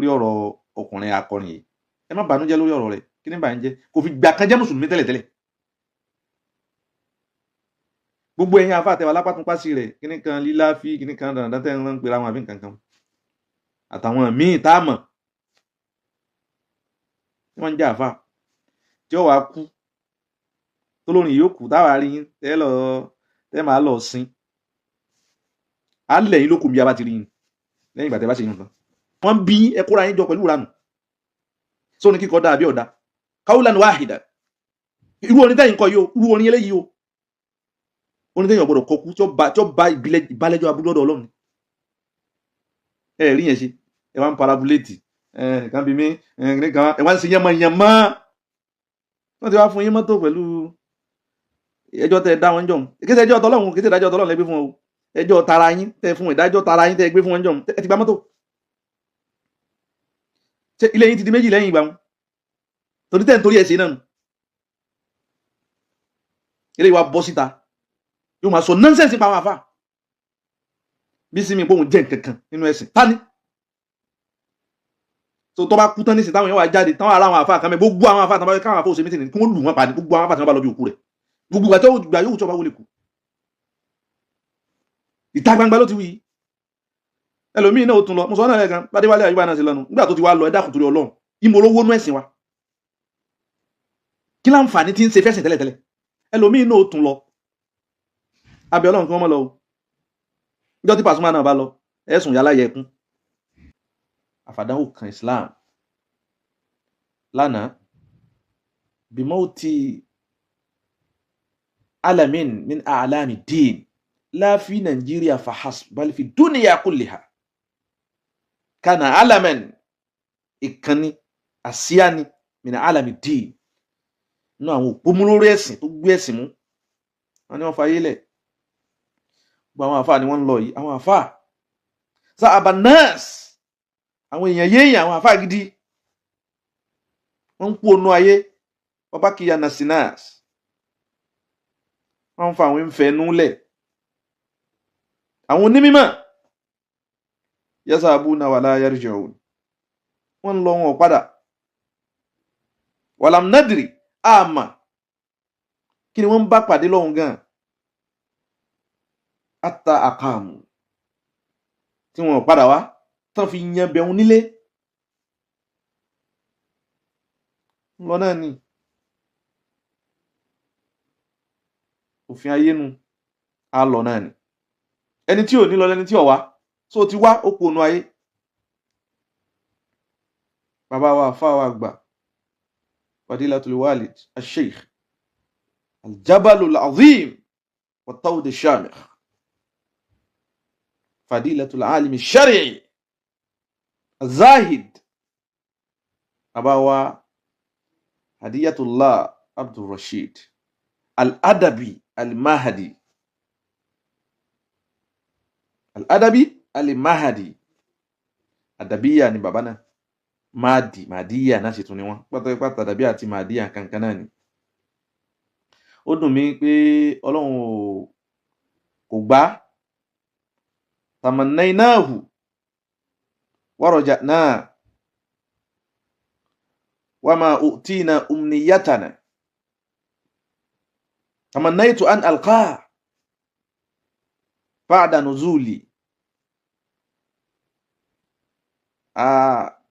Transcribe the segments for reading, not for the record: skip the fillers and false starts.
Lórí ọ̀rọ̀ ọkùnrin akọrin yìí, ẹ má bànújẹ́ lórí ọ̀rọ̀ rẹ̀. Kí ni bà ń jẹ́? Kò fi gbà kan jẹ́ mùsùlùmí tẹ́lẹ̀tẹ́lẹ̀. Gbogbo ẹ̀yin afa àtẹwà lápátúnpásí rẹ̀, kíní kan lílá fi kíní kan dandan tẹ́ ń pera wọn àbí nǹkan kan àtàwọn míì tá a mọ̀ tí wọ́n ń jẹ́ àfa tí ó wàá kú tó lórin yóò kú, táwa rí yín tẹ́ lọ tẹ́ máa lọ sin á lẹ̀ yín lókun bí a bá ti rí yín lẹ́yìn ìgbà tẹ́ bá ṣe yín tán. Wọ́n bí ẹ kóra yín jọ pẹ̀lú ìranù sóni kíkọ́ dáa bí ọ̀dà qawlan wahida. Irú orin tẹ́yìn kọ yìí o, irú orin eléyìí o, orin tẹ́yìn ọ̀gbọ́dọ̀ kọkú tí ó bá ìbálẹ́jọ́ abúlé ọ̀dọ̀ Ọlọ́run. Ẹ rí yẹn ṣe, ẹ wá ń parabuléètì ẹ nìkan bí mi nìkan, ẹ wá ń ṣe yánmọ́. Wọ́n ti wá fún yín mọ́tò pẹ̀lú ẹjọ́ tẹ́ ẹ dá wọn jọ̀hún. Kí ṣe ẹjọ́ tọ́lọ́hún, kí ṣe ìdájọ́ tọ́lọ́hún lẹ gbé fún wọn o. Ẹjọ́ tara yín tẹ́ fún, ìdájọ́ tara yín tẹ́ gbé fún wọn jọ̀hún. Ẹ ti gba mọ́tò, ṣé ilé yín ti di méjì lẹ́yìn ìgbà wọn? Torí tẹ́ ń torí ẹ̀ ṣe náà nù. Eléyìí wá bọ́ síta, yóò máa sọ nonsense nípa àwọn àfa bí sinmi pé òun jẹ́ nǹkan kan nínú ẹ̀sìn tani tó tó bá kú tán nísìnyí, táwọn èèyàn wá jáde, táwọn ará àwọn àfa kan mẹ, gbogbo àwọn àfa táwọn káwọn àfa òsè mítìnì kí wọ́n lù wọ́n pa ní gbogbo àwọn àfa tí wọ́n bá lọ bí òkú rẹ̀, gbogbo ìgbà tó gbà yóò tó bá wọlé kù, ìta gbangba ló ti wí. Ẹlòmíín náà ó tún lọ, mo sọ náà lẹ́ẹ̀kan, Bádéwálé Àyùbá náà ti lọ́nu nígbà tó ti wá lọ. Ẹ dákun torí Ọlọ́run, ìmọ̀ olówó nú ẹ̀sìn wa, kí láǹfààní tí ń ṣe fẹ́sìn tẹ́lẹ̀tẹ́lẹ̀? Ẹlòmíín náà ó tún lọ. Abẹ́ Ọlọ́run kí wọ́n mọ̀ lọ o. Níjọ́ tí Pasuma náà bá lọ, ẹ̀sùn yálà yẹkún àfàdánwò kan Islam lánàá bimauti alamin min a'lami din la fi Nigeria fahasb bal fi dunya kulliha kana alaman, ìkànnì àsíá ni min alami din nínú àwọn òpómúlórí ẹ̀sìn tó gbé ẹ̀sìn mú wọn ni wọ́n fayé lẹ̀. Gbogbo àwọn àfáà ni wọ́n ń lọ yìí, àwọn àfáà sáàbà nurse, àwọn èèyàn yéèyàn, àwọn àfáà gidi, wọ́n ń kú onú ayé. Bàbá kìyà nasinas, wọ́n ń fa àwọn ìfẹ́ núlẹ̀, àwọn onímọ̀ yasabuna wala yarji'un, wọ́n ń lọ, wọn ò padà. Walam nadri, àmà kí ni wọ́n ń bá pàdé lọ́hùn gan ata àkàmù tí wọn ò padà wá tán fi yan bẹ̀rù nílé lọ náà ni òfin ayé nu á lọ náà ni. Ẹni tí ò ní lọ lẹni tí ò wá so ti wá ó pònú ayé. Bàbá wa àfáà wa àgbà, fadilatul walid asheikh aljabalul azim wa tawd shamikh, fadilatul alimi shari'i azahid, bàbá wa hadiyatullah abdulrasheed al-adabi al-mahadi, al-adabi al-mahadi, adabiya ni bàbá náà, mahadi mahadiya náà sì tún ni wọn pátápátá. Adabiya àti mahadiya kankan náà ni. Ó dùn mí pé Ọlọ́run kò gbà tamannainahu waraja'na wama utina umniyatana tamannaitu an alqa ba'da nuzuli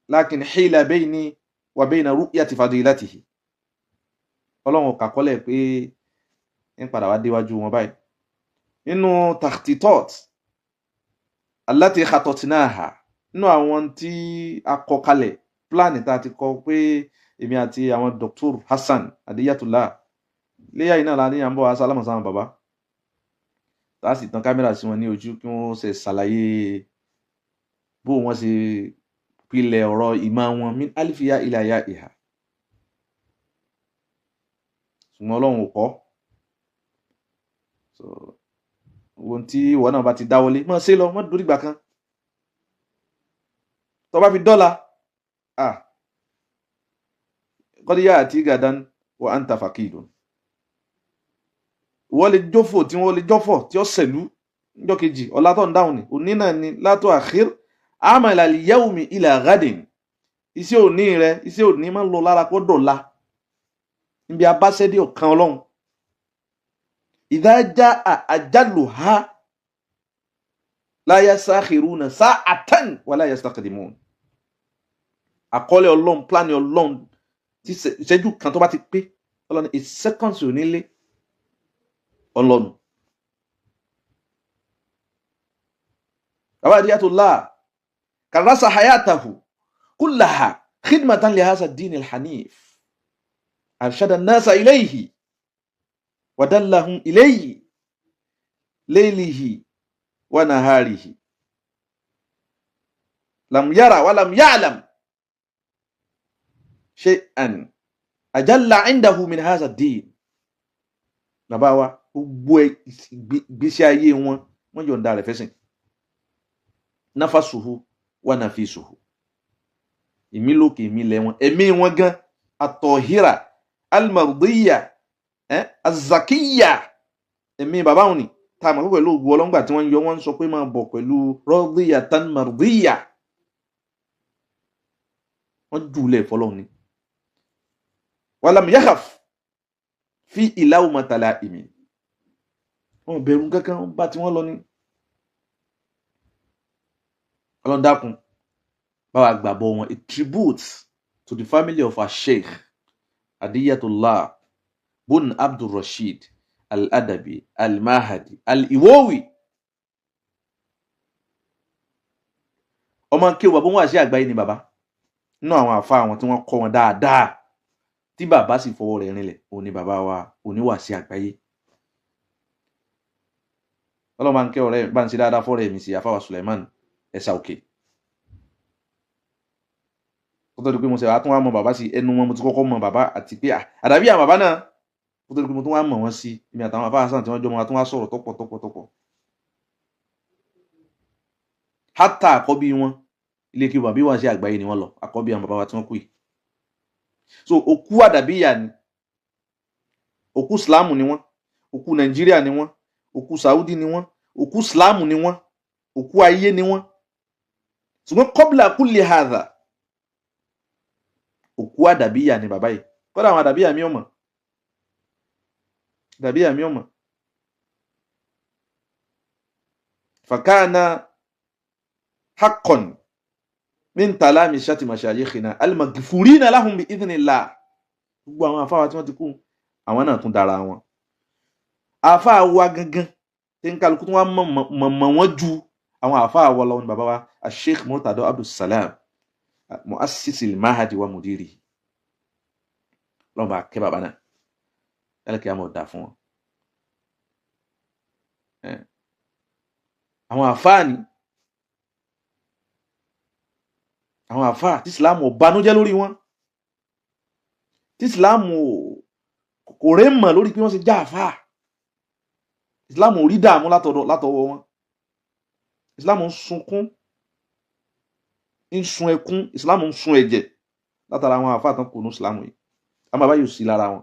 lakin hila bayni wa bayna ru'yati fadilatihi. Ọlọ́run kàkọ́lẹ̀ pé ń padà wá déwájú wọn báyìí nínú takhtitot allati khatotnaha, nínú àwọn tí a kọ kalẹ̀, pílánì tá a ti kọ pé èmi àti àwọn Dr. Hassan Adiyatullah léyà yìí náà la ní à ń bọ̀ wá sálámà sáwọn bàbá, tá a sì tan kámẹ́rà sí wọn ní ojú kí wọ́n ṣe ṣàlàyé bó wọ́n ṣe pilẹ̀ ọ̀rọ̀ ìmọ̀ wọn min alifiya ila ya ìhà. Ṣùgbọ́n Ọlọ́run ò kọ́. So ohun tí ìwọ náà bá ti dáwọ́lé, mọ̀ ṣe lọ, mọ̀ dórí ìgbà kan tó bá fi dọ́là kọ́díyà àti gàdán wa anta faqidun. Wọ́n lè jófò tí wọ́n lè jọ́fọ̀ tí ó sẹ̀lú níjọ́ kejì ọ̀la tó ń dáhùn ni òní náà ni látọ̀ àkhír amala al-yawmi ila ghadin. Iṣẹ́ òní rẹ, iṣẹ́ òní máa ń lọ lára kó dọ̀la. Níbi abáṣẹ́dé ọ̀kan Ọlọ́run. Ìdájá àjálù ha la yastakhiruna sa'atan wala yastaqdimun. Àkọọ́lẹ̀ Ọlọ́run, plan Ọlọ́run, tí ìṣẹ́jú kan tó bá ti pé, Ọlọ́run a second ò ní lé Ọlọ́run. Bàbá Adiyatullah karasa hayatahu kullaha khidmatan li hadha ad-din al-hanif arshada an-nasa ilayhi wa dallahum ilayhi laylihi wa naharihi lam yara wa lam ya'lam shay'an ajalla 'indahu min hadha ad-din. Bàbá wa gbogbo ìgbésí ayé wọn wọ́n yọ̀ǹda rẹ̀ fẹ́sìn. Nafasuhu wa nafisuhu, ìmí lókè ìmí lẹ̀ wọn, ẹ̀mí wọn gan atọ̀híra almarudiyya azakiya, ẹ̀mí bàbá wọn ni tá a mọ̀ pé pẹ̀lú ògùn ọlọ́ngbà tí wọ́n ń yọ wọ́n ń sọ pé máa bọ̀ pẹ̀lú rọ́díyà tan mardiyya, wọ́n jùlẹ̀ fọlọ́run ni. Walam yakhaf fi ìlàwọ̀ ìmí, wọn bẹ̀rù kankan, wọn bá tí wọ́n lọ ní. Ọlọ́run dákun báwa gbàbọ̀ wọn. A tribute to the family of our Sheikh Adiyatullah bun Abdulrasheed Al-Adabi Al-Mahadi Al-Iwowi. Ọmọ kéwù bàbá wọn àṣẹ àgbáyé ni bàbá nínú àwọn àfa àwọn tí wọ́n kọ́ wọn dáadáa tí bàbá sì fọwọ́ rẹ̀ rinlẹ̀, òun ni bàbá wa oníwàásí àgbáyé. Ọlọ́run bá ń kẹ́ ọ̀rẹ́ bá ń ṣe dáadáa fọ́rẹ́ mi sí àfáwà Suleiman ẹ̀sà òkè. Kó tó di pé mo ṣe wàá tún wá mọ bàbá sí ẹnu wọn, mo ti kọ́kọ́ mọ bàbá àti pé àdàbí àwọn bàbá náà, kó tó di pé mo tún wá mọ̀ wọ́n sí èmi àtàwọn àfáà Hasan tí wọ́n jọ mọ́ wa tún wá sọ̀rọ̀ tọ́pọ̀ tọ́pọ̀ tọ́pọ̀. Hátà àkọ́bí wọn ilé kí bàbí wá sí àgbáyé ni wọ́n lọ, àkọ́bí àwọn bàbá wa tí wọ́n kú yìí. So òkú àdàbíyà ni, òkú Ìsìlámù ni wọ́n, òkú Nàìjíríà ni wọ́n, òkú Saudi ni wọ́n, òkú Ìsìlámù ni wọ́n, òkú ayé ni wọ́n. Ṣùgbọ́n kọ́bìlà kulli hadha, òkú àdàbíyà ni bàbá yìí. Kọ́dà àwọn àdàbíyà mi ò mọ̀, àdàbíyà mi ò mọ̀. Fakana haqqan min talami shati mashayikhina al-maghfurina lahum bi idhnillah. Gbogbo àwọn àfáwà tí wọ́n ti kú, àwọn náà tún dára wọn. Àfáà wa gangan tí ń kálukú tí wọ́n mọ̀ wọ́n ju àwọn àfáà wa lọ́wọ́ ni bàbá wa Sheikh Murtado Abdulsalam mu'assis al-mahadi wa mudiri. Lọ́wọ́ bá kẹ́ bàbá náà, yálẹ̀ kí a mọ̀ dà fún wọn. Àwọn àfáà ni àwọn àfáà tí Ìsìlámù ò banújẹ́ lórí wọn, tí Ìsìlámù kò rẹ́ mọ̀ lórí pé wọ́n ṣe já àfáà. Ìsìlámù ò rí dààmú látọwọ́ wọn. Ìsìlámù ń sunkún, ń sun ẹkún, Ìsìlámù ń sun ẹ̀jẹ̀ látara àwọn àfáà tán kò ní Ìsìlámù yìí. Àmọ́ bàbá yóò sí lára wọn.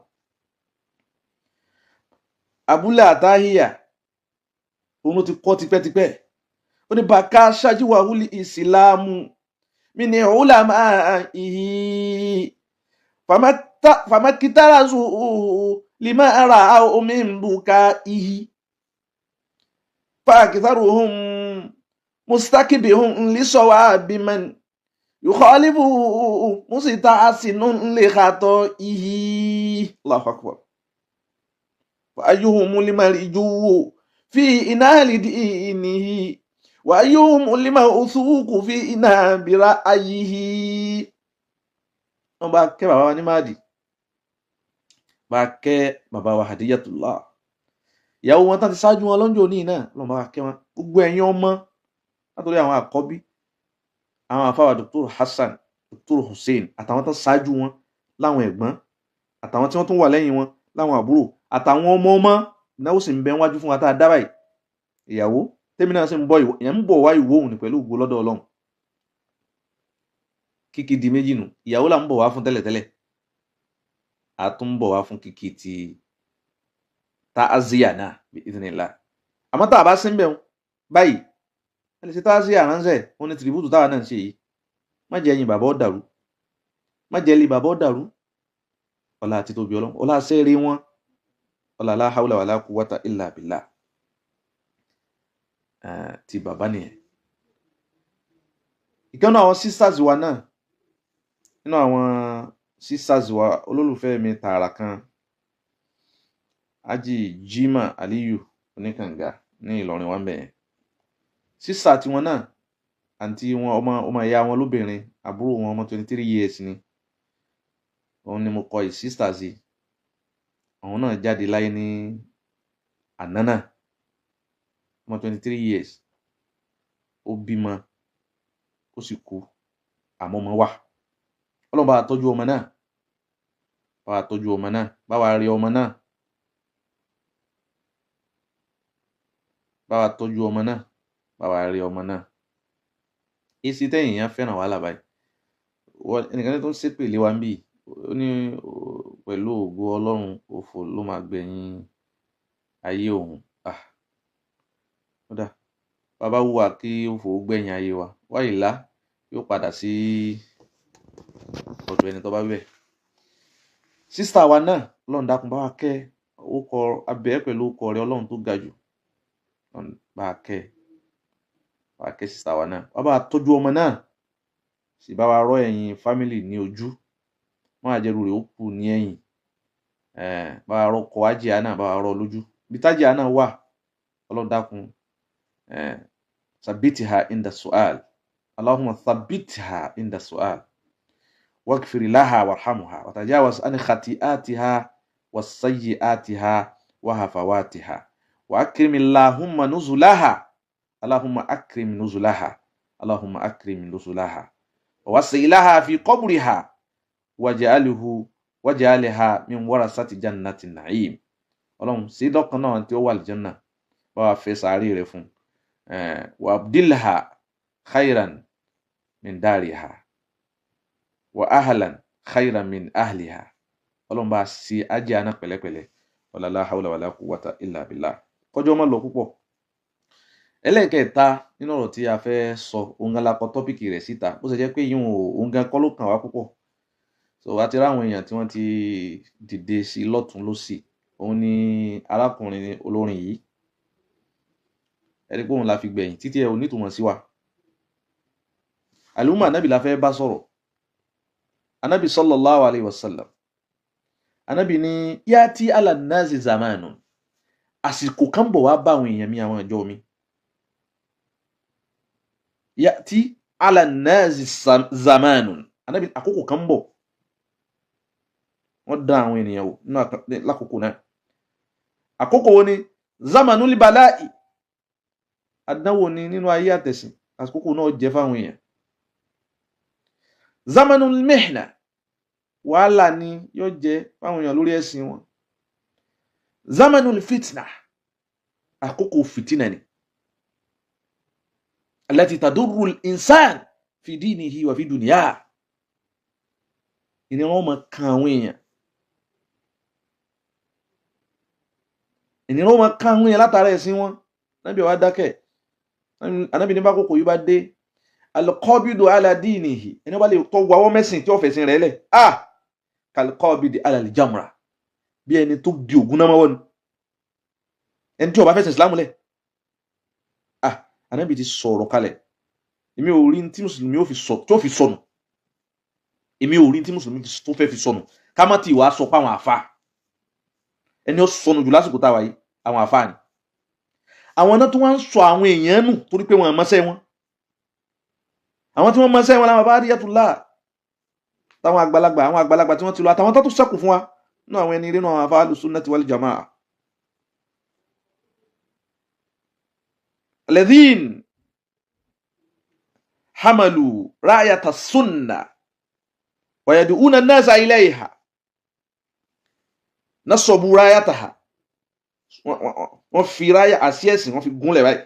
Abúlé àtàhíyà òun ti kọ́ tipẹ́tipẹ́. Ó ní bàkà ṣáájúwà wúlì Ìsìlámù mi ní ulama ìhì famakitarazu lima ara omi ń buka ìhì fàkìtàrùhùn mustakibihun lisọwa biman yukhalifu musitaasinun likhatọ ìhì. Allahu akbar. Wa ayyuhum limarjuwu fi inali dinihi wa ayyuhum limawthuqu fi inabi ra'yihi. Wọ́n bá kẹ́ bàbá wa ní máàdì, bá kẹ́ bàbá wa Hadiyatullah, ìyàwó wọn tán ti ṣáájú wọn lọ́njọ́ òní náà, lọ́n bá kẹ́ wọn. Gbogbo ẹ̀yin ọmọ látòrí àwọn àkọ́bí, àwọn àfáwà Dr. Hassan, Dr. Hussein, àtàwọn tán ṣáájú wọn láwọn ẹ̀gbọ́n, àtàwọn tí wọ́n tún wà lẹ́yìn wọn láwọn àbúrò, àtàwọn ọmọ ọmọ ìnáwó sì ń bẹ wájú fún wa tá a dá báyìí. Ìyàwó tèmi náà sì ń bọ̀, ìyẹn ń bọ̀ wá ìwó òun pẹ̀lú ògo lọ́dọ̀ Ọlọ́run. Kíkí di méjì nù, ìyàwó là ń bọ̀ wá fún tẹ́lẹ̀tẹ́lẹ̀, a tún ń bọ̀ wá fún kíkí ti ta'aziyya náà bí idhnillah. Àmọ́ tá a bá sí ń bẹ̀ báyìí, ẹ lè ṣe ta'aziyya ránṣẹ́, òun ni tìrìbùtù táwa náà ń ṣe yìí. Má jẹ́ ẹ̀yin bàbá ó dàrú. Má jẹ́ ilé bàbá ó dàrú. Ọlá àti tóbi Ọlọ́run, ọlá sẹ́ẹ̀rẹ̀ wọn, ọlá la hawla wala quwwata illa billah. Ti bàbá nìyẹn. Ìkan náà àwọn sisters wa náà, nínú àwọn sisters wa, olólùfẹ́ mi tààrà kan, Haji Jimoh Aliyu Oníkànga ní Ìlọrin wa ń bẹ̀ yẹn. Sister tiwọn náà, àǹtí wọn, ọmọ ọmọ ìyá wọn lóbìnrin, àbúrò wọn, ọmọ 23 years ni. Òun ni mo kọ ì sister sí. Àwọn náà jáde láyé ní àná náà, ọmọ 23 years. Ó bímọ, ó sì kú, àmọ́ ọmọ wà. Ọlọ́run bá wa tọ́jú ọmọ náà, bá wa tọ́jú ọmọ náà, bá wa rí ọmọ náà, bá wa tọ́jú ọmọ náà, bá wa rí ọmọ náà. Èsì tẹ́yìn yẹn fẹ́ràn wàhálà báyìí. Ẹnìkan tó ń ṣépè lé wa ń bì, ó ní pẹ̀lú ògo Ọlọ́run, òfò ló máa gbẹ̀yìn ayé òun. Ó dà, bàbá wùwà kí òfò gbẹ̀yìn ayé wa, wáyé lá yóò padà sí ọ̀dọ̀ ẹni tó bá wẹ̀. Sísá wa náà, Ọlọ́run dákun bá wa kẹ́, ó kọ abẹ́ pẹ̀lú ọkọ rẹ Ọlọ́run tó ga jù. Bá wa kẹ́, bá wa kẹ́ sísá wa náà, wá bá wa tọ́jú ọmọ náà, sì bá wa rọ́ ẹ̀yin fámìlì ní ojú, wọ́n àjẹrù rẹ̀ ó kù ní ẹ̀yìn. Bá wa rọ́ ọkọ̀ ajíà náà, bá wa rọ́ lójú bí tájíà náà wà. Ọlọ́run dákun, sabitiha inda su'al, Allahumma thabitha inda su'al, waghfir laha warhamha, watajawaz an khati'atiha wasayyi'atiha wa hafawatiha, wa akrim Allahumma nuzulaha, Allahumma akrim nuzulaha, Allahumma akrim nuzulaha, wa wasi' laha fi qabriha, waj'alhu waj'alha min warasati jannati na'im. Ọlọ́run sí dọ́kan náà tí ó wà lìjánná, bá wa fẹ́ sàárè rẹ̀ fún, wa abdilha khayran min dariha, wa ahlan khayran min ahliha. Ọlọ́run bá ṣe ajé àná pẹ̀lẹ́pẹ̀lẹ́. Wala la hawla wala quwwata illa billah. Kọjọ́ má lọ púpọ̀. Ẹlẹ́ẹ̀kẹta nínú ọ̀rọ̀ tí a fẹ́ sọ, òun gan la kọ tọ́pìkì rẹ̀ síta, bó ṣe jẹ́ pé ìyún òun gan kọ́ ló kàn wá púpọ̀. So a ti ráwọn èèyàn tí wọ́n ti dìde sí lọ́tún lọ́sì. Òun ni arákùnrin olórin yìí, ẹni pé òun la fi gbẹ̀yìn títí ẹ ò nítumọ̀ sí wa. Àlùmọ́ ànábì la fẹ́ bá sọ̀rọ̀. Ànábì sallallahu alayhi wa sallam, ànábì ní yati ala nazi zamanu, àsìkò kan bọ̀ wá bá àwọn èèyàn mi, àwọn ìjọ mi. Yati ala nazi zamanu, ànábì àkókò kan bọ̀, wọ́n dá àwọn ènìyàn wò lákòókò náà. Àkókò wo ni? Zamanu libala'i, àdánwò ni nínú ayé àtẹ̀sìn, àkókò náà jẹ́ fáwọn èèyàn. Zamanu mihna, wàhálà ni yóò jẹ́ fáwọn èèyàn lórí ẹ̀sìn wọn. Zamanu fitna, àkókò fìtínà ni, allati tadurru al-insan fi dinihi wa fi dunya, ìnira wọn máa kan àwọn èèyàn, ìnira wọn máa kan àwọn èèyàn látara ẹ̀sìn wọn. Ànábì wa dákẹ́, Ànábì ní bá kókò yìí bá dé, alqabidu ala dinihi, ẹni bá lè tọ́ wàwọ́ mẹ́sìn tí ó fẹ̀sìn rẹ̀ lẹ̀, ah kalqabidi ala aljamra, bí ẹni tó di ògùn náà mọ́wọ́ ni, ẹni tí ó bá fẹ̀sìn Islam lẹ̀. Ah, Ànábì ti sọ̀rọ̀ kalẹ̀. Èmi ò rí tí mùsùlùmí tó fi sọnù, èmi ò rí tí mùsùlùmí tó fẹ́ fi sọnù, ká má ti wàá sọ pé àwọn àfa ẹni ó sọnù jù lásìkò táwa yìí, àwọn àfa ni. Àwọn náà tó wá ń sọ àwọn èèyàn nù torí pé wọn mọṣẹ́ wọn. Àwọn tí wọ́n mọṣẹ́ wọn làwọn bá rí yàtúlá, táwọn àgbàlagbà, àwọn àgbàlagbà tí wọ́n ti lọ, àtàwọn tó tún ṣẹ́kù fún wa nínú àwọn ẹni nínú àwọn àfa al-sunnati wal jamaa. Alladhin hamalu ra'yata sunna wa yad'una an-nasa ilayha nasabu ra'yataha, wọ́n fi ráyà àti ẹ̀sìn wọ́n fi gúnlẹ̀ báyìí.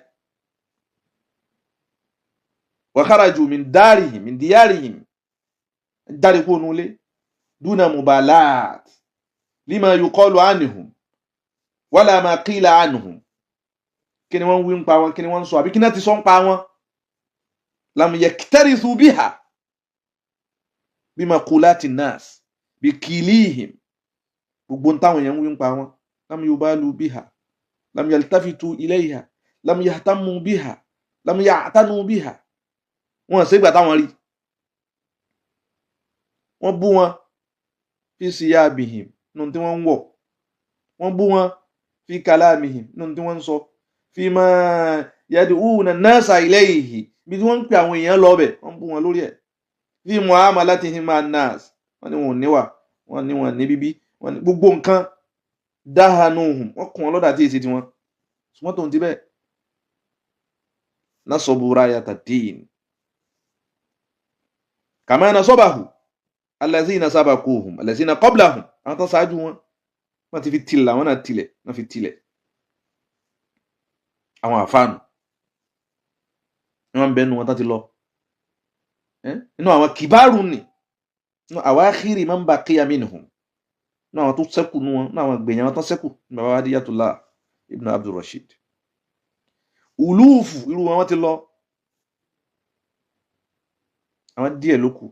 Wa kharaju min darihim min diyarihim, jáde kúrò nulẹ̀, duna mubalat lima yuqalu anhum wala ma qila anhum. Kí ni wọ́n wí ń pa wọn, kí ni wọ́n ń sọ, àbí kí náà ti sọ ń pa wọn. Lam yaktarithu biha Bí maqulati nas, bí kìlíhìm, gbogbo táwọn èèyàn ń wí ń pa wọn. Lam yubalu biha, lam yaltafitu ilayha, lam yahtamu biha, lam ya'tanu biha. Wọn ṣe gbà táwọn rí, wọ́n bú wọn fi siyabihim, nínú tí wọ́n ń wọ̀, wọ́n bú wọn fi kalamihim, nínú tí wọ́n ń sọ, fi ma yad'una an-nasa ilayhi, bí wọ́n ń pè àwọn èèyàn lọ bẹ̀, wọ́n bú wọn lórí ẹ̀, fi muamalatihim ma'an nas, wọ́n ní wọn ò níwà, wọ́n ní wọn ní bíbí, wọ́n ní gbogbo nǹkan, dahanuhum, wọ́n kún wọn lọ́dà tí èsì tiwọn. Ṣùgbọ́n tó ń ti bẹ́ẹ̀, nasabu rayata din kama nasabahu allazina sabaquhum allazina qablahum, àwọn tó ṣáájú wọn, wọ́n ti fi tilẹ̀, àwọn náà tilẹ̀, wọ́n fi tilẹ̀. Àwọn àfáànù ni wọ́n ń bẹnu wọn tó ti lọ nínú àwọn kìbáàrù ni, nínú awakhiri man baqiya minhum, nínú àwọn tó ṣẹ́kù nínú wọn, nínú àwọn gbẹ̀yìn àwọn tó ṣẹ́kù ní baba Hadiyatullah ibn Abdul Rashid. Ulúùfù irú wọn ti lọ, àwọn díẹ̀ ló kù.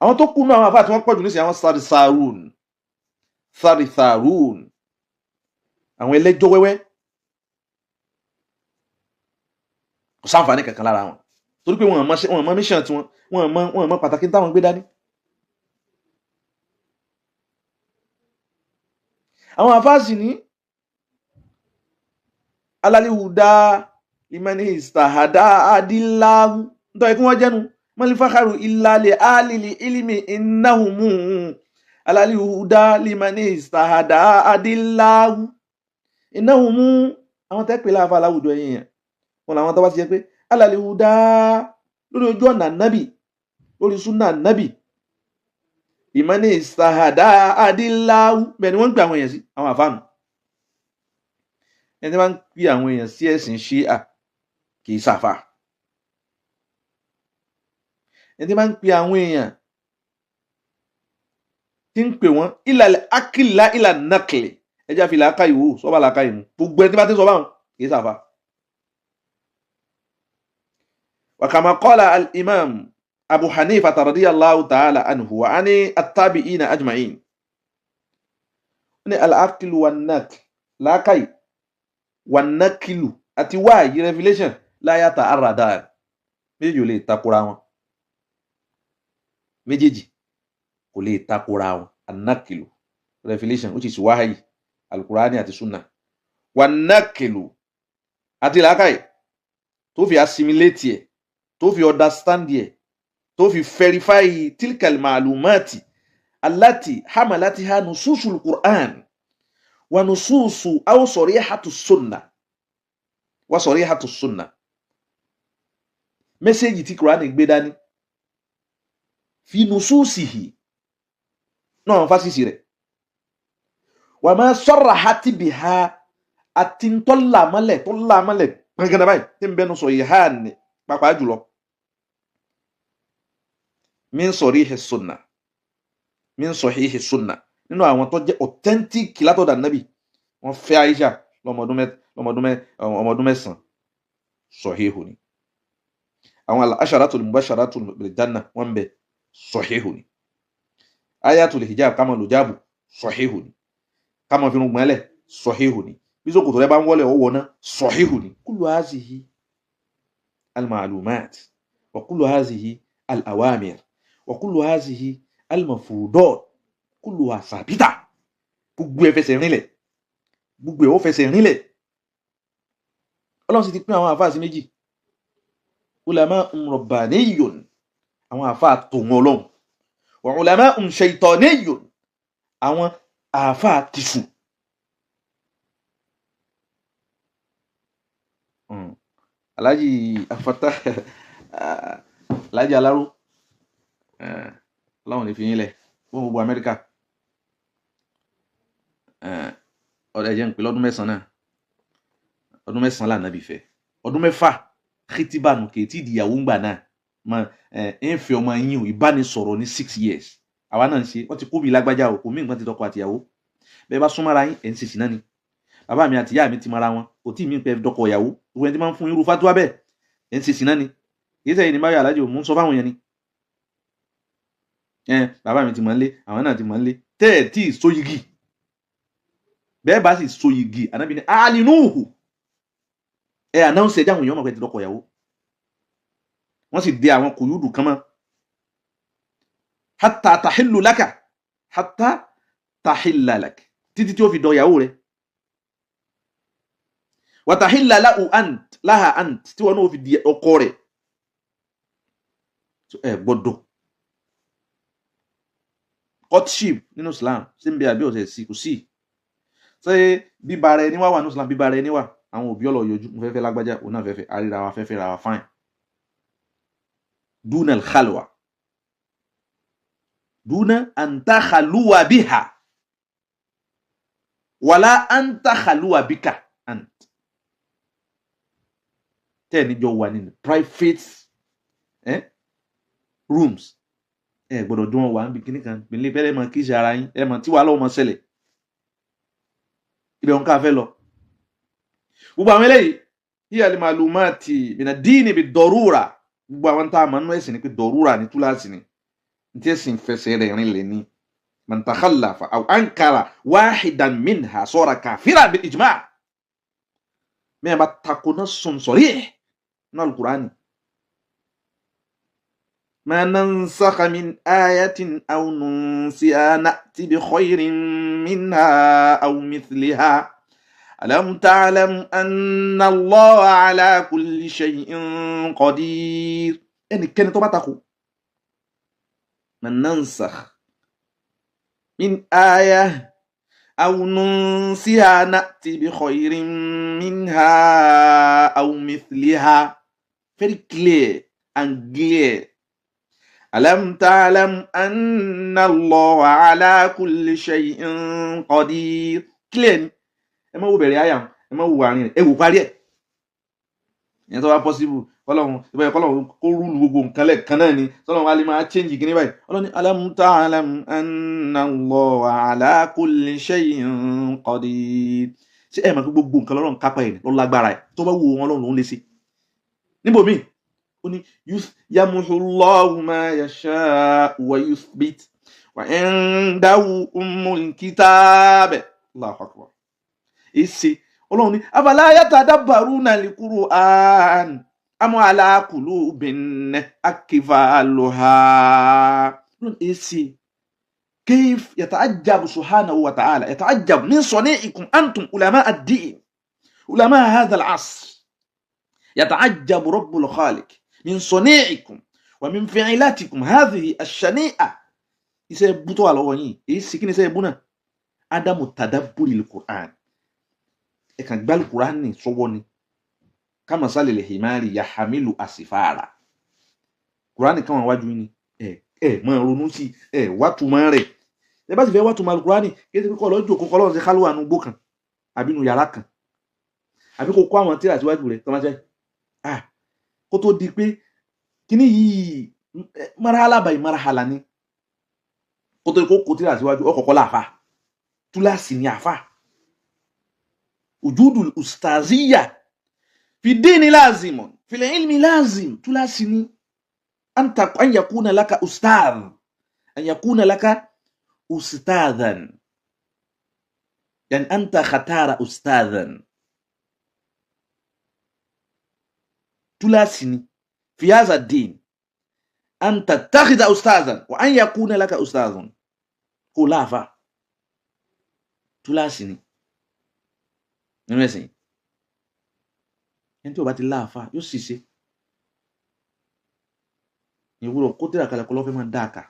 Àwọn tó kù náà, àwọn àfáà tí wọ́n pọ̀jù nísìnyí, àwọn sarisarun sarisarun, àwọn ẹlẹ́jọ́ wẹ́wẹ́, kò sáǹfààní kankan lára wọn, torí pé wọn mọ mission tiwọn, wọn mọ pàtàkì táwọn gbé dání. Àwọn àfáà sì ní alalihuda limani istahada adilahu, nítorí kí wọ́n jẹ́nu mọ́lífàkàrù ìlàlẹ̀ alìlì ilimi innahumu alalihuda limani istahada adilahu innahumu. Àwọn tẹ́ pé láàfà láwùjọ ẹ̀yìn yẹn wọn làwọn tó bá ti jẹ́ pé alalihuda lórí ojú ọ̀nà nábì, lórí súnà nábì, limani istahada adilahu, bẹ́ẹ̀ ni wọ́n ń pè àwọn èèyàn sí àwọn àfáànù. Ẹni tí wọ́n ń pè àwọn èèyàn sí ẹ̀sìn ṣíà kì í ṣàfà. Ẹni tí wọ́n ń pè àwọn èèyàn tí ń pè wọ́n ìlàlẹ̀ akílà ìlà nàkìlì, ẹjẹ́ àfi làákà ìwò sọ́ba làákà ìmú, gbogbo ẹni tí wọ́n ti sọ báwọn kì í ṣàfà. Wa kama qala al-imam Abu Hanifa radiyallahu ta'ala anhu wa ani at-tabi'ina ajma'in, ní al-aklu wan-naql, làákàyè wanakilu àti wáyé revelation láyàtà àràdà, méjèèjì ò lè takora wọn, méjèèjì kò lè takora wọn. Anakilu revelation which is wáyé alukurani àti sunna, wanakilu àti làákàyè tó fi assimilate ẹ, tó fi understand ẹ, tó fi verify tilkal ma'lumati allati hamalatiha nususul Qur'an wa nususu aw sarihatu sunna wa sarihatu sunna. Mẹ́sẹ̀gì tí Kùránì gbé dání fi nususihi náà fásitì rẹ̀, wa ma sarahati biha àti ntọ́làmọ́lẹ̀ tọ́làmọ́lẹ̀ gbẹ̀ngàn báyìí tí ń bẹnu sahihani pàápàá jùlọ min sarihi sunna, min sahihi sunna, nínú àwọn tó jẹ́ authentic látọ̀dọ̀ ànábì. Wọ́n fẹ́ Aisha lọ́mọdún mẹ́sàn-án, sọ̀híhù ni. Àwọn al-asharatul mubasharatul bil janna wọ́n ń bẹ, sọ̀híhù ni. Ayatul hijab ká máa lò jáàbù, sọ̀híhù ni. Ká máa fi irun gbọ̀n lẹ̀, sọ̀híhù ni. Bí ṣòkòtò rẹ bá ń wọlé ọwọ́ náà, sọ̀híhù ni. Kullu hazihi al-ma'lumat wa kullu hazihi al-awamir wa kullu hazihi al-mafrudat kulluha sabita, gbogbo ẹ fẹsẹ̀ rinlẹ̀, gbogbo ẹ ó fẹsẹ̀ rinlẹ̀. Ọlọ́run sì ti pín àwọn àfáà sí méjì, ulama'un rabbaniyun, àwọn àfáà tòun Ọlọ́run, wa ulama'un shaytaniyun, àwọn àfáà tìṣù. Alhaji Afata Alhaji Aláró, Ọlọ́run ní fi yín lẹ̀ fún gbogbo Amẹ́ríkà. Ọ̀rẹ́ jẹ́ ń pè lọ́dún mẹ́sàn-án náà, ọdún mẹ́sàn-án là nàbì fẹ́, ọdún mẹ́fà kìtìbánu kìtì ìdìyàwó ńgbà náà mọ ẹ ń fẹ́ ọmọ yín o, ìbánisọ̀rọ̀ ní 6 years. Àwa náà ń ṣe, wọ́n ti kó mi lágbájá o, kò mí nǹkan ti dọ́kọ àtìyàwó, bẹ́ẹ̀ bá súnmọ́ra yín ẹ̀ ń ṣèṣì náà ni. Bàbá mi àtìyá mi ti mara wọn, kò tí ì mí pẹ́ dọ́kọ ìyàwó, gbogbo ẹni tí máa ń fún irú fatuwa bẹ́ẹ̀ ẹ̀ ń ṣèṣì náà ni. Kì í sẹ́yìn ní báyọ̀ alájò mú ń sọ fáwọn yẹn ni. Bàbá mi ti mọ̀ ń lé, àwọn náà ti mọ̀ ń lé, tẹ́ ẹ̀ tí ì so yìgì. Bẹ́ẹ̀ bá sì so yìgì, Ànábì ní alinuhu, ẹ announce ẹ jáwọn èèyàn mọ̀ pé ti lọ́kọ ìyàwó. Wọ́n sì de àwọn kòyúdù kan mọ́. Hatta tahillu laka, hatta tahilla lak, títí tí ó fi dọ̀ ìyàwó rẹ̀. Wa tahilla lahu ant, laha ant, tí wọn náà fi di ọkọ rẹ̀. Ẹ gbọ́dọ̀ courtship nínú Islam sí ń bẹ àbí ọ̀sẹ̀ sí kò sí. Ṣé bíbára ẹni wá wà nínú Islam? Bíbára ẹni wà, àwọn òbí ọlọ yọjú, mo fẹ́ fẹ́ lágbájá, òun náà fẹ́ fẹ́, àríra wa, fẹ́ fẹ́ ra wa, fine. Duna al-khalwa, duna an takhaluwa biha wala an takhaluwa bika ant, tẹ́ ẹ̀ níjọ wà nínú private rooms. Ẹ gbọ́dọ̀ dún wọn wà níbi kíní kan pínlẹ̀ fẹ́rẹ́ mọ kí ṣe ara yín, ẹ mọ tí wàhálà ọmọ ṣẹlẹ̀ ibẹ̀ wọn ká fẹ́ lọ. Gbogbo àwọn eléyìí hiya al-ma'lumati mina dini bi darura, gbogbo àwọn tá a mọ̀ nínú ẹ̀sìn ni pé darura ni, túláàsì ni, ní tí ẹ̀sìn fẹsẹ̀ rẹ̀ rinlẹ̀ ni. Man takhallafa aw ankara wahidan minha sara kafiran bil ijma'. Mẹ́rin bá tako nassun sarih nínú al-Qur'ani. ما ننسخ من آية أو ننسها نأتي بخير منها أو مثلها ألم تعلم أن الله على كل شيء قدير. ẹnikẹ́ni tó bá takò ما ننسخ من آية أو ننسها نأتي بخير منها أو مثلها، very clear and clear. ألم تعلم أن الله على كل شيء قدير، clear ni. Ẹ má wo bẹ̀rẹ̀ àyà, ẹ má wo àárín rẹ̀, ẹ wò parí ẹ̀. Ìyẹn tó bá possible, kọ́lọ́hún ìbáyọ̀, kọ́lọ́hún kó rule gbogbo nǹkan lẹ́ẹ̀kan náà ni, tọ́lọ́hún wa lè máa change kíní báyìí. Ọlọ́ni ألم تعلم أن الله على كل شيء قدير. Ṣé ẹ mọ̀ pé gbogbo nǹkan lọ́lọ́run kápá ẹ̀ ló lágbára ẹ̀? Tó bá wù wọn, Ọlọ́run lòún lè ṣe. Níbòmíì ó ní يمحو الله ما يشاء ويثبت وعنده أم الكتاب. الله أكبر. Èsì Ọlọ́run ní أفلا يتدبرون القرآن أم على قلوب أقفالها. Ọlọ́run èsì كيف يتعجب سبحانه وتعالى، يتعجب من صنيعكم أنتم علماء الدين، علماء هذا العصر. يتعجب رب الخالق من صنيعكم ومن فعلاتكم هذه الشنيعة. Iṣẹ́ bú tó wà lọ́wọ́ yìí, èyí sì kí ni iṣẹ́ bú náà? عدم تدبر القرآن. Ẹ kàn gbá Al-Qur'an sọ́wọ́ ni. كمثل الحمار يحمل أسفارا. Qur'an kan wà wájú yín ni ẹ máa ronú sí ẹ, wá túmọ̀ rẹ̀. Ẹ bá sì fẹ́ wá túmọ̀ Al-Qur'an, kí ẹ ti kọ́ lọ́jọ́ kó kọ́ lọ́run sí kálíwà nu gbó kan àbí nu yàrá kan, àbí kó kó àwọn tíra síwájú rẹ̀ tó máa jẹ́ ah, kó tó di pé kíní yìí marhala báyìí marhala ni, kó tó di kó tíra síwájú ọkọ̀ọ̀kọ́ láàfà, túláàsì ni àfà. وجود الأستاذية في الدين لازم، في العلم لازم، túláàsì ni أن يكون لك أستاذ، أن يكون لك أستاذا، يعني أنت ختار أستاذا، túláàsì ni في هذا الدين أن تتخذ أستاذا وأن يكون لك أستاذ. Kó láàfà túláàsì ni nínú ẹ̀sìn. Ẹni tí ó bá ti láàfà yóò sì ṣe ìwúrọ̀ kó tẹ̀lé àkàlẹ̀ kó lọ́ fẹ́ máa dá àkà.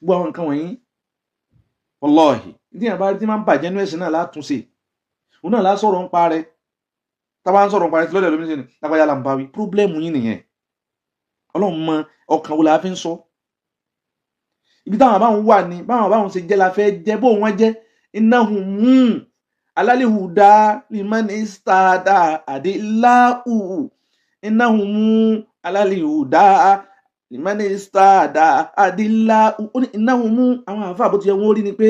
Gbogbo àwọn nǹkan wọ̀nyí, wallahi, tí yàrá bá tí máa ń bàjẹ́ nínú ẹ̀sìn náà látúnṣe, òun náà lásọ̀rọ̀ ń parẹ́. Tábà ń sọ̀rọ̀ ń parẹ́ tí lọ́dẹ̀ lómi ṣe ni lápáyà là ń bá wí. Problem yín nìyẹn. Ọlọ́run mọ ọkàn wo la fi ń sọ. Ibi táwọn àbáwọn wà ní báwọn àbáwọn ṣe jẹ́ la fẹ́ jẹ́ bó wọ́n jẹ́. إنهم على الهدى لمن اهتدى أدلاء، إنهم على الهدى لمن اهتدى أدلاء. Ó ní إنهم, àwọn àfa, àbó ti yẹ wọ́n rí ni pé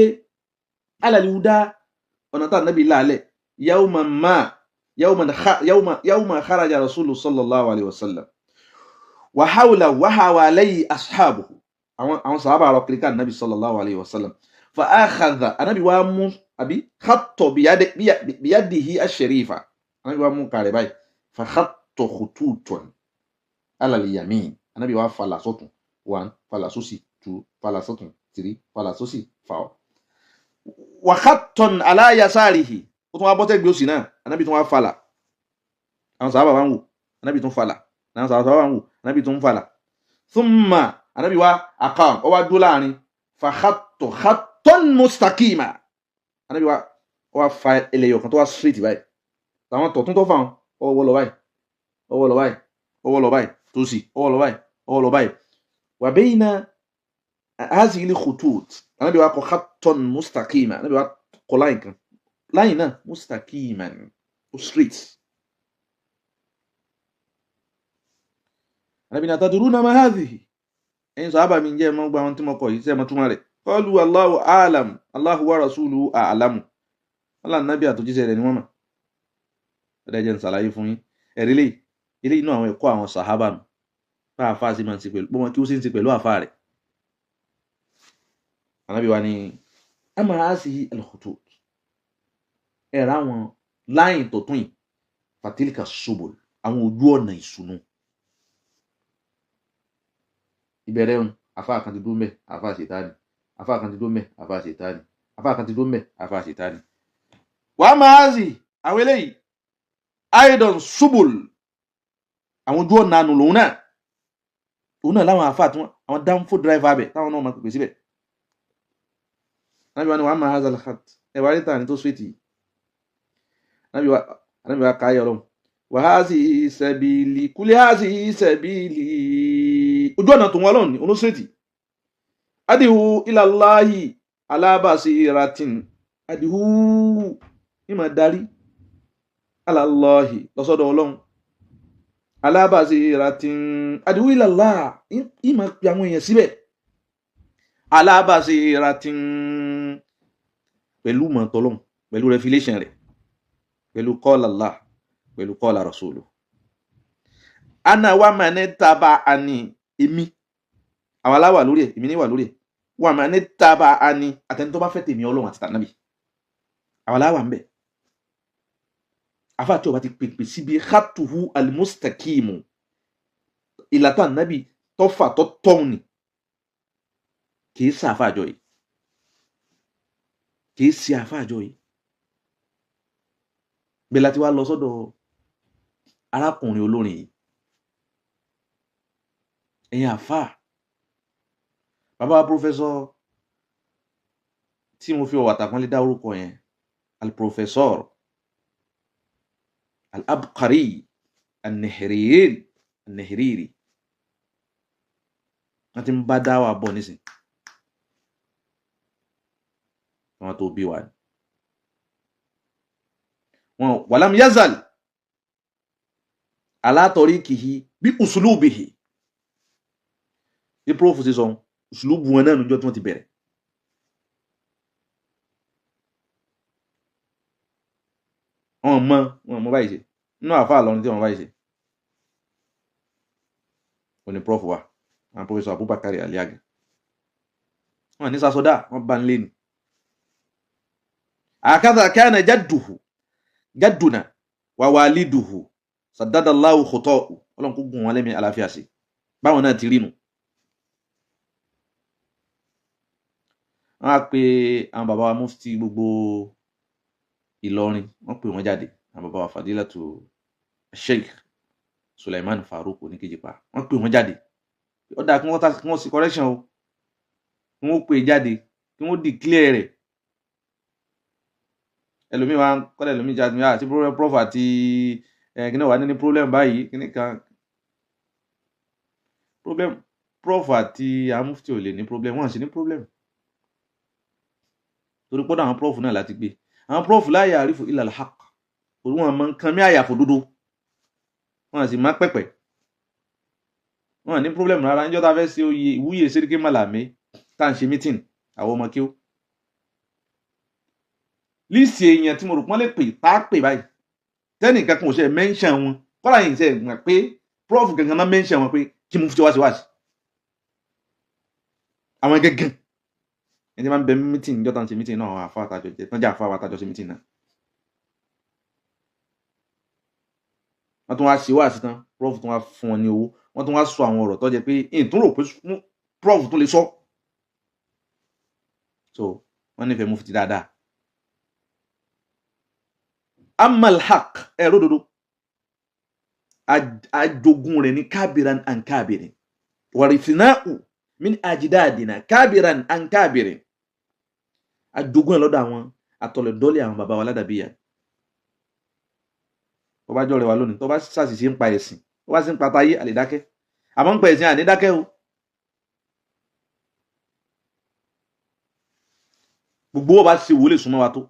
على الهدى, ọ̀nà tá ànábì láàlẹ̀. يوم ما يوم يوم خرج رسول صلى الله عليه وسلم وحوله وحواليه أصحابه. Àwọn sàhábà rọ kiri ká nàbì sallallahu alayhi wa sallam. Fa akhadha, anabi wa mú àbí khatta biyadihi ash-sharifa, anabi wa mú kàrẹ̀ báyìí. Fa khatta khututun ala al-yamin, anabi wa fàlà sọ́tún 1, fàlà sósì 2, fàlà sọ́tún 3, fàlà sósì 4. Wa khattan ala yasarihi, ó tún wá bọ́tẹ́ gbé òsì náà, anabi tún wá fàlà. Àwọn sàhábà wá ń wò, anabi tún fàlà. Àwọn sàhábà wá ń wò, anabi tún fàlà. Thumma anabi wa aqam, ó wá dúró láàrin. Fa khatta khattan mustaqima, anabi wa ó wá fa ẹlẹ́yọ̀ kan tó wá straight báyìí. Àwọn tọ̀tún tó fà wọn, ọwọ́ lọ báyìí, ọwọ́ lọ báyìí, ọwọ́ lọ báyìí, tó sì ọwọ́ lọ báyìí, ọwọ́ lọ báyìí. Wa bayna hazihi al-khutut, anabi wa kọ khattan mustaqima, anabi wa kọ láyìn kan, láyìn náà mustaqiman, ó straight. Anabi ní atadruna ma hadhihi, ẹ̀yin sàhábà mi jẹ́ mọ́ gba àwọn tí mo kọ yìí, sẹ́ mọ́ túmọ̀ rẹ̀? Qalu Allahu a'lam, Allahu wa rasuluhu a'lamu. Allah nàbí àtòjíṣẹ́ rẹ̀ ni wọ́n mọ̀. Ọ̀dà jẹ́ ń ṣàlàyé fún yín. Ẹ̀rí lè ilé inú àwọn ẹ̀kọ́ àwọn sàhábà nù. Bá àfa sí máa ń ṣe pẹ̀lú bọ́mọ kí ó sì ń ṣe pẹ̀lú àfa rẹ̀. Ànábì wa ni ama hazihi al-khutut, ẹ̀rọ àwọn láyìn tó tún yìí, fatilka subul, àwọn ojú ọ̀nà ìsúnú. Ìbẹ̀rẹ̀ ń àfa kan ti dún mẹ́, àfa ṣètánì, àfa kan ti dún mẹ́, àfa ṣètánì, àfa kan ti dún mẹ́, àfa ṣètánì. Wàá máa zì àwọn eléyìí aidan subul, àwọn ojú ọ̀nà àánú lòun náà, òun náà láwọn àfa tí wọn àwọn dánfó dírẹ́fà bẹ̀ táwọn náà máa pèpè síbẹ̀. Ànábì wa ni wàá máa hazal khat, ẹ wàá rí tàn ní tó sweet yìí. Ànábì wa káyọ̀ lọ́hùn. Wa hazihi sabili kuli hazihi sabili, ojú ọ̀nà tó wọn lọ́hùn ní olóṣèlú. Adihu ilallahi ala basiratin, adihu ní máa darí alallahi lọ́sọ́dọ̀ ọlọ́run, ala basiratin, adihu ilallah ní máa pe àwọn èèyàn síbẹ̀, ala basiratin, pẹ̀lú mọ̀tọ́lọ́hùn, pẹ̀lú revelation rẹ̀, pẹ̀lú qala Allah, pẹ̀lú qala rasuluhu. Ana wa man taba'ani, èmi àwọn aláwà lórí ẹ̀, èmi ní wà lórí ẹ̀, wa man taba'ani, àtẹni tó bá fẹ́ tèmi ọlọ́run àti tànàbì, àwọn aláwà ń bẹ̀. Afa tí o bá ti pèpè síbi khatuhu almustaqimu, ìlàtà nàbì tọ́fà tó tọ́hún ni, kìí ṣe àfàjọ yìí, kìí ṣe àfàjọ yìí. Bẹ́ẹ̀ láti wá lọ sọ́dọ̀ arákùnrin olórin yìí. Ẹ̀yin àfà, bàbá wa pòfẹ́sọ̀ tí mo fi ọ̀wà tàpọ́nlé dá orúkọ yẹn, al-professor al-abqari an-Nahriri, wọ́n ti ń bá dáwà bọ̀ nísìn, wọ́n tó bí wa ni. Wọn walam yazal ala tariqihi bí usulubihi, bí prof ṣe sọ usulubu wọn náà níjọ́ tí wọ́n ti bẹ̀rẹ̀. Wọn mọ báyìí ṣe nínú àfáà lọrin tí wọn báyìí ṣe òní prof wa, àwọn professor Abubakar Aliagi, wọn ní sasọdá, wọn bá ń lé ni. Àkàtà kana jadduhu jadduna wa waliduhu saddadallahu khuta'u, Ọlọ́run kó gùn wọn lẹ́mìí àlàáfíà sí báwọn náà ti rí nu. Wọ́n á pe àwọn bàbá wa mufti gbogbo Ìlọrin, wọ́n pè wọ́n jáde, àwọn bàbá wa Fadilatu Sheikh Suleiman Farouk Oníkejìpá, wọ́n pè wọ́n jáde. Ó dáa kí wọ́n sí correction o, kí wọ́n pè jáde, kí wọ́n declare rẹ̀. Ẹlòmíì wa kọ́lẹ̀, ẹlòmíì jáde àti prof àti kí náà wà ní problem báyìí, kí ní kan problem, prof àti amufti ò lè ní problem, wọ́n sì ní problem torí pọ́dọ̀ àwọn prof náà láti gbé. Àwọn prof la ya'rifu illa al-haqq, torí wọn máa ń kan mí àyàfò dúdú, wọn sì máa pẹ̀pẹ̀, wọn ní problem rárá. Níjọ́ tá a fẹ́ ṣe oyè ìwúyè Sẹ́ríkì Màlàmí tá à ń ṣe meeting àwọn ọmọ kí ó líìsì èèyàn tí mo rò pọ́n lè pè tá a pè báyìí, tẹ́nìkan kan ò ṣe mẹ́ńṣàn wọn, kọ́lá yìí ṣe gbà pé prof gangan náà mẹ́ńṣàn wọn pé kí mo fi wá sí wá sí. Àwọn gẹ́gẹ́ ẹni tí máa ń bẹ mítìn níjọ́ tá ń ṣe mítìn náà, àwọn àfa àtàjọ jẹ tán jẹ́ àfa àtàjọ ṣe mítìn náà. Wọ́n tún wá ṣe wáàsí tán, prof tún wá fún wọn ní owó, wọ́n tún wá sọ àwọn ọ̀rọ̀ tó jẹ́ pé ìtún rò pé prof tún lè sọ. So wọ́n nífẹ̀ẹ́ mufti dáadáa. Amal haq ẹ̀rọ dodo ajogun rẹ̀ ní kábìrán and kábìrín wàrìfìnnáù min ajdadina kábìrán and kábìrín, ajogun ẹ̀ lọ́dọ̀ àwọn àtọ̀lẹ̀dọ́lẹ̀ àwọn bàbá wa ládàbíyà. Tó bá jọ̀rẹ̀ wa lónìí, tó bá ṣàṣìṣe ń pa ẹ̀sìn, tó bá sì ń pa táyé, àlè dákẹ́, àmọ́ ń pa ẹ̀sìn àní dákẹ́ o. Gbogbo wọn bá ṣe wò lè súnmọ́ wa tó.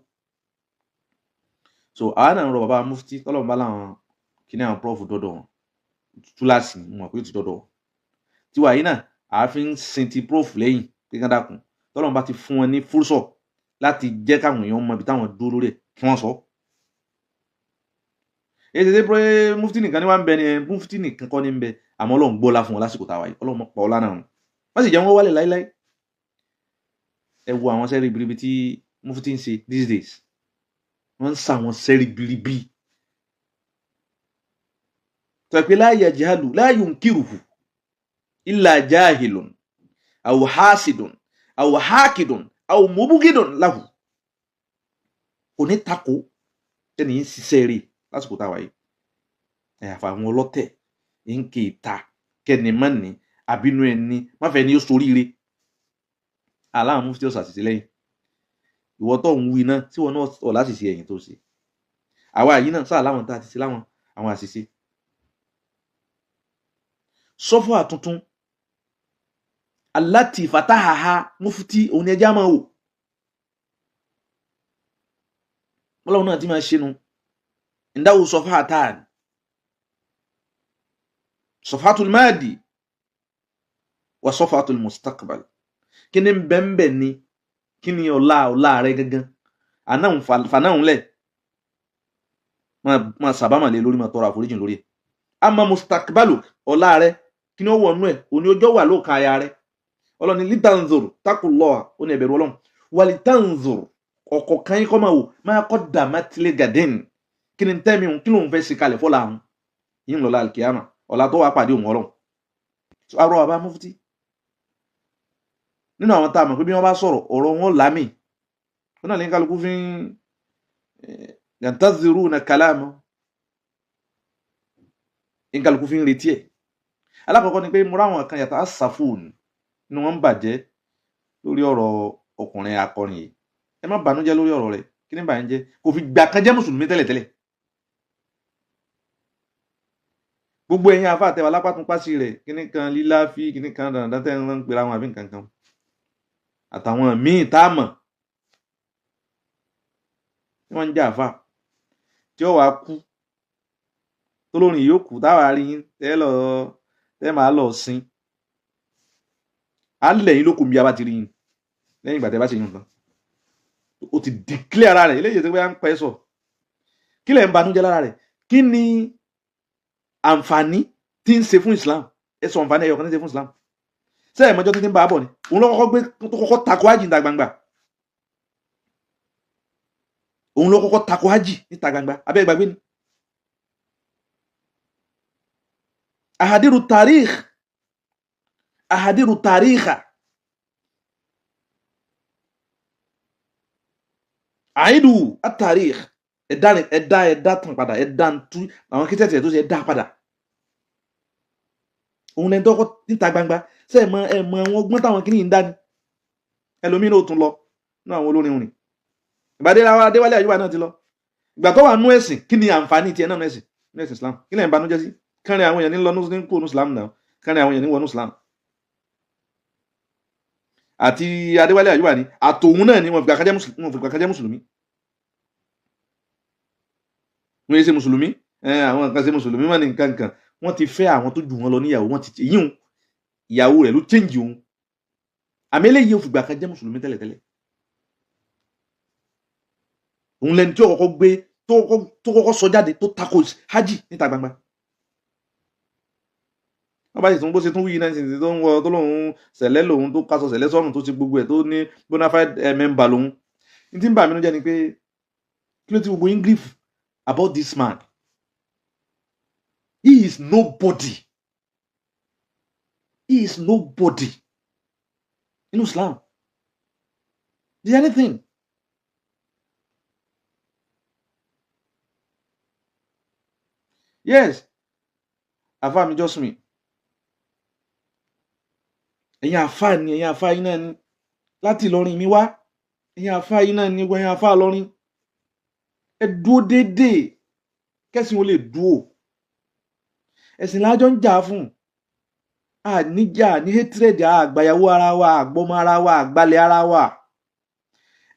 So àwa náà ń rọ bàbá mufti tọ́lọ́mù bá láwọn kíní àwọn prof dọ́dọ̀ wọn túláàsì wọn pé ó ti dọ́dọ̀ wọn. Tiwa yìí náà àá fi ń sin ti prof lẹ́yìn kíkan dákun, tọ́lọ́mù bá ti fún wọn ní fúrúsọ̀ láti jẹ́ káwọn èèyàn mọ ibi táwọn dúró lórí ẹ̀ kí wọ́n sọ. Èyí ṣe pé mufti nìkan ni wọ́n ń bẹ ni, mufti nìkan kọ́ ni ń bẹ, àmọ́ Ọlọ́run gbọ́lá fún wọn lásìkò táwa yìí, Ọlọ́run pa ọlá náà rùn wọ́n sì jẹ́ wọ́n wálẹ̀ láíláí. Ẹ wo àwọn sẹ́rí biribi tí mufti ń ṣe these days, wọ́n ń sa àwọn sẹ́rí biribi tó pé la yajhalu la yunkiruhu illa jahilun aw hasidun aw hakidun aw mubugidun lahu, kò ní takò tẹ́ni ń ṣiṣẹ́ rí lásìkò táwa yìí. Ẹ̀ àfàwọn ọlọ́tẹ̀ ń ké ta kẹ́ni mọ́ni àbínú ẹni máfẹ́ ni ó soríire. Aláwọn mufti ọ̀sà àṣìṣe lẹ́yìn ìwọ tó ń wí náà tí wọn náà ọ̀ láṣìṣe ẹ̀yìn tó ṣe, àwa yìí náà sáà láwọn tá a ti ṣe láwọn àwọn àṣìṣe. Sọ́fọ́ àtuntun aláti fatahaha mufti òun ni ẹja máa wò, ọlọ́run náà ti máa ṣe nu ìdáwó sọfá àtàn sọfátul máàdì wà sọfátul mustaqbal. Kí ni bẹ́ẹ̀nbẹ́ẹ̀ ni, kí ni ọ̀la ọ̀la rẹ gangan, ànáhùn fanáhùn lẹ̀ máa sàbámà lé lórí, máa tọrọ àforíjìn lórí ẹ̀. Àmọ́ mustaqbalu ọ̀la rẹ kí ni ó wọnú ẹ̀, òní ọjọ́ wà lóòkan aya rẹ. Ọlọ́ni litanzur taqullaha, ó ní ẹ̀bẹ̀rù ọlọ́run. Walitanzur ọ̀kọ̀ọ̀kan yín kọ́ máa wò máa kọ́ dàmátìlẹ̀ gàdẹ́n, kí ni tẹ́mi òun kí lóun fẹ́ ṣe kalẹ̀ fọ́la òun yín lọ́la alkiyama ọ̀la tó wàá pàdé òun ọlọ́run. Arọ àbá mufti nínú àwọn tá a mọ̀ pé bí wọ́n bá sọ̀rọ̀ ọ̀rọ̀ wọn lámì wọn náà ní kálukú fi ń yantaziruna kalama, ní kálukú fi ń retí ẹ̀. Alákọ̀ọ́kọ́ ni pé mo ráwọn kan yàtọ̀ asàfún ni wọ́n ń bàjẹ́ lórí ọ̀rọ̀ ọkùnrin akọrin yìí. Ẹ má bànújẹ́ lórí ọ̀rọ̀ rẹ̀, kí ni bànújẹ́? Kò fi gbà kan jẹ́ mùsùlùmí tẹ́lẹ̀tẹ́lẹ̀. Gbogbo ẹ̀yin afa àtẹwà lápátúnpásí rẹ̀ kíní kan lílá fi kíní kan dandan tẹ́ ń pera wọn àbí nǹkan kan àtàwọn míì tá a mọ̀ tí wọ́n ń jà àfa tí ó wàá kú tólórin yóò kú táwa rí yín tẹ́ lọ tẹ́ máa lọ sin á lẹ̀ yín lókun bí a bá ti rí yín lẹ́yìn ìgbà tẹ́ bá ṣe yín tán. Ó ti declare ara rẹ̀ eléyìí tó bá ń pẹ́ sọ kí lẹ̀ ń banújẹ́ lára rẹ̀, kí ni àǹfààní tí ń ṣe fún Islam? Ẹ sọ àǹfààní ẹyọ kan tí ń ṣe fún Islam. Ṣé ẹ mọjọ́ títí ń bá a bọ̀ ni? Òun ló kọ́kọ́ gbé tó kọ́kọ́ takò hajj níta gbangba. Òun ló kọ́kọ́ takò hajj níta gbangba. Abẹ́ ìgbàgbé ni. Ahadiru tarikh, ahadiru tarikha, àìdù at-tarikh, ẹ̀dá ẹ̀dá ẹ̀dá tàn padà, ẹ̀dá tú àwọn kìtẹ́tì ẹ̀ tó ṣe ẹ̀dá padà. Òun lẹ́ni tó kọ́ níta gbangba. Ṣé ẹ mọ àwọn ọgbọ́n táwọn kìnìún ń dá ni? Ẹlòmíín náà tún lọ nínú àwọn olórin òrìn. Ìbàdí Adéwálé Àyùbá náà ti lọ. Ìgbà tó wà nú ẹ̀sìn, kí ni àǹfààní tiẹ̀ náà nú ẹ̀sìn? Nú ẹ̀sìn Islam. Kí lẹ̀ ń banújẹ́ sí? Kánrin àwọn èèyàn ní lọ ní kó nú Islam náà. Kánrin àwọn èèyàn ní wọnú Islam. Àti Adéwálé Àyùbá ni àtòun náà ni wọ́n fìgbà kan jẹ́ mùsùlùmí. Wọ́n yé ṣe mùsùlùmí, àwọn kan ṣe mùsùlùmí mọ́ ní nǹkan kan. Wọ́n ti fẹ́ àwọn tó jù wọ́n lọ níyàwó, wọ́n ti yíhun ìyàwó rẹ̀ ló change òun. Àmì eléyìí ò fìgbà kan jẹ́ mùsùlùmí tẹ́lẹ̀tẹ́lẹ̀. Òun lẹni tí ó kọ́kọ́ gbé tó kọ́kọ́ sọ jáde tó tako hajj níta gbangba. Wọ́n bá sì tún bó ṣe tún wí náà sì tó ń wọ tó lóun sẹ̀lẹ̀ lòun tó kásọ sẹ̀lẹ̀ sọ́run tó ti gbogbo ẹ̀ tó ní bona fide member lòun. Ní tí ń bà mí nínú jẹ́ ni pé kí ló ti gbogbo yín grief about this man? He is nobody. He is nobody in Islam. Is anything? Yes. Àfáà mi just me. Ẹ̀yin àfáà ni, ẹ̀yin àfáà yín náà ni. Láti Ìlọrin mi wá. Ẹ̀yin àfáà yín náà ni, gbogbo ẹ̀yin àfáà Ìlọrin. Ẹ dúró déédéé. Kẹ́sìn ó lè dúró. Ẹ̀sìn lájọ́ ń jà fún. A níjà ní hatred, àgbàyàwó ara wa, àgbọmọ ara wa, àgbálẹ̀ ara wa.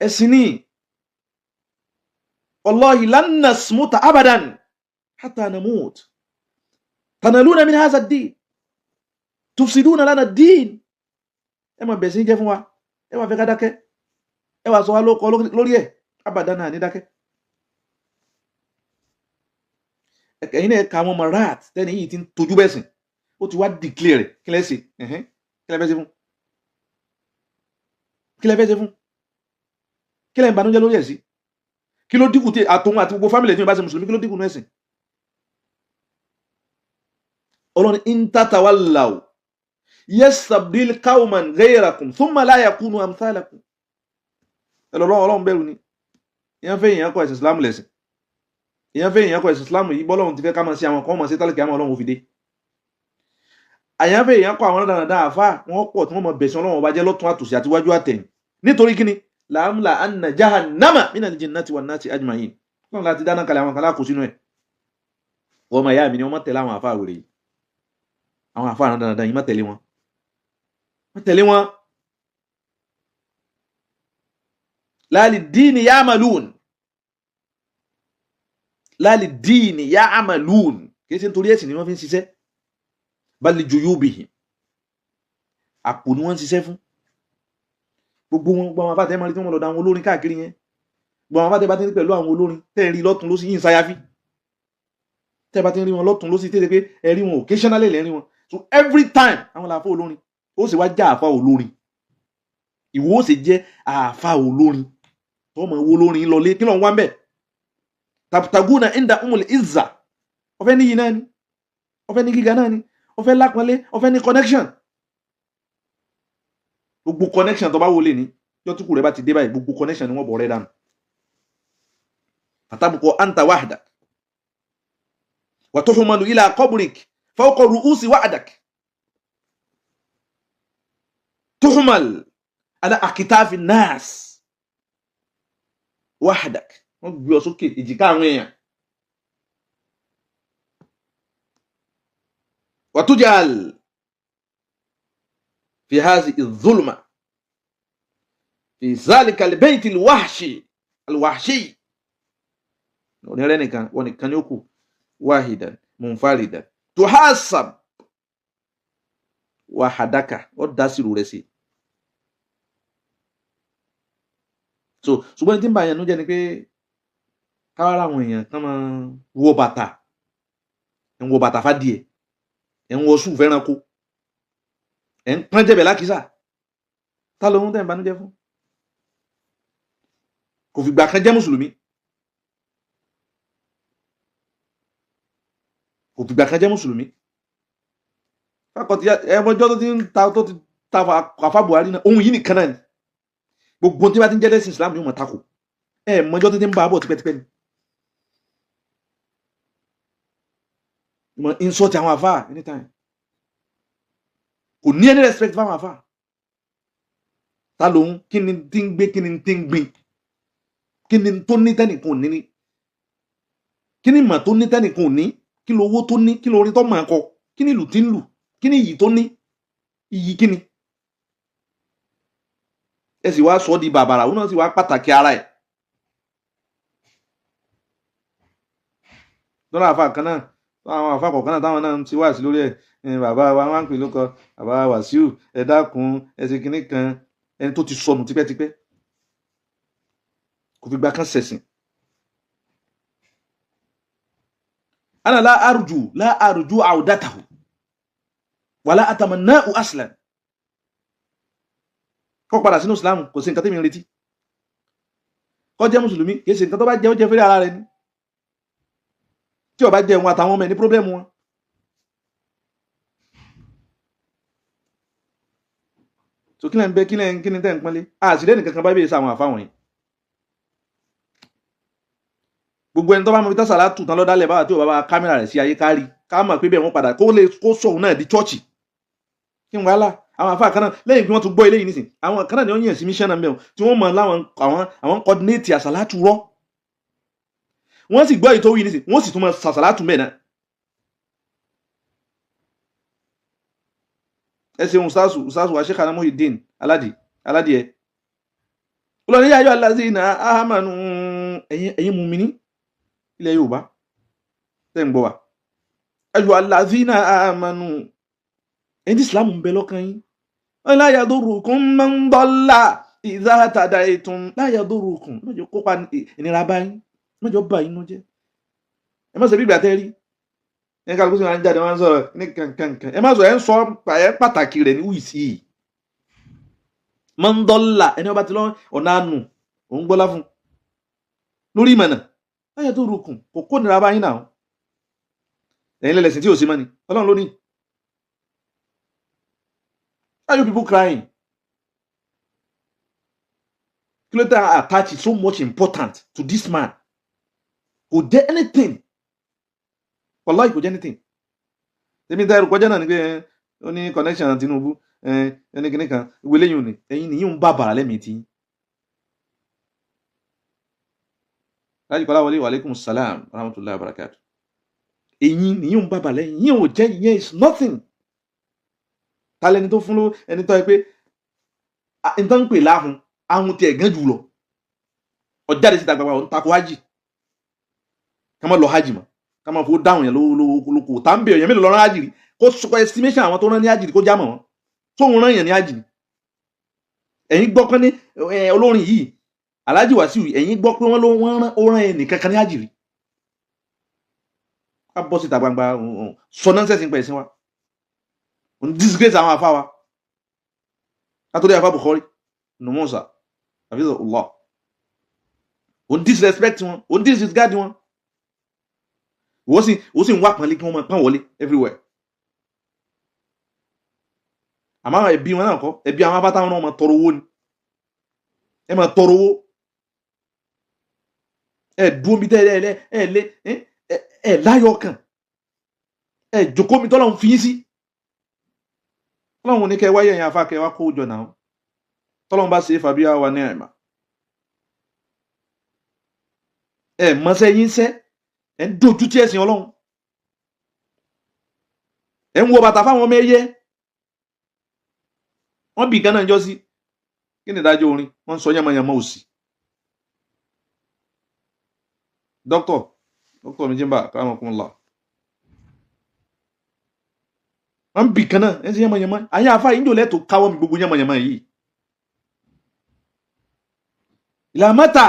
Ẹ̀sìn ni. Wallahi lan nasmuta abadan hatta namut. Tanaluna min hadha ad-din. Tufsiduna lana ad-din. Ẹ máa bẹ̀sìn jẹ́ fún wa. Ẹ máa fẹ́ ká dákẹ́. Ẹ wá sọ wá lóko lórí ẹ̀. Abadan náà ní dákẹ́. Ẹ̀yin náà ka àwọn ọmọ rat tẹ́ni yìí ti ń tojú bẹ́sìn. Ó ti wá declare rẹ̀. Kí lẹ́ ṣe? Kí lẹ́ fẹ́ ṣe fún? Kí lẹ́ fẹ́ ṣe fún? Kí lẹ́ ń banújẹ́ lórí ẹ̀ sí? Kí ló dínkù tí àtòun àti gbogbo fámìlì tí wọ́n bá ṣe mùsùlùmí, kí ló dínkù nú ẹ̀sìn? Ọlọ́run in tatawallaw yastabdil qawman ghayrakum thumma la yakunu amthalakum. Ẹlọ́run Ọlọ́run bẹ̀rù ni. Ìyẹn fẹ́ ìyẹn kọ́ ẹ̀sìn Islam lẹ̀sìn. Ìyẹn fẹ́ ìyẹn kọ́ ẹ̀sìn Islam yìí bọ́lọ́run ti fẹ́ ká máa ṣe àwọn kan máa ṣe tálíkì àmọ́ Ọlọ́run ò fi dé. Àyànfẹ́ ìyẹn kọ́ àwọn dáradára àfá wọn pọ̀ tí wọ́n mọ bẹ̀sìn Ọlọ́run ọba jẹ́ lọ́tún àtòsí àti wájú àtẹ̀yìn. Nítorí kíni? Làámùlà anna jahannama minal jinnati wan nasi ajma'in. Ọlọ́run láti dáná kalẹ̀ àwọn kan lákòó sínú ẹ̀. Wọ́n máa yá mi ni wọ́n má tẹ̀lé àwọn àfá wèrè yìí. Àwọn àfá dáradára yìí má tẹ̀lé wọn. Má tẹ̀lé wọn. La lid-dini ya'malun. La lid-dini ya'malun. Kì í ṣe nítorí ẹ̀sìn ni wọ́n fi ń ṣiṣẹ́. Bal li juyubihim. Àpò ni wọ́n ń ṣiṣẹ́ fún. Gbogbo wọn, gbogbo àwọn afáàtẹ́ máa rí tí wọ́n lọ da àwọn olórin káàkiri yẹn. Gbogbo àwọn afáàtẹ́ bá ti ń rí pẹ̀lú àwọn olórin tẹ́ ẹ rí lọ́tún lósì yìí ń sáyáfí. Tẹ́ ẹ bá ti ń rí wọn lọ́tún lósì tẹ́ ẹ pé ẹ rí wọn occasionally lẹ́ rí wọn. So every time àwọn làáfà olórin ó sì wá já àfà olórin. Ìwọ ó sì jẹ́ àfà olórin. Tọ́ mọ̀ wo olórin lọlé kí ló ń wá ń bẹ̀? Tabtaguna inda umul izza. Ó fẹ́ níyì náà ni. Ó fẹ́ ní gíga náà ni. Ó fẹ́ lápọ́nlé, ó fẹ́ ní connection. Gbogbo connection tó bá wọlé ní yọtúkù rẹ bá ti dé báyìí, gbogbo connection ni wọ́n bọ̀ rẹ dànù. Fatabqa anta wahdak wa tuhmalu ila qabrik fawqa ru'usi wa'dak. Tuhmal ala akitafi nas wahdak. Wọ́n gbé ọ sókè èjìká àwọn èèyàn. Wa tuj'al fi hadhihi adh-dhulma fi dhalika al-bayt al-wahshi al-wahshi. Onírẹ́ nìkan, wọn nìkan ní ó kù. Wahidan munfaridan tuhasab wahadaka. Ó dá sírù rẹ̀ sí. So ṣùgbọ́n tí ń bá yẹn nú jẹ́ ni pé káwárà àwọn èèyàn kan máa wọ bàtà, ń wọ bàtà fádìẹ, ẹ̀ ń wọ sùn fẹ́ranko, ẹ̀ ń pọ́n jẹ̀bẹ̀ lákìsà. Ta ló ń tẹ̀ ń banújẹ́ fún? Kò fìgbà kan jẹ́ mùsùlùmí. Kò fìgbà kan jẹ́ mùsùlùmí. Fákọ̀tì ẹ̀mọ́jọ́ tó ti ń ta tó ti ta àfa Buhari náà, ohun yìí nìkan náà ni. Gbogbo tí bá ti ń jẹ́ lẹ́sìn Islam yóò mọ̀ tako. Ẹ̀mọ́jọ́ tó ti ń bá a bọ̀ tipẹ́tipẹ́ ni. Ìmọ̀ insult àwọn àfa anytime. Kò ní any respect fáwọn àfa. Ta lòun kí ni tí ń gbé, kí ni tí ń gbin, kí ni tó ní tẹ́nìkan ò ní ní, kí ni ìmọ̀ tó ní tẹ́nìkan ò ní, kí lowó tó ní, kí lórin tó mọ̀ ọ́ kọ, kí ni ìlù tí ń lù, kí ni iyì tó ní, iyì kí ni. Ẹ sì wá sọ ọ́ di bàbàrà, òun náà sì wá pàtàkì ara ẹ̀. Lọ́nà àfa kan náà, àwọn àfa kọ̀ọ̀kan náà táwọn náà ń ti wá sí lórí ẹ̀, bàbá wa wá ń pè lóko bàbá Wàsíù, ẹ dákun, ẹ ṣe kinní kan, ẹni tó ti sọnù tipẹ́tipẹ́ kò fi gba kan ṣẹ̀sìn. Ana la arju la arju awdatahu. Wala atamanna'u aslan. Kó padà sínú Islam, kò sí nǹkan tí mi ń retí. Kó jẹ́ mùsùlùmí, kì í ṣe nǹkan tó bá jẹ́ ó jẹ́ fẹ́rẹ́ ara rẹ̀ ni. Tí ó bá jẹ́ wọn àtàwọn ọmọ ẹ̀ ní pírọ́blẹ́mù wọn. So kí lẹ́ ń bẹ, kí lẹ́ ń kí ni tẹ́ ń pọ́nlé? Àṣírí ẹnìkan kan bá bèèrè sáwọn àfáwọn yìí. Gbogbo ẹni tó bá mọ ibi tá sàlátù tán lọ́dálẹ̀ báwa tí ò bá bá kámẹ́rà rẹ̀ sí ayé kárí, ká mọ̀ pé bẹ́ẹ̀ wọ́n padà kó lè kó sọ̀hún náà di chọ́ọ̀chì. Kí n wàhálà àwọn àfáà kan náà lẹ́yìn bí wọ́n tún gbọ́ eléyìí nísìn, àwọn kan náà ni wọ́n yàn sí mission náà mẹ́wọ̀n tí wọ́n mọ̀ láwọn àwọn coordinate àsàlátù rọ́. Wọ́n sì gbọ́ èyí tó wí nísìn, wọ́n sì tún mọ sàsàlátù mẹ́ náà. Ẹ ṣeun ustaasu, ustaasu wa Sheikh Muhyiddin Aládì Aládìẹ. Olórí yáyọ alazina ahamanu, ẹ̀yin mùmíní ilẹ̀ Yorùbá tẹ́ ń gbọ́ wa. Ayọ̀ alazina ahamanu, ẹ̀yin tí Islam ń bẹ lọ́kàn yín. La yadurukum man dalla idha tadaytum, la yadurukum, mẹ́jọ kópa ìnira báyìí, mẹ́jọ bá yín nú jẹ́. Ẹ má ṣe bí ìgbà tẹ́ rí. Ẹ kálukú sí máa ń jáde, máa ń sọ̀rọ̀ ní kankankan. Ẹ má sọ, ẹ ń sọ ẹ pàtàkì rẹ̀ ní wíìsì yìí. Man dalla, ẹni ọba ti lọ ọ̀nà àánú, òun gbọ́lá fún lórí ìmọ̀nà. La yadurukum, kò kó nira báyìí náà. Ẹ̀yin lẹ́lẹ̀sìn tí ò sí mọ́ ni, Ọlọ́run ló ní. Why are you people crying? Kí ló dé attach so much important to this man? Kò jẹ́ anything. Wallahi kò jẹ́ anything. Tèmi tá ẹrù kọjá náà ni pé ó ní connection Tinubu, ẹni kìíní kan, ìwé lẹ́yìn òní, ẹ̀yin nìyí ń bá bàrà lẹ́mìí tí. Láti kọ́lá wọlé, wa alaikum salam, rahmatullahi wa barakatuh. Ẹ̀yin nìyí ń bá bàrà lẹ́yìn, yín ò jẹ́ ìyẹn is nothing. Ta lẹni tó fún ló ẹni tó yẹ pé n tán ń pè láhùn, ahun tiẹ̀ gán jù lọ. Ọjáde síta gbagba, òun takò hajj. Ká má lọ hajj mọ́, ká má fowó dáhùn yẹn lówó tá ń bẹ̀ yẹn mélòó lọ́rán hajj rí, kó sọ estimation àwọn tó rán ní hajj rí kó já mọ̀ wọ́n. Tóun rán yẹn ní hajj ni. Ẹ̀yin gbọ́ pé ní olórin yìí, Alhaji Wasiu, ẹ̀yin gbọ́ pé wọ́n ló wọ́n rán ó rán ẹnì kankan ní hajj rí. Ká bọ́ síta gbangba sọ nonsense nípa ẹ̀sìn wa. Òun disgrace àwọn afá wa. Látòrí afá Bukhari, Numusa, Hafizahullah. Òun disrespect wọn, òun disregard wọn. Wọ́n sì ń wá pọ́nlé kí wọ́n máa pọ́n wọlé everywhere. Àmọ́ àwọn ẹbí wọn náà kọ́, ẹbí àwọn abátáwọn náà máa tọrọ owó ni. Ẹ máa tọrọ owó. Ẹ dúró mi tẹ́ ẹ ẹ lé ẹ láyọ̀ kan. Ẹ jòkó mi tọ́lọ́run fi yín sí. Ọlọ́run ní kẹ́ wáyé ẹ̀yin afá kẹ́ wá kó jọ náà. Tọ́lọ́run bá ṣe é fàbíyá wa ní àìmà. Ẹ mọ́sẹ́ yín sẹ́, ẹ ń dojú tí ẹ̀sìn Ọlọ́run. Ẹ ń wọ bàtà fáwọn ọmọ ẹyẹ. Wọ́n bì gánà jọ sí. Kí ni ìdájọ́ orin? Wọ́n ń sọ yánmayànmá òsì. Dókítà mi Jimba, karamakumullah. Wọ́n bì kan náà, ẹ ń sọ yánmayànmá. Àyè afá yìí ń jò lẹ́tọ̀ọ́ káwọ́ mi gbogbo yánmayànmá yìí. Ila mata?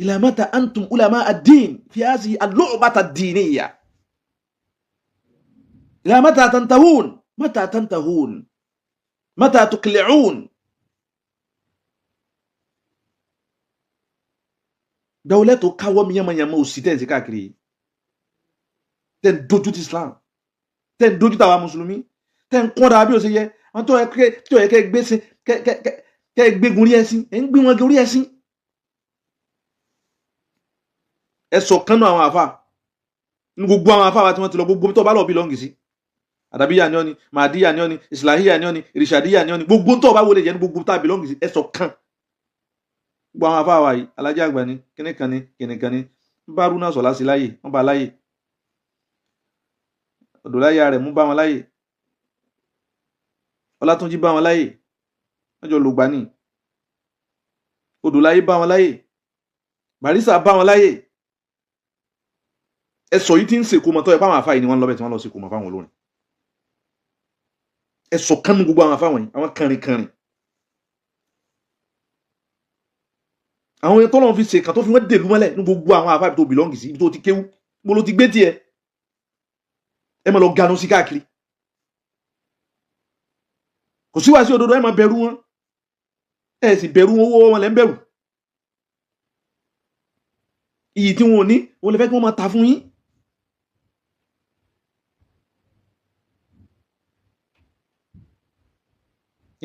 Ila mata antum ulama ad-din fi hadhihi al-lu'bata ad-diniyya? Ila mata tantahun? Mata tantahun? Mata tuqli'un? Dawlẹ́ tó káwọ́ mi yánmayànmá òsì tẹ́ ń ṣe káàkiri yìí. Tẹ́ ń dojú ti Islam, tẹ́ ń dojú tàwa mùsùlùmí, tẹ́ ń kọ́ra bí ó ṣe yẹ. Àwọn tó yẹ kẹ́ gbé sí kẹ́ gbégun rí ẹṣin, ẹ̀ ń gbé wọn gorí ẹṣin. Ẹ sọ kánú àwọn àfa ní gbogbo àwọn àfa wa tí wọ́n ti lọ, gbogbo tó bá lọ bí lọ́ngì sí. Àdàbíyà ni ọ́ ni, Màdíyà ni ọ́ ni, Ìsìláhíyà ni ọ́ ni, Ìrìṣàdíyà ni ọ́ ni, gbogbo tó bá wọlé jẹ́ ní gbogbo tá a bí lọ́ngì sí, ẹ sọ kán. Gbogbo àwọn àfa wa yìí, Alájà àgbà ni, kíníkan ni, kíníkan ni, ń bá Rúnà Sọ̀lá sí láyè, wọ́n bá láyè. Ọ̀dọ̀láyà rẹ̀ mú bá wọn láyè. Ọlátúnjí bá wọn láyè. Wọ́n jọ lògbà ní. Odòláyé bá wọn láyè. Barrister bá wọn láyè. Ẹ sọ yìí tí ń sèkó mọ́tọ́ ẹ fáwọn àfáà yìí ni wọ́n lọ bẹ̀ tí wọ́n lọ sèkó mọ́ fáwọn olórin. Ẹ sọ kánú gbogbo àwọn àfáà wọ̀nyí, àwọn kànrìnkànrìn. Àwọn ẹni tọ́lọ́run fi ṣèkà tó fi wọ́n dèlú mọ́lẹ̀ ní gbogbo àwọn àfáà tó bìlọ́ǹgì sí, ibi tó ti kéwú, mo ló ti gbé tiẹ̀. Ẹ máa lọ ganu sí káàkiri. Kò sí wàásù òdodo, ẹ máa bẹ̀rù wọn, ẹ sì bẹ̀rù owó wọn lẹ́ ń bẹ̀rù. Iyì tí wọn ò ní, wọn lè fẹ́ kí wọ́n máa ta fún yín.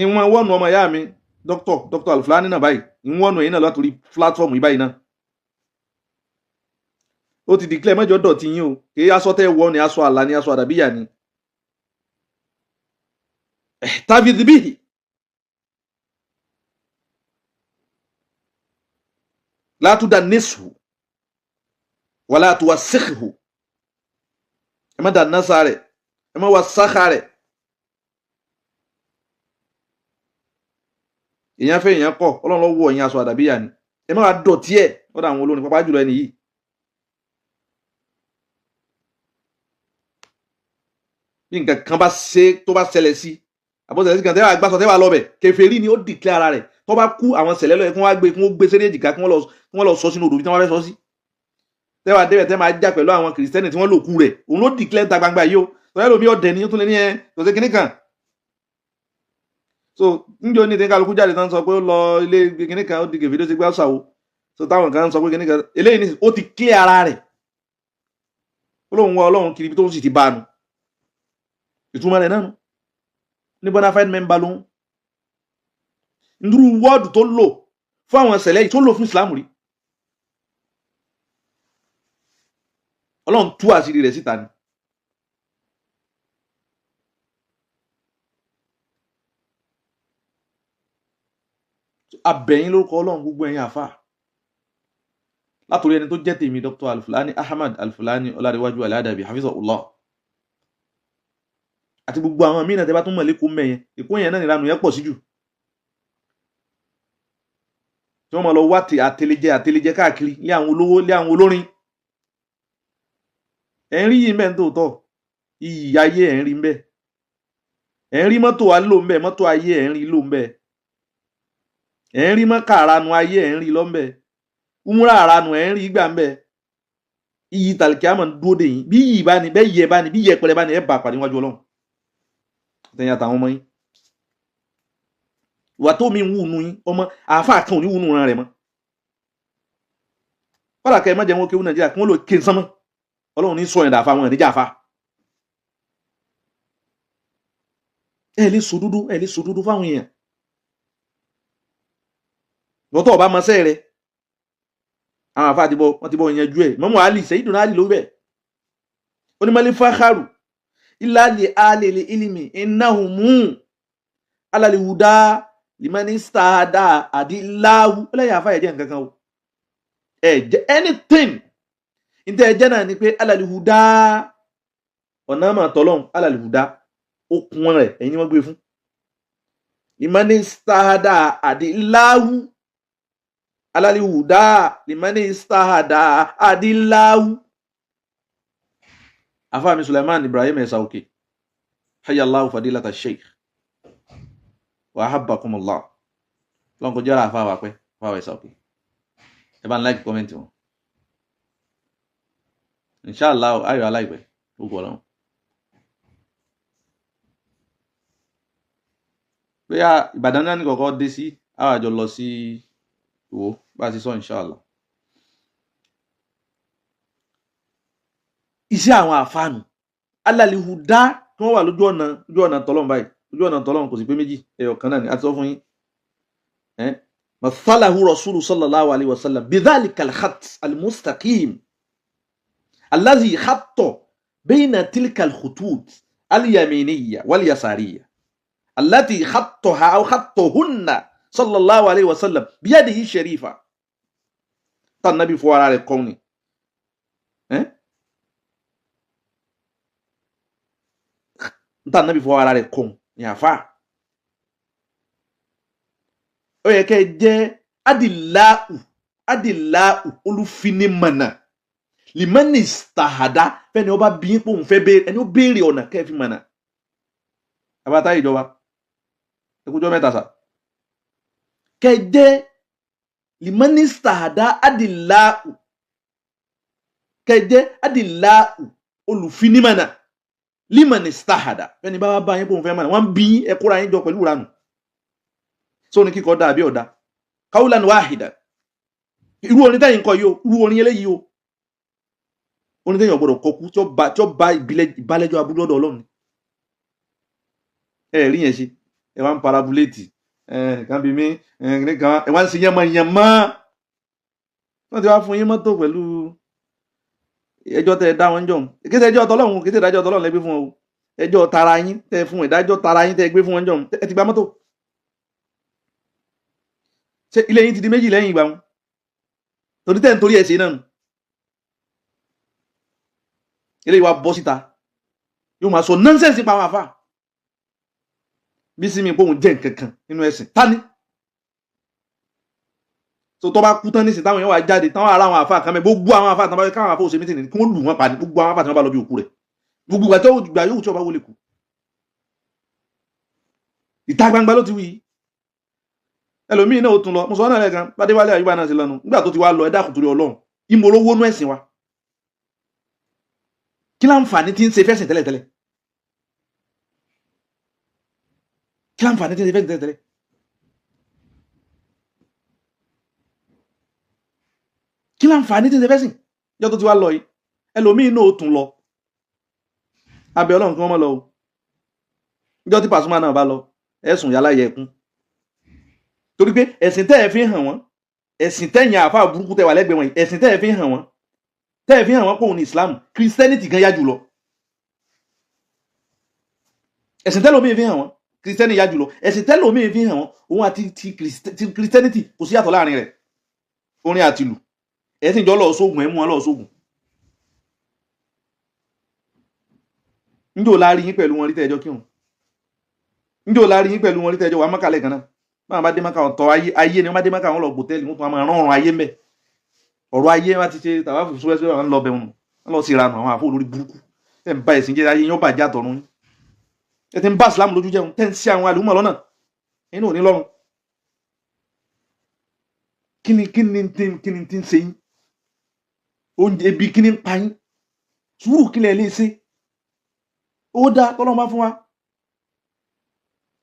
Ìwọ̀n wọ́ọ̀nù ọmọ ìyá mi Dr. Alfulani náà báyìí, ìwọ̀n ẹ̀yìn náà látòrí platform yìí báyìí náà. Ó ti declare mẹ́jọ dọ̀tí yín o, kì í aṣọ tẹ́ wọ ni aṣọ àlà ni aṣọ àdàbíyà ni. Tàbí bíi látúndà nísù wàlá àtúwà síkìhù, ẹ má dà násà rẹ̀, ẹ má wà sáxà rẹ̀. Èèyàn fẹ́ èèyàn kọ̀, Ọlọ́run ló wọ̀ ẹ̀yìn aṣọ àdàbíyà ni, ẹ má wà dọ̀tí ẹ̀ lọ́dọ̀ àwọn olórin, pàápàá jùlọ ẹni yìí. Bí nǹkan kan bá ṣe tó bá ṣẹlẹ̀ sí àbọ̀sẹ̀lẹ̀ sí kan tẹ́wà gbàsọ tẹ́wà lọ́bẹ̀, kèfèrí ni ó dìklẹ́ ara rẹ̀. Tó bá kú, àwọn sẹ̀lẹ̀ lọ́yẹ̀ kí wọ́n gbé, kí wọ́n gbé sẹ́rí èjìká, kí wọ́n lọ sọ sínú odò bí tí wọ́n fẹ́ sọ sí. Tẹ́wà débẹ̀ tẹ́ máa já pẹ̀lú àwọn kìrìsìtẹ́nì tí wọ́n lò kú rẹ̀, òun ló dìklẹ́ ta gbangba yìí o. Tọ́lá lómi ọ̀dẹ̀ ni ó tún lé ní ẹ kò sí kinní kan. So níjó ní ìtẹ́ńkà lókú jáde tán sọ pé ó lọ ilé kinní kan, ó di kèfèrí, ó ti gbé ọ̀sàwò. So táwọn kan sọ pé kinní kan eléyìí ní ó ti clear ara rẹ̀, ó lóun wá Ọlọ́run kiri ibi tó ń sì ti bá a nu. Ìtumọ̀ rẹ̀ náà nu ní bona fide member lòun. Ndúrú wọ́ọ̀dù tó lò fún àwọn ṣẹlẹ̀ yìí tó lò fún Islam rí, Ọlọ́run tú àṣírí rẹ̀ síta ni. Abẹ̀yìn lórúkọ Ọlọ́run, gbogbo ẹ̀yin àfà, látòrí ẹni tó jẹ́ tèmi Dr. Alfulani Ahmad Alfulani Ọlárẹ̀wájú Aládàbí hafizahullah, àti gbogbo àwọn míì náà tẹ́ bá tún mọ̀ lẹ́kọ̀ọ́ mẹ́yẹn, èkó yẹn náà nìranù yẹn pọ̀ sí jù, tí wọ́n máa lọ wá àtẹlẹjẹ káàkiri lé àwọn olówó, lé àwọn olórin. Ẹ̀ ń rí yìí mbẹ́ ń tòótọ́, iyì ayé ẹ̀ ń rí mbẹ́, ẹ̀ ń rí mọ́tò wa lò mbẹ́, mọ́tò ayé ẹ̀ ń rí lò mbẹ́, ẹ̀ ń rí mọ́kà àranu ayé ẹ̀ ń rí lọ́mbẹ́, umura àranu ẹ̀ ń rí gbà mbẹ́. Iyì tàlìkíámọ̀ ń dúró dè yín, bí iyì bá ní, bẹ́ẹ̀ yẹ bá ní, bí yẹpẹrẹ bá ní, ẹ̀ bá pàdé níwájú Ọlọ́run àtẹ̀yìn àtàwọn ọmọ yín. Ìwà tó mi ń wù nù yín, ọmọ àáfàá kan ò ní wù nù ran rẹ̀ mọ́. Kọ́dà kẹ́ ẹ má jẹ́ wọn kéwú Nàìjíríà kí wọ́n lò ké nsánmọ́, Ọlọ́run ní sọ yẹn dàáfà wọn níjà fa. Ẹ lè sòdodo, ẹ lè sòdodo fáwọn èèyàn. Lọ́tọ̀ ọba mọ́sẹ́ rẹ̀, àwọn àáfàá ti bọ́, wọ́n ti bọ́ yanjú ẹ̀. Mọ́mọ́ Ali Sayyiduna Ali ló bẹ̀. Onímọ̀lẹ́ fákàrù ilá li alili ilimi innahumu alalihuda limani stada adilahu. Lẹ́yìn àáfàá yẹn jẹ́ nǹkan kan o, ẹ jẹ́ anything ntẹ́ ẹ jẹ́ náà ni pé alalihuda ọ̀nà àmà tọ́lọ́hún, alalihuda okun rẹ̀ ẹ̀yin ni wọ́n gbé fún. Limani stada adilahu alalihuda limani stada adilahu. Afaami Sulaiman Ibrahim Ẹ̀sà Òkè, hayallahu fadilata sheikh wa ahabbakumullah. Lọ́n kò jẹ́ra àfáwà pẹ́ àfáwà Ẹ̀sà Òkè, ẹ bá ń láìkì kọ́mẹ́ntì wọn inshallah ayọ̀ aláìpẹ́ gbogbo ọlọ́run. Bóyá Ìbàdàn náà ní kọ̀ọ̀kan dé sí, àwọn àjọ lọ sí Ìwó bá a ti sọ inshallah. Iṣẹ́ àwọn àfáànù alalihuda tí wọ́n wà lójú ọ̀nà, lójú ọ̀nà tọ́lọ́n báyìí, lójú ọ̀nà tọ́lọ́n kò sì pé méjì, ẹyọ kan náà ni a ti sọ fún yín. Mathalahu rasulu sallallahu alayhi wa sallam bidhalika alkhat almustaqim allazi khatta bayna tilka alkhutut alyaminiya walyasariya allati khattaha aw khattahunna sallallahu alayhi wa sallam biyadihi sharifa. Tá nabi fọ ara rẹ̀ kọ́ ni. Nta nabi fọ ara rẹ̀ kọ́ ní àfa. Ó yẹ kẹ́ ẹ jẹ́ adiláhù, adiláhù olùfinimọ̀nà limani stahada fẹ́ni ọba bí pé òun fẹ́ béèrè, ẹni ó béèrè ọ̀nà kẹ́ ẹ fi mọ̀nà. Abata ìjọba ẹkújọ́ mẹ́ta sà. Kẹ́ ẹ jẹ́ limani stahada adiláhù, kẹ́ ẹ jẹ́ adiláhù olùfinimọ̀nà Liman istahada, fẹ́ni bá wá bá yín pé òun fẹ́ mọ̀nà, wọ́n bí ẹ kóra yín jọ pẹ̀lú ìranù. Sóni kíkọ́ dà bí ọ̀dà? Qawlan wahida. Irú orin tẹ́yìn kọ yìí o, irú orin eléyìí o, orin tẹ́yìn ọ̀gbọ́dọ̀ kọkú tí ó bá ìbálẹ́jọ́ aburú lọ́dọ̀ Ọlọ́run. Ẹ rí yẹn ṣe, ẹ wá ń parabuléètì nìkan bí mi nìkan, ẹ wá ń ṣe yánmọ́. Wọ́n ti wá fún yín mọ́tò pẹ̀lú ẹjọ́ tẹ́ ẹ dá wọn jọ̀hún. Kété ẹjọ́ tọlọ́hún, kété ìdájọ́ tọlọ́hún lẹ gbé fún wọn o. Ẹjọ́ tara yín tẹ́ fún, ìdájọ́ tara yín tẹ́ gbé fún wọn jọ̀hún. Ẹ ti gba mọ́tò. Ṣé ilé yín ti di méjì lẹ́yìn ìgbà wọn? Torí tẹ́ ń torí ẹ̀ ṣe náà nù. Eléyìí wá bọ́ síta, yóò máa sọ nọ́nsẹ̀nsì pa àwọn àfa. Bí sinmi pé òun jẹ́ nǹkan kan nínú ẹ̀sìn tani. So tó bá kú tán nísìnyí, táwọn èèyàn wá jáde, táwọn ará àwọn àfa kan mẹ, gbogbo àwọn àfa tán bá káwọn àfa òṣèmítì ní kí wọ́n lù wọ́n pa ní gbogbo àwọn àfa tí wọ́n bá lọ bí òkú rẹ̀, gbogbo ìgbà tó gbà yóò tí wọ́n bá wọlé kú. Ìta gbangba ló ti wí. Ẹlòmíín náà ó tún lọ, mo sọ náà lẹ́ẹ̀kan, Bádéwálé Àyùbá náà ti lọ́nu nígbà tó ti wá lọ. Ẹ dákun torí Ọlọ́run, ìmọ̀lówó nú ẹ̀sìn wa, kí láǹfààní tí ń ṣe fẹ́sìn tẹ́lẹ̀tẹ́lẹ̀? Kí láǹfààní tí ń ṣe fẹ́sìn tẹ́lẹ̀tẹ́lẹ̀? Kí láǹfààní tí ń ṣe fẹ́sìn yọ tó ti wá lọ yìí? Ẹlòmíín náà ó tún lọ, abẹ Ọlọ́run kí wọ́n mọ̀ lọ o. Níjọ́ tí Pasuma náà bá lọ, ẹ̀sùn yálà yẹ ẹkún, torí pé ẹ̀sìn tẹ́ ẹ fi hàn wọ́n, ẹ̀sìn tẹ́yìn àáfàá burúkú tẹ́ wà lẹ́gbẹ̀ẹ́ wọn, ẹ̀sìn tẹ́ ẹ fi hàn wọ́n, tẹ́ ẹ fi hàn wọ́n pé òun ní Islam, Christianity gan yá jùlọ. Ẹ̀sìn tẹ́lòmíì fi hàn wọ́n, Christianity yá jùlọ. Ẹ̀sìn tẹ́lòmíì fi hàn wọ́n, òun àti ti Christianity kò sí yàtọ̀ láàrin rẹ̀. Orin àti ìlù, ẹ̀sìn jọ lọ́ọ́ sógun, ẹ̀ mú wọn lọ́ọ́ sógun. Njó la rí yín pẹ̀lú wọn rí tẹ́ẹ̀jọ́ kírun? Njó la rí yín pẹ̀lú wọn rí tẹ́ẹ̀jọ́ wà mọ́kàlẹ̀ kan náà? Báwọn bá dé mọ́kà ọ̀tọ̀ ayé ni wọ́n bá dé mọ́kà, wọn lọ gbòtẹ́ẹ̀lì, wọ́n tún máa rán ọ̀run ayé mbẹ́. Ọ̀rọ̀ ayé wọn ti ṣe tàbá fún súwẹ́súwẹ́, wọn lọ bẹ̀ wọn lọ sí ìranù. Àwọn àfọ olórí burúkú tẹ̀ ń ba ẹ̀sìn jẹ́, ayé yín ó bàjẹ́ àtọ̀run yín. Ẹ ti ń bá Islam lójú jẹun, tẹ̀ ń sí àwọn àlùmọ̀ lọ́nà, ẹ̀yin náà ò ní lọ́run. Kíni kíni kíni tí ń ṣe yín? Oúnjẹ ebi kíni ń pa yín? Sùúrù kílẹ̀ lè ṣe? Ó dá tọ́lọ́run bá fún wa,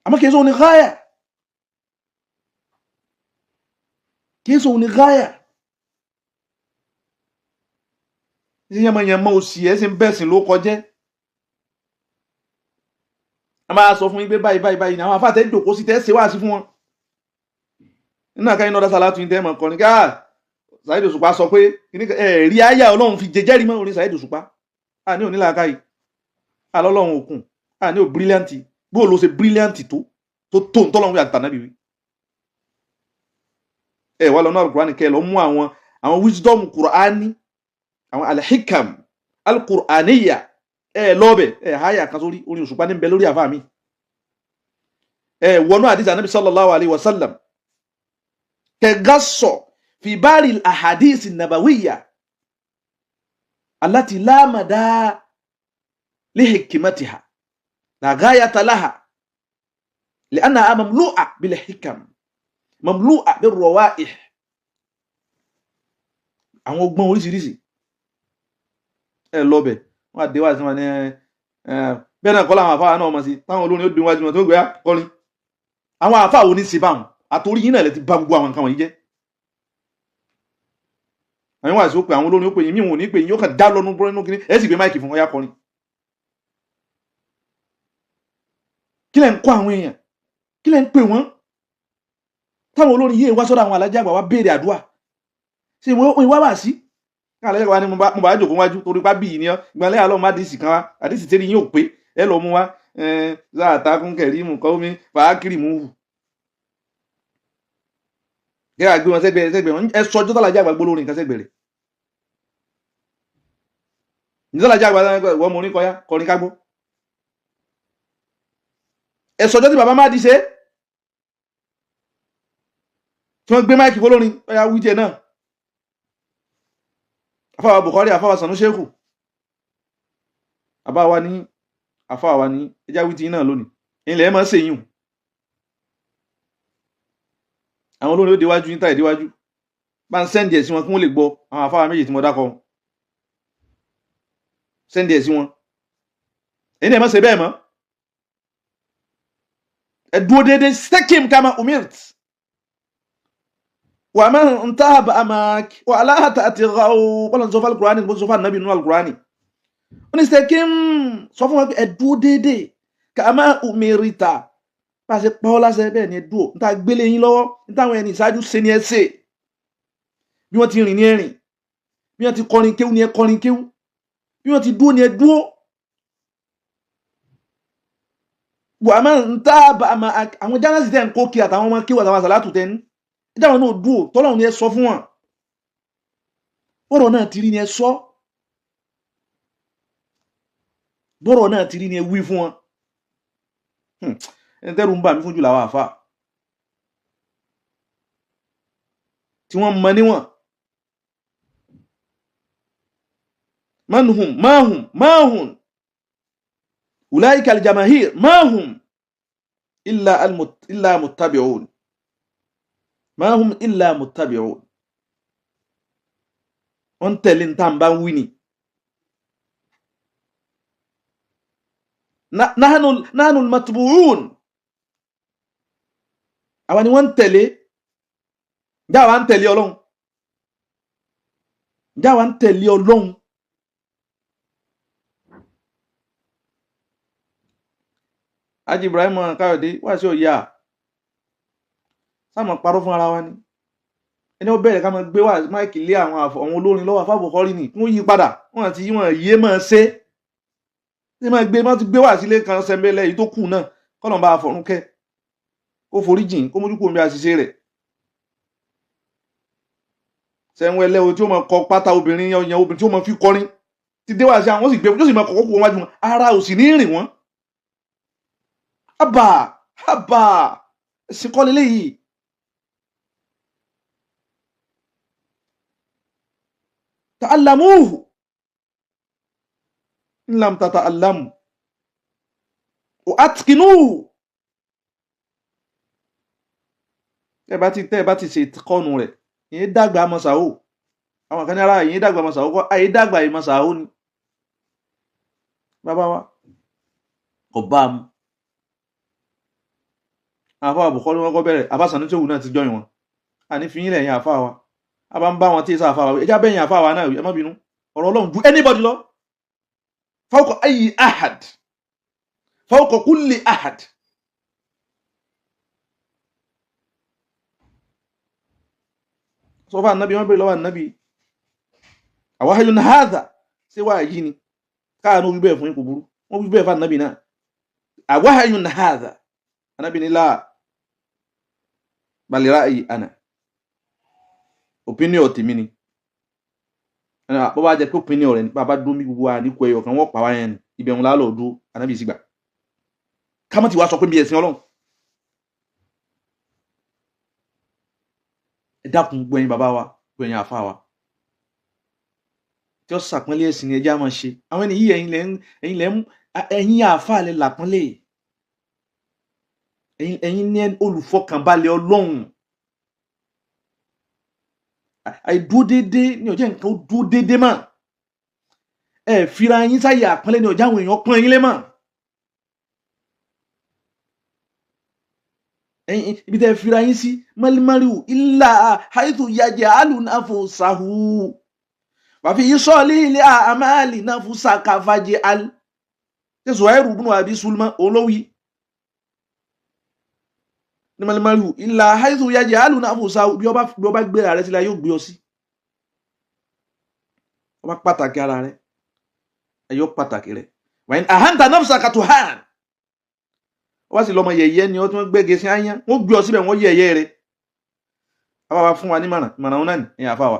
àmọ́ kìí sọ ní gáyà, kìí sọ ní gáyà. Ṣé yẹmọyẹmọ òsì ẹ sì ń bẹ̀sìn ló kọjẹ́? A máa sọ fún yín pé báyìí báyìí báyìí ni àwọn afáàtẹ́ jòkó sí tẹ́ ṣe wá sí fún wọn nínú àkáyín náà dásà látún tẹ́ mọ̀ kọrin ká Saheed Òṣùpá sọ pé ẹ rí àyà Ọlọ́run fi jẹjẹ́rìí mọ́ orin Saheed Òṣùpá. A ní onílà káyìí alọ́lọ́run òkun, a ní ò bírílíàntì, bó ló ṣe bírílíàntì tó tó tó ń tọ́lọ́run àti tànàbí wí. Ẹ wá lọ́nà Al-Qur'ani kẹ́ ẹ lọ mú àwọn àwọn wisdom Qur'ani, àwọn alhikam al-Qur'aniya, ẹ lọ́ọ̀bẹ̀ ẹ háyà kan sórí orin Òṣùpá ní bẹ lórí àfáà mi. Ẹ wọnú àdìsí Ànábì sallallahu alayhi wa sallam kẹgásọ fi bari ahadisi nabawiya allati la mada لحكمتها لا غاية لها لأنها مملوءة بالحكم مملوءة بالروائح. Àwọn ọgbọ́n oríṣiríṣi ẹ lọ́bẹ̀ wọ́n á déwà sí wọn ní ẹ bẹ́ẹ̀ náà kọ́ làwọn àfáà náà mọ̀ sí táwọn olórin ó dùn wájú wọn tó gbé kọrin. Àwọn àfáà wo ní ṣe báwọn? Àtòrí yín náà lè ti bà gbogbo àwọn nǹkan wọ̀nyí jẹ́. Àwọn wàásù ó pè àwọn olórin ó pè yín, mí wọn ò ní pè yín, yóò kàn dá lọ́nu bọ́nú kiri, ẹ sì gbé máìkì fún ọyá kọrin. Kí lẹ̀ ń kọ́ àwọn èèyàn? Kí lẹ̀ ń pè wọ́n? Táwọn olórin yìí wá sọ́dọ̀ àwọn alájà àgbà wá béèrè àdúrà, ṣé ìwé wá wà sí káwọn alájà àgbà ni mo bá jòkó wájú torí pa bíi ni ọ ìgbàlẹ́ àlọ́ má dìísì kan wá, àdìsí tẹ́lẹ̀ yín ò pé ẹ lọ mú wá záàtà kún kẹ̀rí mú kọ́ mi fàákìrì mú wù. Kí á gbé wọn sẹ́gbẹ̀ẹ́ sẹ́gbẹ̀ẹ́ wọn, ẹ sọ ọjọ́ tàlájà àgbà gbólórin nǹkan sẹ́gbẹ̀ẹ́ rẹ̀. Ìtàlájà àgbà wọ́n mú orin kọyá kọrin ká gbọ́. Ẹ̀sọ̀jọ́ tí bàbá má di ṣe tí wọ́n gbé máìkì fọlọ́rin ọ̀yà wíjẹ náà, afáwa Bukhari, afáwa Sanu Shehu, àbáwa ní afáwa ní ẹjá wíjẹ náà lónìí ilẹ̀ ẹ̀ máa ń ṣèyún. Àwọn olórin ó déwájú níta ìdíwájú bá ń sẹ́ndì ẹ̀ sí wọn kí wọ́n lè gbọ́. Àwọn afáwa méjì tí mo dákọ̀ sẹ́ndì ẹ̀ sí wọn. Ẹ̀yin náà ẹ má ṣe bẹ́ẹ̀ mọ́. Ẹ dúró déédéé, istakim kama umirt. Wa man taba amak wa la tatghaw. Bọ́lá ń sọ fún alukurani, bó ń sọ fún anabi nínú alukurani. Ó ní istakim, sọ fún wa pé ẹ dúró déédéé kama umirita. Bá a ṣe pa ọ́ láṣẹ bẹ́ẹ̀ ni ẹ dúró. Níta gbélé yín lọ́wọ́, níta àwọn ẹni ìṣáájú ṣe ni ẹ ṣe. Bí wọ́n ti rìn ní ẹ rìn, bí wọ́n ti kọrin kéwú ni ẹ kọrin kéwú, bí wọ́n ti dúró ni ẹ dúró. Wà á máa ń tá àmà àwọn jánásì tẹ̀ ń kó kí àtàwọn ọmọ kéwú àtàwọn àsàlátù tẹ̀ ń ẹjẹ́ àwọn náà dúró, tọ́lọ́run ni ẹ sọ fún wọn. Bọ́rọ̀ náà ti rí ni ẹ sọ, bọ́rọ̀ náà ti rí ni ẹ wí fún wọn. Ẹni tẹ́rù ń bà mí fún jù làwọn àfa tí wọ́n mọ níwọ̀n. Manhum mahum mahum ulaika aljamahir mahum illa muttabi'un mahum illa muttabi'un. Wọ́n tẹ̀lé ní tá n bá ń wí ni. Nahnu almatbu'un, àwa ni wọ́n ń tẹ̀lé. Ǹjẹ́ àwa ń tẹ̀lé Ọlọ́run? Ǹjẹ́ àwa ń tẹ̀lé Ọlọ́run? Haji Ibrahim Káyọ̀dé wá sí òye à sáàmù parọ́ fún ara wa ni. Ẹni ó bẹ̀rẹ̀ ká máa gbé wá máìkì lé àwọn olórin lọ́wọ́ afábọ̀kọ́rí ni kí wọ́n yí padà, wọ́n àti wọ́n yé máa ṣe é máa gbé máa ti gbé wá sílé kan sẹ́ńbẹ́lẹ́ èyí tó kù náà kọ́nà bá a fọ̀rún kẹ́, kó forí jìn, kó mójú kó omi àṣìṣe rẹ̀. Sẹ́ńwẹ́lẹ́ o tí ó máa kọ pátá obìnrin ọyàn obìnrin tí ó máa fi kọrin ti dé wá sí àwọn sì gbé yóò sì máa kọ̀kọ́ kó wọn wájú wọn, ara ò sì ní rìn wọ́n. Àbà àbà ẹ̀sìn kọ́ leléyìí. Ta'allamuhu in lam tata'allamu wa atqinuhu. Tẹ́ ẹ bá ti ṣe ìkọ́nu rẹ̀, ìyẹn dàgbà mọ̀sáwò. Àwọn kan ní ara ìyẹn dàgbà mọ̀sáwò kọ́, àyè dàgbà yìí mọ̀sáwò ni. Bàbá wa kò bá a mu. Àfa àbùkọ́ ni wọ́n kọ́ bẹ̀rẹ̀, àfa Sanusi náà ti jọyìn wọn. Àní fi yín lẹ̀ yín àfa wa. A bá ń bá wọn tí ì sá àfa wa. Ẹja bẹ́yìn àfa wa náà, ẹ má bínú. Ọ̀rọ̀ Ọlọ́run ju anybody lọ. Fawqa ayyi ahad. Fawqa kulli ahad. Sọ fún ànábì, wọ́n bẹ̀rẹ̀ lọ́wọ́ ànábì. Awahyun hadha, ṣé wàá yí ni? Káàánú wí bẹ́ẹ̀ fún yín kò burú. Wọ́n wí bẹ́ẹ̀ fún ànábì náà. Awahyun hadha. Ànábì ní láà. Bal ra'yi ana. Opinion tèmi ni. Bó bá jẹ́ pé opinion rẹ̀ ni, bàbá dúró mi gbogbo wa ní kú ẹyọ kan, wọ́n pa wá yẹn ni. Ibẹ̀ wọn lálọ́ dúró, ànábì sì gbà. Ká má ti wá sọ pé bí ẹ̀sìn Ọlọ́run. Ẹ dákun gbogbo ẹ̀yin bàbá wa, gbogbo ẹ̀yin àfa wa. Tí ó sàpọ́nlé ẹ̀sìn ni ẹ jẹ́ á máa ṣe. Àwọn ẹni yìí ẹ̀yin àfa lẹ làpọ́nlé. Ẹ̀yin ní olùfọkànbalẹ̀ Ọlọ́run. Àìdúró déédéé ní ọjọ́ nǹkan ó dúró déédéé mọ́. Ẹ fira yín sáyè àpọ́nlé ní ọjọ́ àwọn èèyàn pọ́n yín lé mọ́. Ibi tẹ́ fira yín sí mọ́límọ́líwù ilà haythu yaj'alu nafsahu wàfi sọ́ọ̀lì ilé àmàlì nafsaka faj'al. Ṣé Zuhairu ibn Abi Sulma olówí? Ní mọ́límọ́líwù ilà haythu yaj'alu nafsahu, bí ọba gbé ara rẹ sílẹ̀ yóò gbé ọ sí. Ọba pàtàkì ara rẹ, ẹ̀yọ́ pàtàkì rẹ. Wa in ahanta nafsaka tuhan. Wọ́n sì lọ́mọ yẹ̀yẹ́ ni wọ́n tí wọ́n gbẹ́gẹ́ sí áyán, wọ́n gbé ọ síbẹ̀ wọ́n yẹ̀yẹ́ rẹ̀. Àwa wa fún wa ní mọ̀ràn, mọ̀ràn wọn náà ní ẹ̀yìn àfa wa.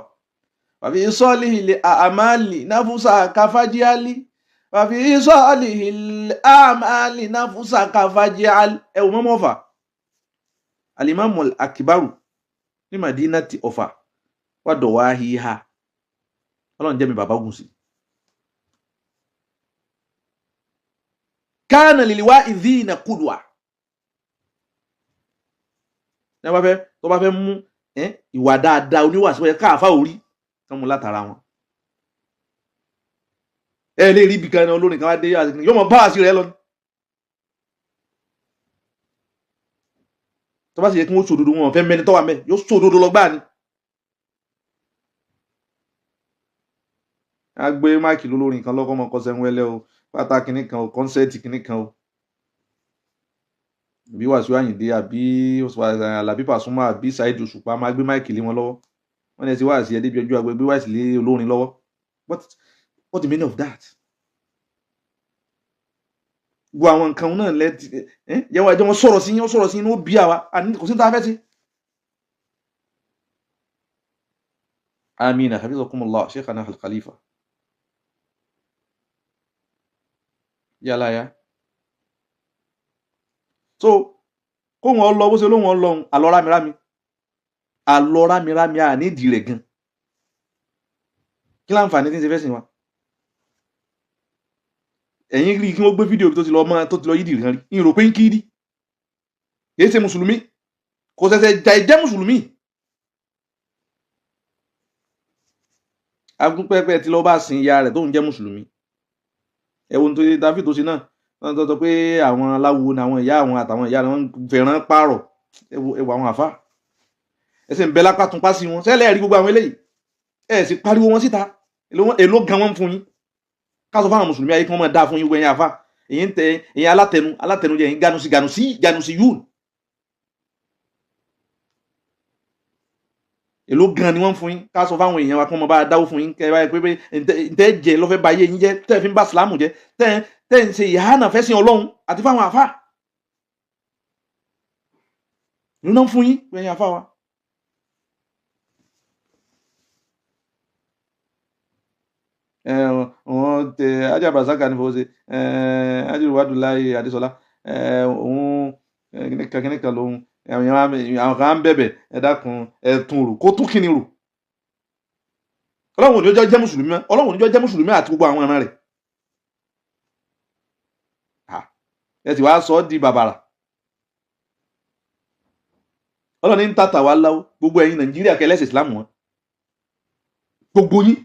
Wàfi sọ́ọ̀lì ilẹ̀ àmàlì náfúsà káfájíálì. Wàfi sọ́ọ̀lì ilẹ̀ àmàlì náfúsà káfájíálì. Ẹ wò mọ́mọ́ ọ̀fà. Alimamu akibaru ní Madina ti Ọ̀fà wà dọ̀wọ́ ahíhá. Ọlọ́run jẹ́ mi bàbá gùn sí. Kánà lìlìwá ìdíìnà kúdùà. Ní wọ́n fẹ́ tó bá fẹ́ mú ìwà dáadáa oníwà sí wọ́n káàfà orí kán mú látara wọn. Ẹ lè rí ibi kan olórin kan wá dé yóò mọ bá àṣírí rẹ lọ ni. Tó bá sì yẹ kí wọ́n sòdodo, wọn fẹ́ mẹ́ni tó wà mẹ́ yóò sòdodo lọ gbáà ni. A gbé máìkì lólórin kan lọ́kọ́ mọ́ kọ́sẹ́ ń wẹ́lẹ́ o, pátá kìnnì kan o, kọ́nsẹ́ẹ̀tì kìnnì kan o, àbí Wàsíù Àyìndé, àbí Àlàbí Pàsúmà, àbí Saheed Òṣùpá, máa gbé máìkì lé wọn lọ́wọ́. Wọ́n ní ẹ ti wá sí ẹ débi ọjọ́ àgbẹ̀ gbé wáìsì lé olórin lọ́wọ́. What the meaning of that? Gbogbo àwọn nǹkan náà lẹ́tì ẹ́ yẹ́wọ́ ẹjọ́ wọn sọ̀rọ̀ sí yín, wọ́n sọ̀rọ̀ sí yín, ó bí àwa àní kò sí ní tá a fẹ́ sí. Amina hafizakumullah Sheikhana Al-Khalifa. Yálà ya. So kó wọn lọ bó ṣe lóun lọ àlọ rámirámi, àlọ rámirámi à nídìí rẹ̀ gan. Kí láǹfààní tí ń ṣe fẹ́ sìn wa? Ẹ̀yin rí kí wọ́n gbé fídíò tó ti lọ mọ́ tó ti lọ yídì kan rí, ìrò pé ń kiri kìí ṣe mùsùlùmí, kò ṣẹ̀ṣẹ̀ jà ìjẹ́ mùsùlùmí. Agúnpẹ́pẹ́ tí lọ́ bá sin ìyá rẹ̀ tó ń jẹ́ mùsùlùmí. Ẹ̀wọ̀n tó ṣe David tó ṣe náà wọ́n tó sọ pé àwọn aláwo ni àwọn ìyá àwọn àtàwọn ìyá rẹ̀ wọ́n fẹ̀ràn pààrọ̀. Ẹ̀wọ̀ àwọn àfa ẹ̀sìn ń bẹ lápá tún pásí wọn sẹ́lẹ̀ rí gbogbo àwọn eléyìí, ẹ̀ sì pariwo wọn síta. Èló gan wọn fún yín ká sọ fáwọn mùsùlùmí ayé kí wọ́n máa dáa fún yín. Gbẹ̀yìn àfa èyí ń tẹ èyí alátẹnu alátẹnu jẹ èyí ganusi ganusi ganusi yún. Èló gan ni wọ́n fún yín ká sọ fáwọn èèyàn wa kí wọ́n máa bá dáwó fún yín, kẹ́ ẹ báyìí pé ntẹ́ jẹ lọ́fẹ́ ba ayé yín jẹ́, tẹ́ fi ń bá sìlámù jẹ́, tẹ́ ń ṣe ìhánà fẹ́sìn Ọlọ́run àti fáwọn àfa ìlú náà fún yín gbẹ̀yìn àfa wa. Wọn tẹ Ajá Brasaka ní fọwọ́sẹ Ajiruwadulayi Adesola, òun kìnìkan lòun àwọn kan ń bẹ̀bẹ̀, ẹ dákun ẹ tún rò kó tún kíni rò. Ọlọ́run ò ní jẹ́ mùsùlùmí, Ọlọ́run ò ní jẹ́ mùsùlùmí àti gbogbo àwọn ìran rẹ̀. Ẹ sì wá sọ ọ́ di bàbàrà. Ọlọ́run ní ń tàtà wá láwọ́ gbogbo ẹ̀yin Nàìjíríà kẹlẹ́sì Islam wọn gbogbo yín.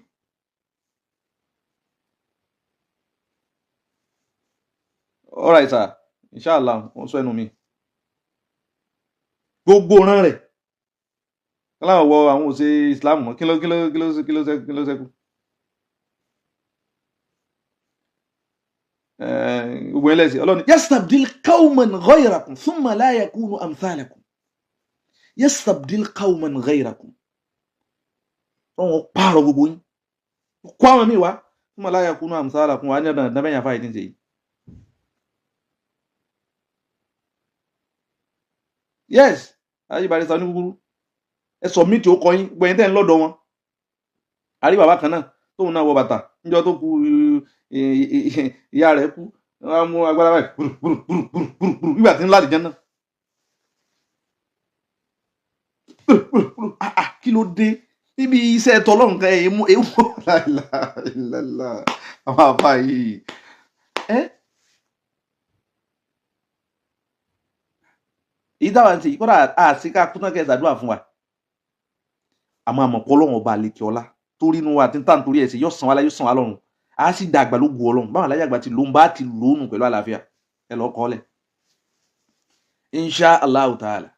All right sir, inshallah wọ́n sọ ẹnu mi gbogbo ọ̀ràn rẹ̀ aláwọ̀ wọ àwọn òṣè Islam mọ́. Kí ló kí ló kí ló kí ló kí ló ṣẹ́kù? Gbogbo ẹlẹ́sìn Ọlọ́run yastabdil qawman ghayrakum thumma la yakunu amthalakum, yastabdil qawman ghayrakum. Wọ́n pààrọ̀ gbogbo yín kó àwọn míì wá, thumma la yakunu amthalakum wà ní ọ̀dàn dábẹ́yìn àfáà yìí tí ń ṣe yìí. Yes, ayé barista oníkúkúrú ẹ sọ mí tí ó kọ yín gbẹ̀yìn tẹ́ ń lọ́dọ̀ wọn. Àrí bàbá kan náà tóun náà wọ bàtà níjọ́ tó kú ìyá rẹ̀ kú, wọ́n á mú agbára báyìí gbùrù gbùrù gbùrù gbùrù gbùrù nígbà tí ń láti jẹun náà. Kí ló dé níbi iṣẹ́ tọlọ́run kan èyí mú ewu láìláìláìlá àwọn àbá yìí. Èyí táwa ń ṣe kódà àṣìká kúntàn kẹsà àdúrà fún wa. Àmọ́ àmọ̀pọ̀ Ọlọ́run ọba àlekè ọlá torí inú wa àti tá nítorí ẹ̀ ṣe yóò san wa láyé, yóò san wa lọ́run, á sì dàgbà ló gu Ọlọ́run. Báwọn aláyàgbà ti lóun bá ti lónù pẹ̀lú àlàáfíà ẹ lọ́ọ́ kọ́ lẹ̀ insha Allahu ta'ala.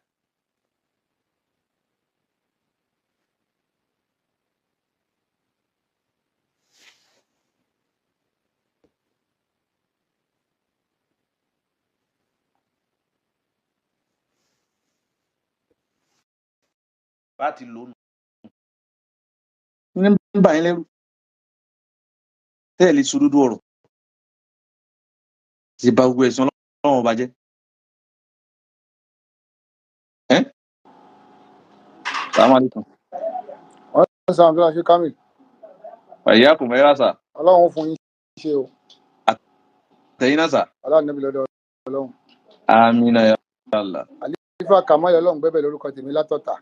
Bá ti lónù. Ní ń bà yín lẹ́rù tẹ́ ẹ̀ lè sòdodo ọ̀rọ̀ ti ba gbogbo ẹ̀sìn Ọlọ́run ọba jẹ́. Assalamu alaikum. Wọ́n sọ àwọn tó ṣe Kamil. Àyà kò mẹ́ra sà. Ọlọ́run fún yín ṣe o. Àtẹ̀yìn náà sà. Ọlọ́run níbi lọ́dọ̀ Ọlọ́run. Amina ya Allah. Àlífà Kamal Ọlọ́run gbẹ́bẹ̀ lórúkọ tèmi látọ̀tà.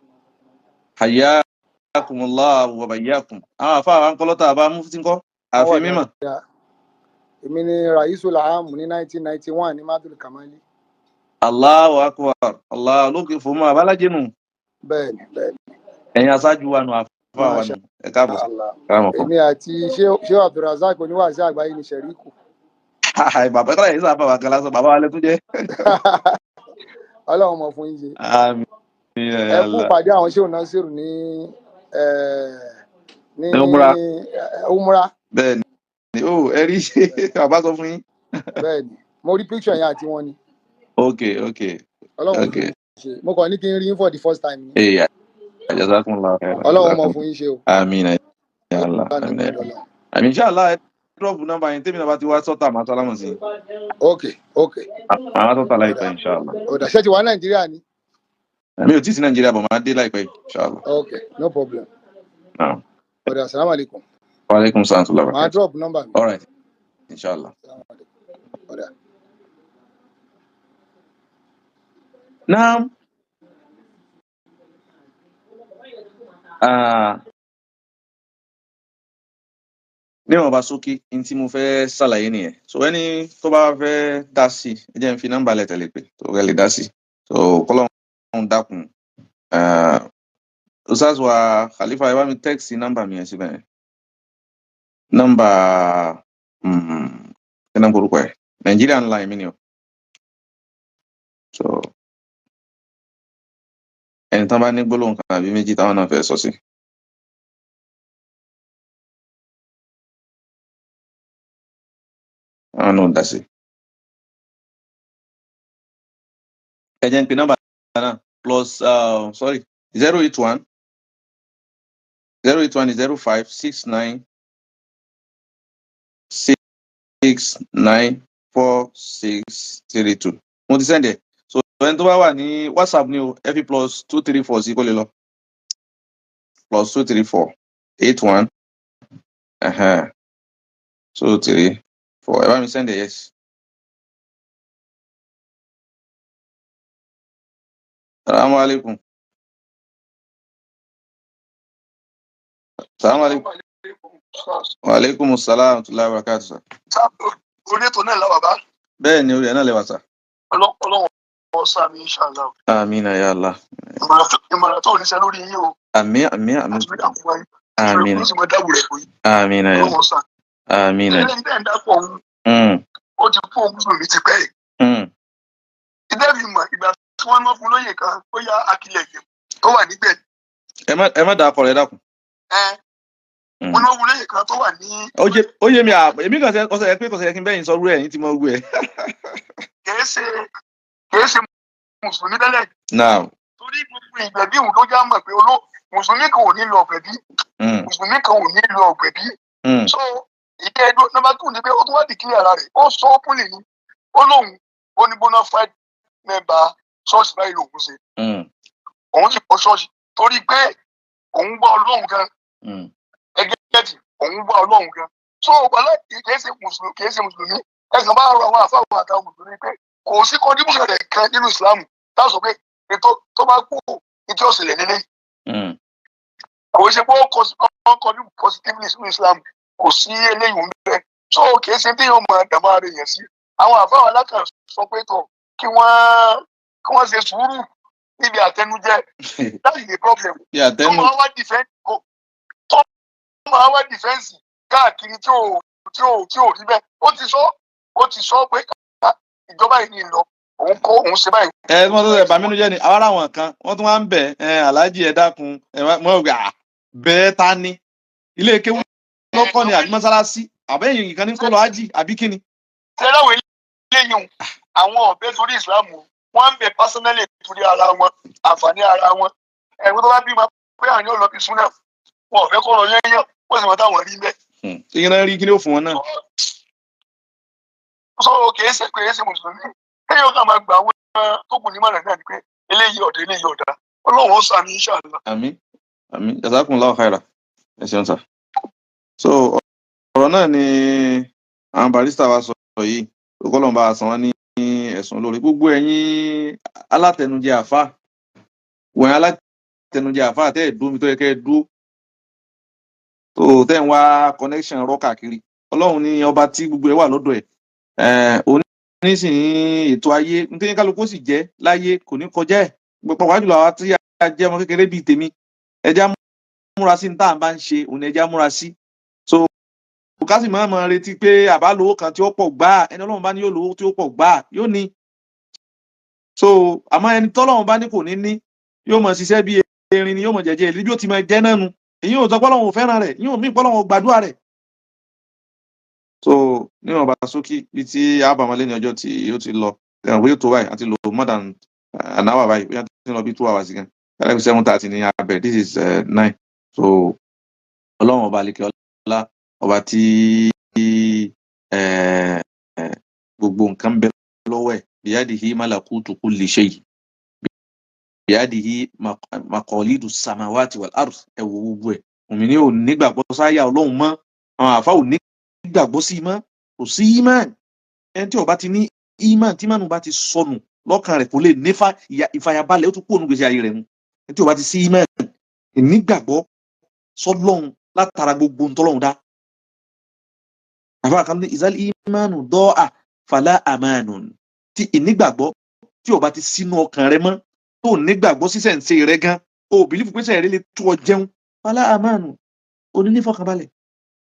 Hayyakumullahu wa bayyakum. Àwọn àfa àwọn akọlọ́tà àbá mufti ńkọ́? Àfi mímọ̀. Èmi ni Raisul Aam ní 1991 ní Madul Kamali. Allahu akbar. Allah lókè fún mọ́ abálájẹ́ nù. Bẹ́ẹ̀ni bẹ́ẹ̀ni. Ẹ̀yin aṣáájú wa nù wa Masha nù. Ẹ káàbọ̀ sà. Allah. Káàmọ̀ kan. Èmi àti Shehu Abdulrasaq oníwàásí àgbáyé ní Ṣẹ̀ríkù. Bàbá kọ́lá yìí sábà wà kan lásán, bàbá wa lẹ́tún jẹ́. Ọlọ́run mọ̀ fún yín ṣe. Àmín ya Ẹ kú Allah. pàdé àwọn Shehu Nasiru ní ní Ní Umra. Umra. Bẹ́ẹ̀ ni, ó ẹ rí bàbá sọ fún yín. Bẹ́ẹ̀ ni, mo rí picture yẹn àti wọn ni. Ok, Ọlọ́run ok. fún yín ṣe. Mo kàn ní kí n rí yín for the first time ni. Ee, jazakumullahu khairan. Ọlọ́run mọ̀ Jazakum. fún yín ṣe o. Àmín ya Allah. Ọlọ́run Àmín ya nàbí Allah. lọ́lọ́. Àmín inshallah, ẹ drop nọ́mbà yín tèmi náà bá ti wá sọ́tà màá sálámù sí. Ok, ok. Màá sọ́tà Ó dà. láìpẹ́ inshallah. Ó dà. Ṣé ti wà Nàìjíríà ni? Mi ò tí ì sí Nàìjíríà bọ̀, màá dé láìpẹ́ inshallah. Ok, no problem. Naam. Ó dà, salaam alaikum. Wa alaikum salaam wa rahmatullahi wa Màá barakatuh. drop number mi. All right, inshallah. Salaam alaikum. Ó dà. Naam. Níwọ̀n bá sókè ní tí mo fẹ́ ṣàlàyé nìyẹn. So ẹni tó bá fẹ́ dá sí, ẹ jẹ́ n fi nọ́mbà lẹ̀ tẹ̀lé pé tó rẹ̀ lè dá sí. So kọ́lọ́run dákun. Ustaz wa Khalifa, ẹ bá mi text nọ́mbà mi yẹn síbẹ̀ yẹn. Nọ́mbà kí náà korúkọ ẹ̀? Nigerian line mi ni o. So ẹni tán bá ní gbólóhùn kan àbí méjì táwọn náà fẹ́ sọ sí. Àwọn náà dá sí. Ẹ jẹ́ n pe nọ́mbà náà plus sorry 081 081 05 69 69 46 32. Mo ti send ẹ̀. So ẹni tó bá wà ní WhatsApp ni o, ẹ fi +234 sí kó lè lọ. +234 81 2 3 4. Ẹ bá mi send ẹ̀, yes. Salamu alaikum. Salamu alaikum. Wa alaikum assalam wa rahmatullahi wa barakatuh, sir. Orí ètò náà làwà bá. Bẹ́ẹ̀ ni, orí ẹ̀ náà lè wà sà. Ọlọ́run ọ̀sán mi inshallah. Àmín ya Allah. Ìmọ̀ràn tó ní sẹ́ lórí yín o. Àmín, àmín, àmín. Àti bí àkúwá yín. Àmín. Ìṣòro sì mọ dáwù rẹ̀ fún yín. Àmín ya. Ọlọ́run ọ̀sán. Àmín. Ilé ilé ń dápọ̀ òun. Ó ti kú òun mùsùlùmí ti pẹ́ yìí. Ilé mi mọ̀ ìgbà tí wọ́n ná fún lóyè kan bóyá Akilẹ̀ yìí tó wà níbẹ̀. Ẹ má dàá kọ rẹ̀, dákun. Ẹ wọ́n ná fún lóyè kan tó wà ní. Ó yé mi, èmi kàn ṣe ọsẹ pé kò ṣe kí n bẹ́yìn sọ rú ẹ̀ yín tí mo rú ẹ̀. Kìí ṣe mùsùlùmí tẹ́lẹ̀. Naam. Torí gbogbo ìgbẹ̀bí òun ló já mọ̀ pé oló mùsùlùmí kan ò ní lọ ọ̀gbẹ̀bí. Mùsùlùmí kan ò ní lọ ọ̀gbẹ̀bí. So ìdí ẹjọ́ number two ni pé ó tún wá dìkírí ara rẹ̀, ó sọ openly ni, ó lóun ó ní bona fide member ṣọ́ọ̀ṣì báyìí lòun ṣe. Òun sì kọ́ ṣọ́ọ̀ṣì torí pé òun gbọ́ Ọlọ́run gan. Ẹgẹ́tì òun gbọ́ Ọlọ́run gan. So wàhálà kìí ṣe mùsùlùmí, kìí ṣe mùsùlùmí. Ẹ̀sìn bá rọ àwọn àfáwọn àtàwọn mùsùlùmí pé kò sí contribution rẹ̀ kan nínú ìsìlámù tá a sọ pé ètò tó bá kú ìtí ọ̀sẹ̀lẹ̀ nílé. Kò ṣe pé ó contribute positively sínú ìsìlámù, kò sí eléyìí ń bẹ. So kìí ṣe tí yóò mọ dàmú ara èèyàn sí. Àwọn àfáwọn alákàn sọ pé tó kí wọ́n ṣe sùúrù níbi àtẹnujẹ. That is the problem. Bí àtẹnu. Tó máa wá defence káàkiri tí ò rí bẹ́ẹ̀. Ó ti sọ pé ìjọba yìí ní lọ òun kó òun ṣe báyìí. Ẹ wọ́n tó ẹ bà mí nínú jẹ́ ni àwọn ará wọn kan wọ́n tún wá ń bẹ̀ ẹ, aláàjì, ẹ dákun, ẹ má mọ̀ gbà bẹ́ẹ̀ ta ni ilé kéwú lọ́kọ́ ni àbí mọ́sálásí àbẹ́yìn nìkan ní kó lọ ájì àbí kíni. Tẹ́láwọ̀ eléyìí o, àwọn ọ̀bẹ torí ìsìlámù wọ́n ń bẹ personally torí ara wọn, àǹfààní ara wọn. Ẹ̀rọ tó bá bímọ pé àwọn yóò lọ bí súnà, wọn ò fẹ́ kó lọ yẹ́yẹ́, wọ́n sì mọ táwọn rí bẹ́ẹ̀. Ìyẹn náà rí kí ni ó fún wọn náà. So kìí ṣe mùsùlùmí. Kéèyàn kàn máa gbà wọn tó kù ní mọ̀nà náà ni pé eléyìí ọ̀dọ̀ eléyìí ọ̀dà. Ọlọ́run ó ṣàánú inshallah. Àmín, àmín, jazakumullahu khaira, ẹ ṣeun sà. So ọ̀rọ̀ náà ni àwọn barrister wa sọ yìí, kọ́lọ́n bá a san wọ́n ní ẹ̀sùn lórí gbogbo ẹ̀yin alátẹnujẹ àfa wọ̀nyí, alátẹnujẹ àfa tẹ́ ẹ̀ dúró mi tó yẹ kẹ́ ẹ dúró tó tẹ́ ń wá connection rọ́ káàkiri. Ọlọ́run ní ọba tí gbogbo ẹ̀ wà lọ́dọ̀ ẹ̀ òní nísìnyí ètò ayé nítorí kálukú sì jẹ́ láyé kò ní kọjá ẹ̀, pàápàá jùlọ àwa tí a jẹ́ ọmọ kékeré bíi tèmi, ẹja Múra sí ní tá à ń bá ń ṣe òun ni ẹja múra sí. So ká sì máa máa retí pé àbá lówó kan tí ó pọ̀ gbáà. Ẹni Ọlọ́run bá ní yóò lówó tí ó pọ̀ gbáà, yóò ní. So àmọ́ ẹni tọ́lọ́run bá ní kò ní ní, yóò máa ṣiṣẹ́ bí erin ni, yóò máa jẹjẹ ìlú, yóò ti máa jẹ́ náà nu. Èyí ò sọ pé Ọlọ́run ò fẹ́ràn rẹ̀, yóò mí pé Ọlọ́run ò gbàdúrà rẹ̀. So níwọ̀n bá sókí bí tí àbàmọ́lé ní ọjọ́ tí ó ti lọ, ẹ̀wọ̀n bóyá tó báyìí àti lò more than an hour báyìí, bóyá tí ń lọ bí 2 hours gan, like 7:30 ní abẹ, this is 9. So Ọlọ́run ọba àlekè ọlá, ọba tí gbogbo nǹkan bẹ lọ́wọ́ ẹ̀, biyadihi malakutu kulli shay, biyadihi maqalidu samawati wal ard. Ẹ wo gbogbo ẹ̀, òmìnir ò nígbàgbọ́ sáyà Ọlọ́run mọ́, àwọn àfa ò nígbàgbọ́ sí mọ́, kò sí imán. Ẹni tí ó bá ti ní imán, tí imánu bá ti sọnù lọ́kàn rẹ̀, kò lè nífa ìfàyàbalẹ̀, ó tún kúrò nígbèsí ayé rẹ̀ mu. Ẹni tí ó bá ti sí imán, ìnígbàgbọ́ sọ́lọ́run látara gbogbo ntọ́lọ́run dá. Àfa kan ní izal imanu dọ́à fàlà àmánù. Tí ìnígbàgbọ́ tí ó bá ti sínú ọkàn rẹ mọ́, tó nígbàgbọ́ sísẹ̀ ń ṣe rẹ gan, o believe pé sẹ́yìn rẹ lè tú ọ jẹun, fàlà àmánù, òní nífọ̀kànbalẹ̀.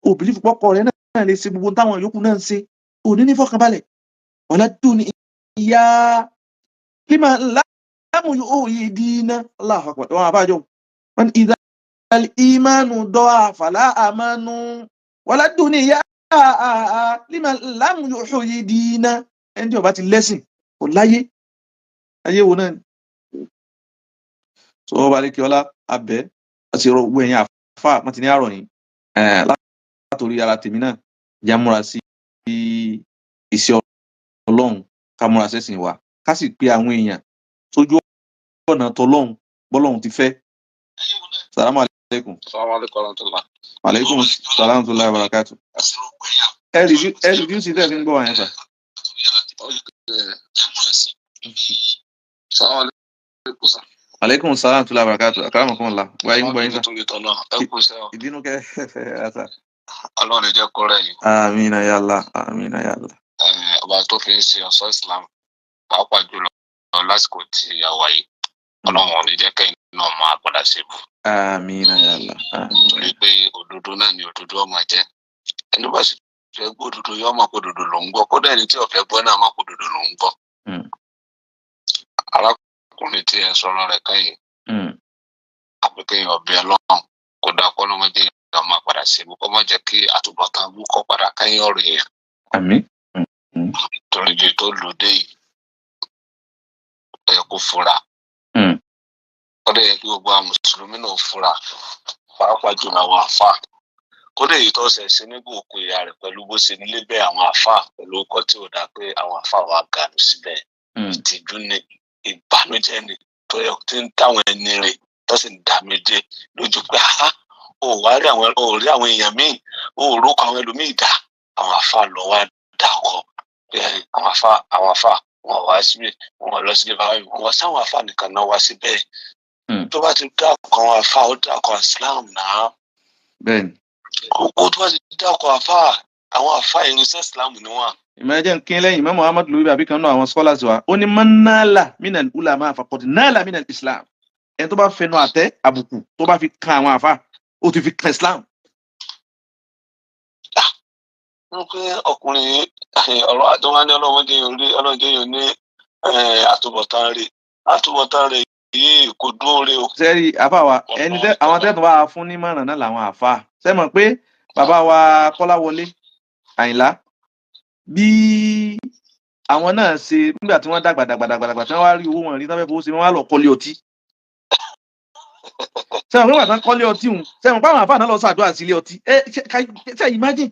O believe pọ́kọ rẹ náà lè ṣe gbogbo táwọn yòókù náà ń ṣe, òní nífọ̀kànbalẹ̀. Wala dunya lima láàmú yóò yí dínà. Allahu akbar. Wọn àbájọ wọn ní idhal imanu dọ́à fàlà àmánù, wala dunya lima láàmú yóò yí dínà. Ẹni tí ó bá ti lẹ́sìn kò láyé, ayé wo náà ni. So ọba aleke ọlá abẹ àti ọ̀rọ̀ gbogbo ẹ̀yin àfa wọn ti ní àrọ yìí látòrí ara tèmi náà, já múra sí iṣẹ́ Ọlọ́run, ká múra sẹ́sìn wa, ká sì pe àwọn èèyàn sójú ọ̀nà tọlọ́run bọ́lọ́run ti fẹ́. Salamu aleykum. Assalamu alaikum warahmatullah. Aleykum salam tó láyé barakatu. Ẹ review sí tẹ̀ fi ń gbọ́ wàyẹn sà. Assalamu alaikum sir. Aleykum salam tó láyé barakatu. Akramakumullah. Wáyé ń gbọ́ yín sà. Nítorí tọ́lọ́, ẹ kú iṣẹ́ o. Ìbínú kẹ́ ẹ sà. Ọlọ́run ní jẹ́ kó rẹ̀ yín. Amina ya Allah, amina ya Allah. Ọba tó fi ń ṣe ọ̀ṣọ́ Islam, pàápàá jùlọ lásìkò tí a wà yìí, Ọlọ́run ò ní jẹ́ kẹ́yìn náà máa padà ṣebú. Amina ya Allah, amina. Torí pé òdodo náà ni òdodo ọmọ jẹ́. Ẹni bá sì fẹ́ gbọ́ òdodo yóò mọ̀ pé òdodo ló ń gbọ́. Kódà ẹni tí ò fẹ́ gbọ́ náà mọ̀ pé òdodo ló ń gbọ́. Arákùnrin tí ẹ sọ̀rọ̀ rẹ̀ kẹ́yìn, àbí kéèyàn ọbẹ̀ Ọlọ́run kó dáa kọ́ lọ́mọdé èèyàn máa padà ṣebú, kó má jẹ́ kí àtúbọ̀tán bú kọ́ padà kẹ́yìn ọ̀rọ̀ èèyàn. Àmín. Torí ibi tó lò dé yìí, ó yẹ kó fura. Ó dẹ̀ yẹ kí gbogbo àwọn mùsùlùmí náà fura, pàápàá jùlọ àwọn àfáà. Kódà èyí tó ṣẹ̀ ṣe nígbà òkú ìyá rẹ̀ pẹ̀lú bó ṣe nílé bẹ́ẹ̀ àwọn àfáà pẹ̀lú ọkọ̀ tí ò dáa pé àwọn àfáà wa gànù síbẹ̀. Ìtìjú ni, ìbànújẹ́ ni tó yẹ tí ń táwọn ẹni rè tó sì ń dá mi dé lójú pé á ò wá rí àwọn, ò rí àwọn èèyàn míì, ò rókọ àwọn ẹlòmíì dá, àwọn àfáà lọ wá dákọ pé àwọn àfáà wọn wá síbí, wọn lọ sílé bàbá mi, wọn sáwọn àfáà nìkan náà wá síbẹ̀. Tó bá ti dákọ àwọn àfáà, ó dákọ Islam náà. Bẹ́ẹ̀ni. Kókó tó bá ti dákọ àfáà, àwọn àfáà irinṣẹ́ Islam ni wọn. Ìmọ̀ẹ́jẹ̀ ń kín lẹ́yìn Imam Muhammad lórí àbí kan náà àwọn scholars wa, ó ní man nala minal ulama faqad nala minal Islam. Ẹni tó bá fẹnu àtẹ àbùkù tó bá fi kan àwọn àfa, ó ti fi kan Islam. Wọ́n pé ọkùnrin yìí, ọ̀rọ̀ àtọwání ọlọ́mọdé yìí rí ọlọ́mọdé yìí ní àtúbọ̀tán rẹ̀ yìí kò dúró rí o. Sẹ́rí àfa wa, ẹni tẹ́ àwọn tẹ́tù bá fún nímọ̀ràn náà làwọn àfa ṣe mọ̀ pé bàbá wa Kọ́láwọlé Àyìnlá, bí àwọn náà ṣe nígbà tí wọ́n dàgbà dàgbà dàgbà dàgbà, tí wọ́n wá rí owó wọn rí, tí wọ́n fẹ́ fowó ṣe, wọ́n wá lọ kọ́lé ọtí. Sẹ́wọ̀n pé wàtá kọ́lé ọtí hùn, sẹ́wọ̀n pé àwọn àfa náà lọ ṣàdúrà sílé ọtí? Ẹ ṣe imagine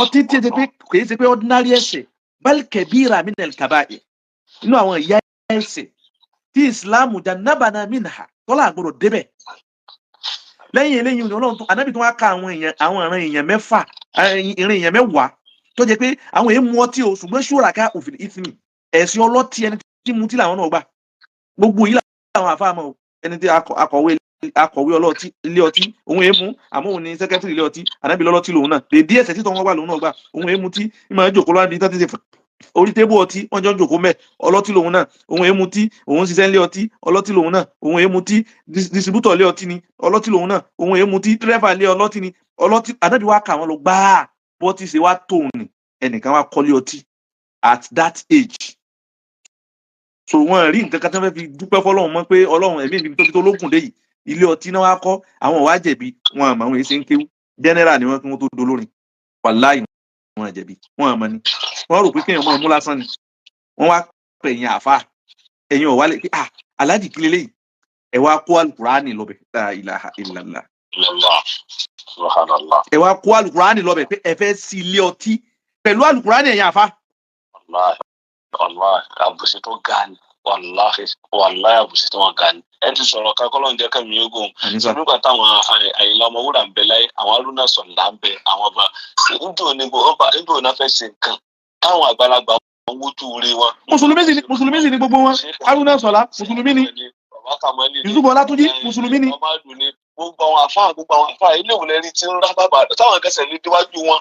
ọtí tí ẹ ṣe pé kì í ṣe pé ordinary ẹ̀ṣẹ̀, bal kabira minal kaba'ir, inú àwọn ìyá ẹ̀ṣẹ̀ tí Islam jannabana minha tọ́lá àgbọ̀dọ̀ débẹ̀. Lẹ́yìn eléyìí ni Ọlọ́run tó anábì tó wá ka àwọn èèyàn, àwọn ìran èèyàn mẹ́fà, ìran èèyàn 10 tó jẹ́ pé àwọn èèyàn mu ọtí o, ṣùgbọ́n ṣúraka òfin ìfìmì ẹ̀sìn ọlọ́tí, ẹni tí mutí làwọn náà gbà. Gbogbo yìí làwọn àfa mọ̀ o. Ẹni tí akọ̀wé ọlọ́tí ilé ọtí, òun èé mú, àmọ́ òun ni secretary ilé ọtí, ànábì lọ́lọ́tí lòun náà, dèdí ẹ̀sẹ̀ títọ́ wọn wà lòun náà gbà. Òun èé mutí, ìmọ̀ ẹ̀jọ̀ kó lọ́wọ́ níbi tó ti ṣe Orí tébù ọtí wọ́n jọ ń jòkó mẹ́. Ọlọ́tí lòun náà, òun èé mutí, òun ń ṣiṣẹ́ ńlé ọtí. Ọlọ́tí lòun náà, òun èé mutí. Distributor lé ọtí ni. Ọlọ́tí lòun náà, òun èé mutí. Dírẹ́fà lé ọlọ́tí ni, ọlọ́tí. Ànábì wa kà wọ́n lọ gbáà bọ́tí ṣe wá tóun ni ẹnìkan wá kọ́lé ọtí at that age. So wọn rí nǹkan kan tí wọ́n fẹ́ fi dúpẹ́ fọ́lọ́run mọ́ pé Ọlọ́run, ẹ̀mí mi tóbi tó lókun dé yìí, ilé ọtí náà wá kọ́. Àwọn wá jẹ̀bi wọn, àmọ́ àwọn èsì ń kéwú. General ni wọ́n kí wọ́n tó dolórin. Wàláì, wọn jẹ̀bi wọn, àmọ́ ni wọ́n rò pé kéèyàn máa mú lásán ni. Wọ́n wá pè yín, àáfà, ẹ̀yin ọ̀wá lè pé, ah, aláàjì, kí leléyìí? Ẹ wá kó alukurani lọ́bẹ̀. La ilaha illallah. Allah, subhanallah. Ẹ wá kó alukurani lọ́bẹ̀ pé ẹ fẹ́ sí ilé ọtí pẹ̀lú alukurani, ẹ̀yin àáfà. Wallahi, wallahi, àbùsí tó ga ni. Wallahi, wallahi, àbùsí tó wọn ga ni. Ẹ ti sọ̀rọ̀ ká kọ́lọ́ ń jẹ́ kẹ́mi ogun. Àníṣà. Nígbà táwọn Àyìnlá Ọmọwúrà ń bẹ láyé, àwọn Arúnà Sọ̀lá ń bẹ, àwọn ọba níjò ní ọba níjò náà fẹ́ ṣe nǹkan táwọn àgbàlagbà wọn wojú rí wọn. Mùsùlùmí sì ni, mùsùlùmí sì ni gbogbo wọn. Haruna Sọlá, mùsùlùmí ni. Bàbá Kamali ni. Yusuf Ọlátúnjí, mùsùlùmí ni. Ọmọdún ni. Gbogbo àwọn àfáà, gbogbo àwọn àfáà ilé ìwòlẹ̀ rí tí ń rá bàbà táwọn kẹsẹ̀ lé déwájú wọn.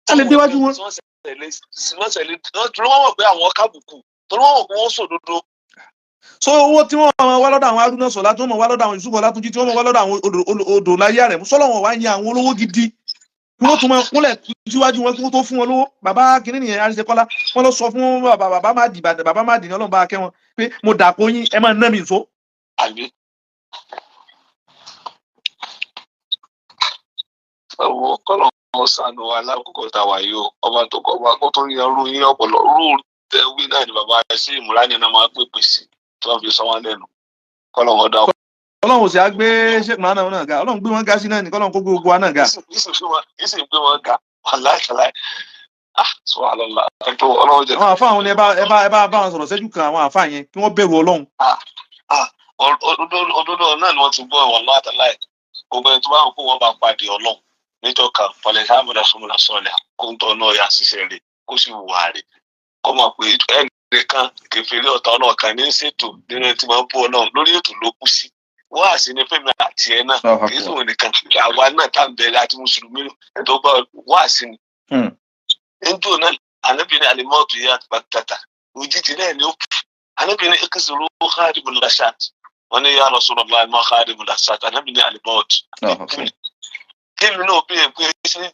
Á lè déwájú wọn. Wọ́n ṣẹlẹ̀ torí wọ́n mọ̀ pé àwọn kábùkù, torí wọ́n mọ̀ pé wọ́n sòdodo. So owó tí wọ́n máa wá lọ́dọ̀ àwọn Haruna Sọlá, tí wọ́n máa wá lọ́dọ̀ àwọn Yusuf Ọlátúnjí, tí wọ́n máa wá lọ́dọ̀ àwọn odò láyé rẹ̀ sọ́lọ́, wọn wá yan àwọn olówó gidi kí wọ́n tún máa kúnlẹ̀ síwájú wọn kí wọ́n tó fún wọn lówó. Bàbá kìnínní nìyẹn, Àríṣekọ́lá, wọ́n lọ sọ fún bàbá, bàbá má dì, bàbá má dì ní, Ọlọ́run bá kẹ́ wọn, pé mo dàpọ̀ yín, ẹ máa ná mi nso. Àbí. Ẹ wo, kọ́lọ̀ wọn sànù wa lákòókò tá a wà yìí o. Ọba tó kọ́ ọba kó tó yan rú yín ọ̀pọ̀lọ́ rú tẹ wí náà ni bàbá ẹ sí ìmúra ní náà máa pèpè sí tí wọ́n fi sọ wọn lẹ́nu. Kọ́lọ̀ wọn dá. Ọlọ́run ò sì á gbé Sheikh Murana náà ga. Ọlọ́run gbé wọn ga sí náà ní, kọ́lọ́run kó gbé gbogbo wa náà ga. Yìí sì gbé wọn ga, wàláì, ah, subhanallah, tó Ọlọ́run jẹ. Àwọn àfa àwọn ni ẹ bá wọn sọ̀rọ̀ sẹ́jú kan, àwọn àfa yẹn, kí wọ́n bẹ̀rù Ọlọ́run. Ah, òdodo náà ni wọ́n ti gbọ́. Wàláì tàláì, gbogbo ẹni tó bá ń kó wọn bá pàdé Ọlọ́run níjọ́ kan pọlẹ sábàdà sọmọlá sọlẹ kó ń tọ́ náà yà ṣiṣẹ́ rẹ̀, kó sì wà rẹ̀, kó mọ̀ pé ẹnìkan kẹfìrí ọ̀tá Ọlọ́run kan ní ṣètò nínú ẹni tí máa ń bú Ọlọ́run lórí ètò ló kú sí. Wá sí ni fẹ́mi àti ẹ náà, kì í sòwò nìkan, àwa náà tá à ń bẹ̀rẹ̀ àti mùsùlùmí tó gbọ́ wá sí ni. Njó náà, ànábì ní alimọ́ọ̀tù yẹn àti bàtàtà òjijì náà ni ó kù. Ànábì ní ekesoro khadimul lashat, wọn ní ya Rasulullah, ma khadimul lashat? Ànábì ní alimọ́ọ̀tù. Kémi náà bí ẹ pé ṣé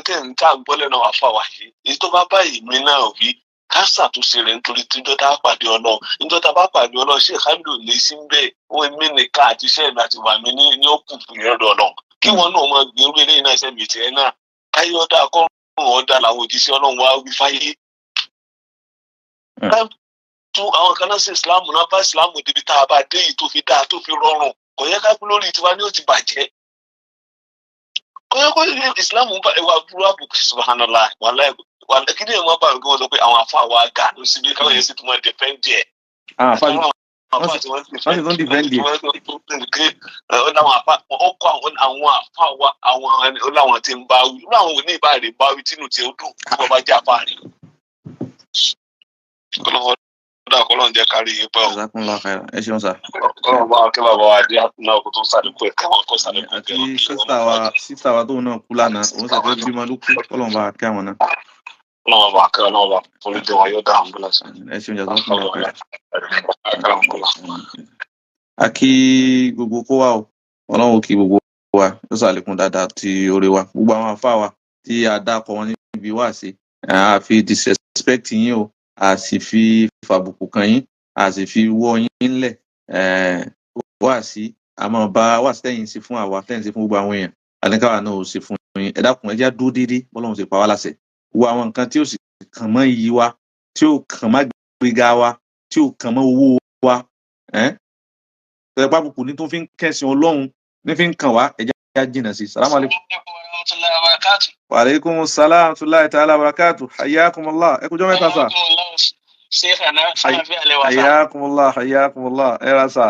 tẹ ń tá gbọ́ lẹ́nu àfa wà yìí, èyí tó bá báyìí mi náà wí, ká ṣàtúnṣe rẹ̀ nítorí tíjọ́ tá a pàdé Ọlọ́run. Níjọ́ tá a bá pàdé Ọlọ́run, ṣé ìkànnì ò lè sí bẹ́ẹ̀? Ó èmi nìkan àti iṣẹ́ mi àti wà mí ní ó kù fún ìrọ̀dọ̀ Ọlọ́run, kí wọn náà máa gbé orí eléyìí náà, iṣẹ́ mi tiẹ̀ náà, káyé ọ̀dà akọ́rùn ọ̀dà làwọn òjíṣẹ́ Ọlọ́run wá wí fáyé. Tú àwọn kan náà sí Ìsìláàmù náà, bá Ìsìláàmù débi tá a bá dé yìí, tó fi dáa, tó fi rọrùn, kò yẹ ká kú lórí tiwa ní ó ti bàjẹ́. Kò yẹ kó Ìsìláàmù bá ìwà burú àbùkù. Subhanallah, wàláì, wàláì, kí ni ìwọ́n bá wọn sọ pé àwọn àfa wa gà ló síbi káwọn yẹn sì tún máa defend ẹ̀. Àwọn àfa wọ́n sì tún defend ẹ̀. Ó láwọn àfa, ó kọ́ àwọn àfa wa, àwọn ó láwọn tí ń bá wí, ó láwọn òní ìbá rè bá wí tínú tí ó dùn tí wọ́n bá jẹ́ àfa rè. Kọ́lọ́wọ́ dà, kọ́lọ́n jẹ́ kárí yín pẹ́ o. Jazakumullahu khairan, ẹ ṣeun sà. Kọ́lọ́n bá kí bàbá wa dé náà kó tó sàlékún ẹ̀ kẹ́wọ́n kó sàlékún àti sísá wa tóun náà kú lánàá, òun ṣẹ̀fẹ̀ bímọ ló kú, kọ́lọ́n bá kí àwọn náà. Kọ́lọ́n bá kẹ́, Ọlọ́run bá forí jẹ wọn, yóò dá àwọn bọ́lá sí. Ẹ ṣeun, jazakumullahu khairan. A kí gbogbo kó wa o. Ọlọ́run ó kí gbogbo wa, yóò ṣàlékún dáadáa ti oore wa. Gbogbo àwọn àfa wa tí a dákọ wọn níbi wá sí, a fi disrespect yín o, a sì fi fàbùkù kàn yín, a sì fi wọ́ yín ńlẹ̀ wá sí. A máa bá wá sí tẹ̀yìn sí fún àwa, tẹ̀yìn sí fún gbogbo àwọn èèyàn, àníkàwá náà ò sì fún yín. Ẹ dákun, ẹ jẹ́ á dúró déédéé bọ́lọ́run sì pa wá láṣẹ. Gbogbo àwọn nǹkan tí ó sì kàn mọ́ iyì wa, tí ó kàn mọ́ gbéga wa, tí ó kàn mọ́ owó wa, tẹ̀lé pápákọ̀ ní tó fi ń kẹ̀sìn Ọlọ́run ní fi ń kàn wá, ẹ jẹ́ á jìnà sí. Salamu alaykum. Wa aleykum salaam wa rahmatulahi ta'ala wa barakatu. Hayyakumullah, ẹ kújọ́ mẹ́ta sà. Hayyakumullah, hayyakumullah, ẹ ra sà.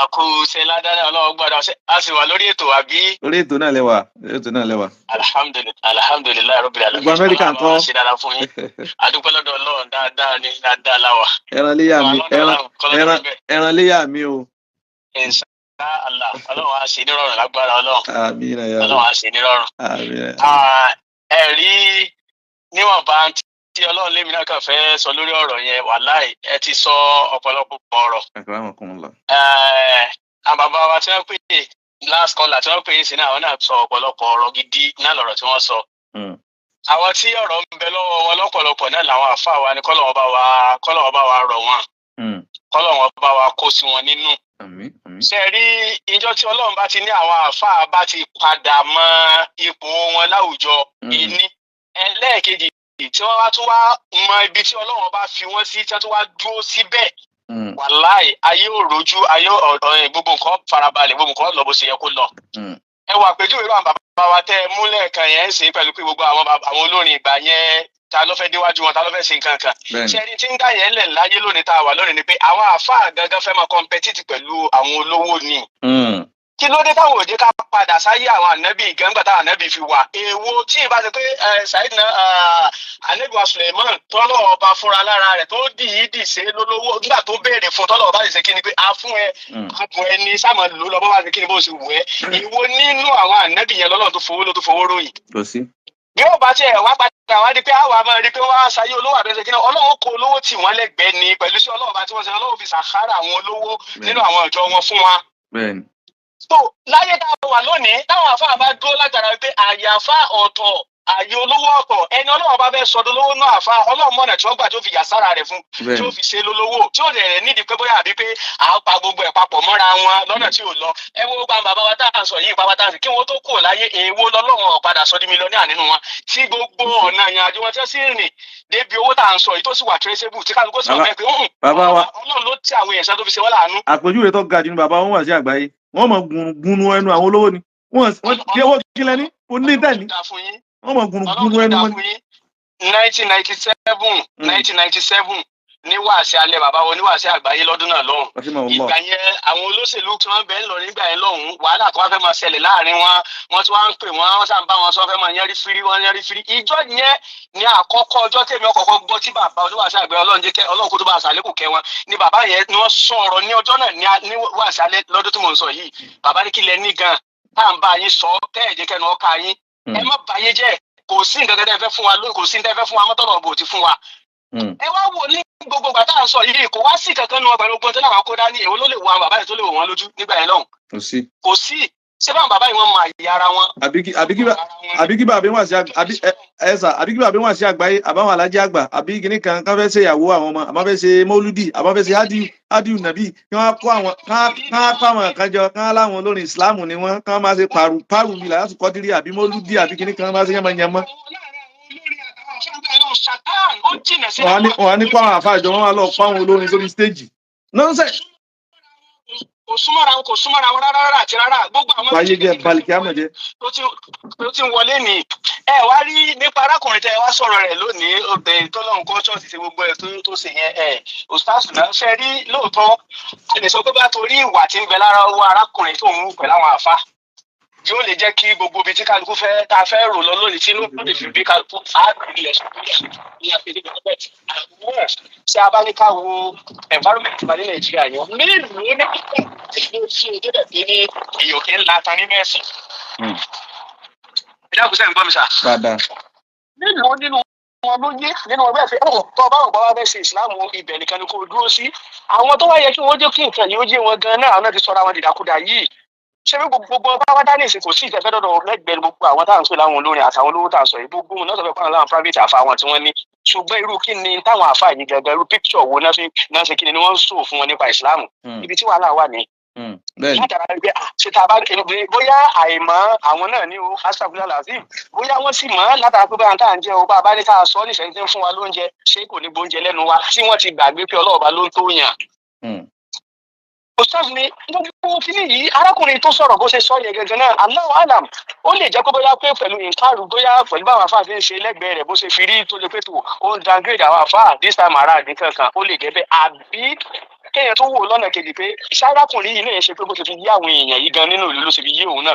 Àkùsẹ̀ ládàá, Ọlọ́run gbọ́dọ̀, a sì wà lórí ètò àbí? Lórí ètò náà lẹ́wà, lórí ètò náà lẹ́wà. Alhamdulilayi rabbil alamin. Gbogbo Amẹ́ríkà ńkọ́? Ọlọ́run ṣe dáadáa fún yín. Adúpẹ́ lọ́dọ̀ Ọlọ́run, dáadáa ní dáadáa láwà. Ẹran léyà mi, ẹran léyà mi o. Insha Allah, Ọlọ́run á ṣe nírọ̀rùn lágbára Ọlọ́run. Àmín ya. Ọlọ́run á ṣe nírọ̀rùn. Àmín. Ẹ rí níwọ̀nba. Tí Ọlọ́run lémi náà kàn fẹ́ sọ lórí ọ̀rọ̀ yẹn, wàláì, ẹ ti sọ ọ̀pọ̀lọpọ̀ ọ̀rọ̀. Akramakumullah. Àwọn bàbá wa tí wọ́n pè é last caller, tí wọ́n pè é sí náà, àwọn náà sọ ọ̀pọ̀lọpọ̀ ọ̀rọ̀ gidi náà lọ̀rọ̀ tí wọ́n sọ. Àwọn tí ọ̀rọ̀ ń bẹ lọ́wọ́ wọn lọ́pọ̀lọpọ̀ náà làwọn àfáà wa ní, kọ́lọ́wọ́ bá wa rọ̀ wọ́n, kọ́lọ́wọ́ bá wa kó sí wọn nínú. Àmín, àmín. Ṣe rí ìjọ tí Ọlọ́run bá ti ní àwọn àáfàá bá ti padà mọ ipò wọn láwùjọ, ìní ẹlẹ́ẹ̀kejì tí wọ́n wá tún wá mọ ibi tí Ọlọ́run bá fi wọ́n sí, tí wọ́n tún wá dúró síbẹ̀, wàláì, ayé ò rojú, ayé ọ̀dọ̀, gbogbo nǹkan farabalẹ̀, gbogbo nǹkan lọ bó ṣe yẹ kó lọ. Ẹ wà àpèjúwe irú àwọn bàbá wa tẹ́ ẹ múlẹ̀ kan yẹn ń sìn pẹ̀lú pé gbogbo àwọn olórin ìgbà yẹn, ta ló fẹ́ déwájú wọn? Ta ló fẹ́ ṣe nǹkan kan? Ṣé ẹni tí ń dá yẹn lẹ̀ láyé lónìí tá a wà lónìí ni pé àwọn àáfàá gangan fẹ́ máa compete pẹ̀lú àwọn olówó ni. Kí ló dé táwọn òde ká padà sáyé àwọn ànábì gangba táwọn ànábì fi wà? Èwo tí ì bá ṣe pé Saheed náà, ànábì wa Suleiman, tọ́lọ̀ ọba fúnra lára rẹ̀ tó dì í dì ṣe lólówó nígbà tó béèrè fún, tọ́lọ̀ ọba sì ṣe kí ni pé a fún ẹ, a bùn ẹ ní sáàmù lò lọ bó bá ṣe kí ni bó ṣe wù ẹ́. Èwo nínú àwọn ànábì yẹn lọ́lọ́run tó fowó ló tó fowó ròyìn? Kò sí. Bí ó bá tiẹ̀ wá padà wá di pé àwa máa rí pé wọ́n á ṣayé olówó àbẹ́sẹ̀ kí ni, Ọlọ́run kó olówó tì wọ́n lẹ́gbẹ̀ẹ́ ni pẹ̀lú sí Ọlọ́run bá tí wọ́n ṣe, Ọlọ́run fi sàkárà àwọn olówó nínú àwọn ìjọ wọn fún wa. So láyé tá a wà lónìí, táwọn àfáà bá dúró látara pé àyàfá ọ̀tọ̀, àyè olówó ọ̀tọ̀, ẹni Ọlọ́run bá fẹ́ sọdún lówó náà, àfáà Ọlọ́run mọ̀nà tí wọ́n gbà tó fi yà sára rẹ̀ fún, tí ó fi ṣe lólówó, tí ó rẹ̀ nídìí pé bóyá àbí pé à ń pa gbogbo ẹ̀ papọ̀ mọ́ra wọn lọ́nà tí ò lọ. Ẹ wo gbogbo àwọn bàbá wa tá à ń sọ yìí pátá, kí wọ́n tó kù láyé, èèwo lọ́lọ́run ọ̀padà sọ di mílíọ̀nìà nínú wọn, tí gbogbo ọ̀nà ìrìn àjò wọn tí wọ́n sì rìn débi owó tá à ń sọ yìí tó sì wà traceable, tí kálukú sì wà bẹ́ẹ̀ pé Bàbá wa, Ọlọ́run ló ti àwọn èèyàn tó fi ṣe wọ́n láàánú. Àpèjúwe tó ga jù ní bàbá wọn wà sí àgbáyé. Wọ́n mọ̀ gúnú ẹnu àwọn olówó ni wọ́n kí owó kílẹ̀ ní oní tẹ̀lé, wọ́n mọ̀ gúnú gúnú ẹnu wọn. 1997, 1997 ní wàásì alẹ́ bàbá wọn ní wàásì àgbáyé lọ́dún náà lọ́hùn. Ìgbà yẹn, àwọn olóṣèlú tí wọ́n bẹ ń lọ nígbà yẹn lọ́hùn, wàhálà tó wá fẹ́ máa ṣẹlẹ̀ láàrin wọn, wọ́n tí wọ́n ń pè wọ́n, wọ́n sàn bá wọn sọ fẹ́ máa yẹn rí fírí, wọ́n yẹn rí fírí. Ìjọ yẹn ní àkọ́kọ́ ọjọ́ tèmi ọkọ̀ọ̀kọ́ gbọ́ tí bàbá oníwàásì àgbáyé, Ọlọ́run jẹ́ kẹ́ Ọlọ́run kó tó bá àṣàlékù kẹ́ wọn, ni bàbá yẹn ni wọ́n sọ̀rọ̀ ní ọjọ́ náà ní wàásì alẹ́ lọ́dún tí mò ń sọ yìí. Bàbá ní, "Kí lẹ ní gan tá à ń bá yín sọ tẹ́ ẹ̀ jẹ́ kẹ́nu ọkà yín? Ẹ má bàyé jẹ́. Kò sí nǹkan tẹ́ fẹ́ fún wa lónìí, kò sí nǹkan tẹ́ fẹ́ fún wa mọ́tọ́nà bò ti fún wa." Ẹ wá wò ní gbogbo ìgbà tá à ń sọ yìí, kò wá sí kankan nu ọgbà gbogbo tó láwọn kó dání. Èwo ló lè wo àwọn bàbá yìí tó lè wò wọn lójú nígbà yẹn lọ́hùn? Kò sí. Kò sí. Ṣé báwọn bàbá yìí, wọ́n mọ àyè ara wọn? Àbí kí bàbá wà sí àbí ẹ sà, àbí kí bàbá wà sí àgbáyé, àbáwọn alájẹ àgbà, àbí kíní kan kán fẹ́ ṣe ìyàwó àwọn ọmọ, àbá fẹ́ ṣe mọ́lúdì, àbá fẹ́ ṣe hádìú nàbí, kí wọ́n kó àwọn kán kó àwọn kan jọ, kán láwọn olórin ìsìláàmù ni wọ́n, kán máa ṣe pàrù pàrù bíi láti kọ́dírí àbí mọ́lúdì àbí kíní kan máa ṣe yánmọ́yánmọ́. Wọ́n á ní kó àwọn àfáàjọ wọn wá lọ kó àwọn olórin sórí stage. Nonsense. Kò súnmọ́ra wọn, kò súnmọ́ra wọn rárá rárá àti rárá. Gbogbo àwọn Báyé jẹ́ balùkì àmọ̀jẹ́. tó ti ń wọlé ní ẹ wá rí nípa arákùnrin tẹ wá sọ̀rọ̀ rẹ̀ lónìí, obìnrin tó lọ́hùn kọ́ ṣọ́ọ̀ṣì ṣe gbogbo ẹ̀ tó ṣe yẹn, ẹ ustaz náà ṣe rí lóòótọ́, ẹ lè sọ pé bá torí ìwà tí ń bẹ lára owó arákùnrin tó ń wù pẹ̀lú àwọn àfa yóò lè jẹ́ kí gbogbo ibi tí kálukú fẹ́ tá a fẹ́ rò lọ lónìí, tí inú lè fi bí kálukú á ilẹ̀ ní àfihàn. Ṣé a bá ní ká wo environment wa ní Nàìjíríà yẹn, mélòó ní ìlú tí o débẹ̀ pé ní èèyàn kì í la tan nínú ẹ̀sìn? Ìdáàbò sẹ́yìn, gbọ́ mi sà. Dáadáa. Mélòó nínú wọn ló yé nínú ọgbẹ́ ẹ̀fẹ́ ọ̀ tó bá ògbà wa fẹ́ ṣe ìsìláàmù, ibẹ̀ nìkan ni kò dúró sí. Àwọn tó wá yẹ kí wọ́n jẹ́ kí nǹkan yìí ó yé wọn gan náà, àwọn náà ti sọra wọn dìdàkudà yìí. Ṣé bí gbogbo ọba wá dání ìsìn, kò sí ìtẹ̀fẹ́ dọ̀dọ̀ lẹ́gbẹ̀ẹ́ gbogbo àwọn táwọn ń pè láwọn olórin àtàwọn olówó tá à ń sọ yìí, gbogbo wọn náà sọ pé pàwọn láwọn private àfa wọn tí wọ́n ní. Ṣùgbọ́n irú kí ni táwọn àfa yìí gangan, irú picture wo náà fi náà ṣe, kí ni wọ́n ń sọ fún wọn nípa ìsìláàmù? Ibi tí wàhálà wà ní látara wípé ṣe tá a bá bóyá àìmọ̀ àwọn náà ní o, astagfirullah lazim, bóyá wọ́n sì mọ̀ látara pé báyà tá à ń jẹ́ o, bá a bá ní ká sọ níṣẹ́ tí ń fún wa lóúnjẹ, ṣé kò ní gbóúnjẹ lẹ́nu wa, tí wọ́n ti gbàgbé pé Ọlọ́ọ̀ba ló ń tó yàn. Ustaz ni gbogbo kíní yìí, arákùnrin tó sọ̀rọ̀ bó ṣe sọ yẹn gangan náà, Allahu alam, ó lè jẹ́ pé bóyá pé pẹ̀lú nǹkan, bóyá pẹ̀lú báwọn afáà ṣe ń ṣe lẹ́gbẹ̀ẹ́ rẹ̀, bó ṣe fi rí tó lè pé tó ó ń downgrade àwọn afáà this time around nìkan kan, ó lè jẹ́ bẹ́ẹ̀. Àbí kéèyàn tó wò lọ́nà kejì pé sárákùnrin yìí náà ṣe pé bó ṣe fi yí àwọn èèyàn yìí gan nínú ìlú ló ṣe fi yí òun náà,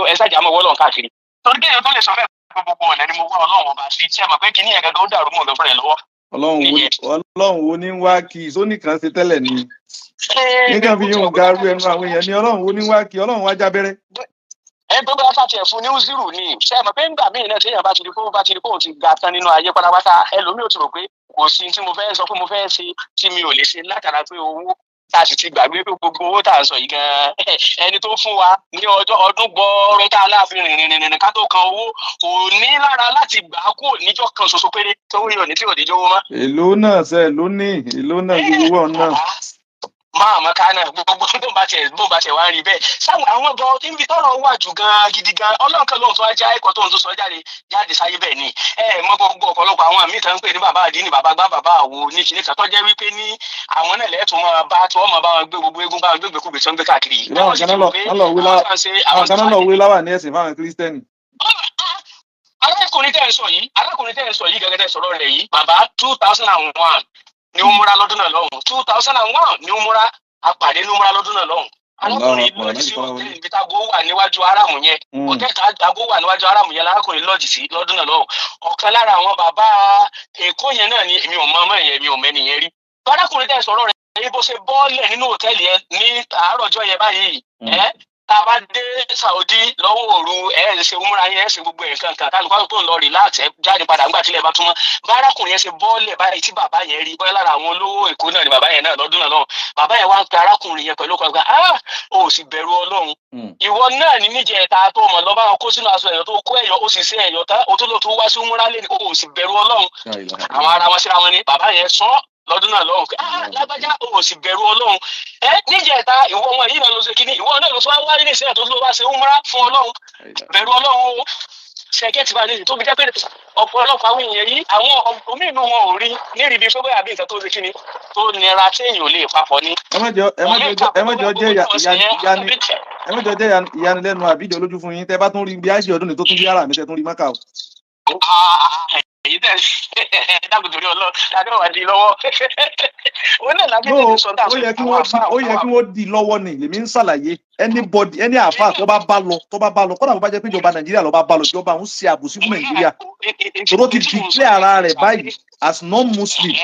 ẹ ṣáàjà mọ́ wọ́lọ́n káàkiri. Torí kéèyàn tó lè sọ bẹ́ẹ̀ pé gbogbo ọ̀nà ni mo wá Ọlọ́run ọba sí, tí ẹ mọ̀ pé kíní yẹn gangan ó dàrú mọ́ ọ̀gá fúnra ẹ̀ lọ́wọ́. Ọlọ́run wo ní wá kí sóníkan ṣe tẹ́lẹ̀ ni nígbà fi yóò garu ẹnu àwọn èèyàn ní Ọlọ́run wo ní wá kí Ọlọ́run wá jábẹ́rẹ́. Ẹ gbé bóyá ká tiẹ̀ fún ní zero ni. Ṣé ẹ mọ̀ pé ńgbà míì náà, téèyàn bá ti di kó bá ti di kóun ti ga tán nínú ayé pátápátá, ẹlòmíì ò ti rò pé kò sí tí mo fẹ́ sọ pé mo fẹ́ ṣe tí mi ò lè ṣe, látara pé owó tá a sì ti gbàgbé pé gbogbo owó tá à ń sọ yìí gan, ẹni tó fún wa ní ọjọ́ ọdún gbọọrọ tá a láàfin rìnrìn rìnrìn ká tó kan owó, kò ní lára láti gbà á kúrò níjọ́ kan ṣoṣo péré tó yọ ní tí ò ní jówó mọ́. Èló náà ṣe ló ní èló náà gbogbo owó náà? Máa mọ ká náà gbogbo tó bá tiẹ̀ wá ń rí bẹ́ẹ̀ sáwọn àwọn gan níbi tọ́rọ̀ wà jù gan gidi gan. Ọlọ́run kan lóhun tó wá já ẹ̀kọ́ tóun tó sọ jáde jáde sáyé bẹ́ẹ̀ ni. Ẹ mọ gbogbo ọ̀pọ̀lọpọ̀ àwọn míì tó ń pè ní bàbá àdínní, bàbá gbá, bàbá àwo ní kinní kan, tó jẹ́ wípé ní àwọn náà lẹ́ẹ̀tún máa bá tí wọ́n máa bá wọn gbé gbogbo eégún, bá wọn gbé gbèkúgbè tí wọ́n gbé káàkiri yìí. Ìbáwọn kan náà lọ wé láwà ní ẹ̀sìn fáwọn Kírísítẹ́nì. Arákùnrin tẹ́ ń sọ yìí gẹ́gẹ́ tẹ́ sọ̀rọ̀ rẹ̀ yìí, bàbá, 2001 ni ó múra lọ́dún náà lọ́hùn. 2001 ni ó múra apàdé ní ó múra lọ́dún náà lọ́hùn. Arákùnrin lodge sí hòtẹ́ẹ̀lì ibi tágo wà níwájú aráàmù yẹn. Hòtẹ́ẹ̀lì tágo wà níwájú aráàmù yẹn lárákùnrin lodge sí lọ́dún náà lọ́hùn. Ọ̀kan lára àwọn bàbá Èkó yẹn náà ni. Èmi ò mọ ọmọ yẹn, èmi ò mẹ́ni yẹn rí. Arákùnrin tẹ́ sọ̀rọ̀ rẹ̀ bó ṣe bọ́ọ̀lẹ̀ nínú hòtẹ́ẹ̀lì yẹn ní àárọ̀ ọjọ́ yẹn báyìí, ẹ́ tá a bá dé Saudi lọ́wọ́ òru, ẹ̀ ẹ́ ṣe múra yẹn, ẹ̀ ṣe gbogbo ẹ̀ kankan, kálukú tó ń lọ relax, ẹ̀ jáde padà ńgbà tílẹ̀ bá túmọ̀. Bárakùnrin yẹn ṣe bọ́ọ̀lẹ̀ báyìí tí bàbá yẹn rí, bóyá lára àwọn olówó Èkó náà ni bàbá yẹn náà lọ́dún náà lọ́hùn. Bàbá yẹn wá ń pe arákùnrin yẹn pẹ̀lú ọkọ̀, ah, o sì bẹ̀rù Ọlọ́run. Ìwọ náà ní níjẹta tó mọ̀ lọ́ bá wọn kó sínú aṣọ ẹ̀yọ́ tó kó ẹ̀yọ́, ó sì ṣe ẹ̀yọ́ tán, o tó lọ tó wá sí múra lé ní, o sì bẹ̀rù Ọlọ́run. Àwọn ara wọn síra wọn ni bàbá yẹn sọ lọ́dún náà lọ́hùn pé, ah, lágbájá, o sì bẹ̀rù Ọlọ́run. Ẹ níjẹta, ìwọ ọmọ yìí náà ló ṣe kíní, ìwọ náà ló sọ wá nílé iṣẹ́ tó ló wá ṣe umra fún Ọlọ́run. Bẹ̀rù Ọlọ́run o. Ṣẹkẹ́tì bá nílé tó fi jẹ́ pé ọ̀pọ̀lọpọ̀ àwọn èèyàn yìí, àwọn omi inú wọn ò rí nírìí bí pé bóyá bí nǹkan tó ṣe kíní tó nira téèyàn ò lè papọ̀ ni. Ẹ má jọ jẹ́ ẹ má jọ jẹ́ ìyanilẹ́nu àbíjọ lójú fún yín tẹ́ bá tún rí bí àṣì ọdún ní tó tún bí ara mi tẹ́ tún rí mọ́kà o. Èyí tẹ ẹ dákun torí Ọlọ́run, tàbí wà di lọ́wọ́ òun náà lábẹ́ tẹ̀lé sọ. Ó yẹ kí wọ́n ó yẹ kí wọ́n di lọ́wọ́ ni. Lèmi ń ṣàlàyé, anybody, any àáfàá tó bá bá lọ, kódà bó bá jẹ́ pé ìjọba Nàìjíríà ló bá bá lọ, ìjọba ń ṣe àbòsí fún Nàìjíríà tó ti declare ara rẹ̀ báyìí as non-Muslim.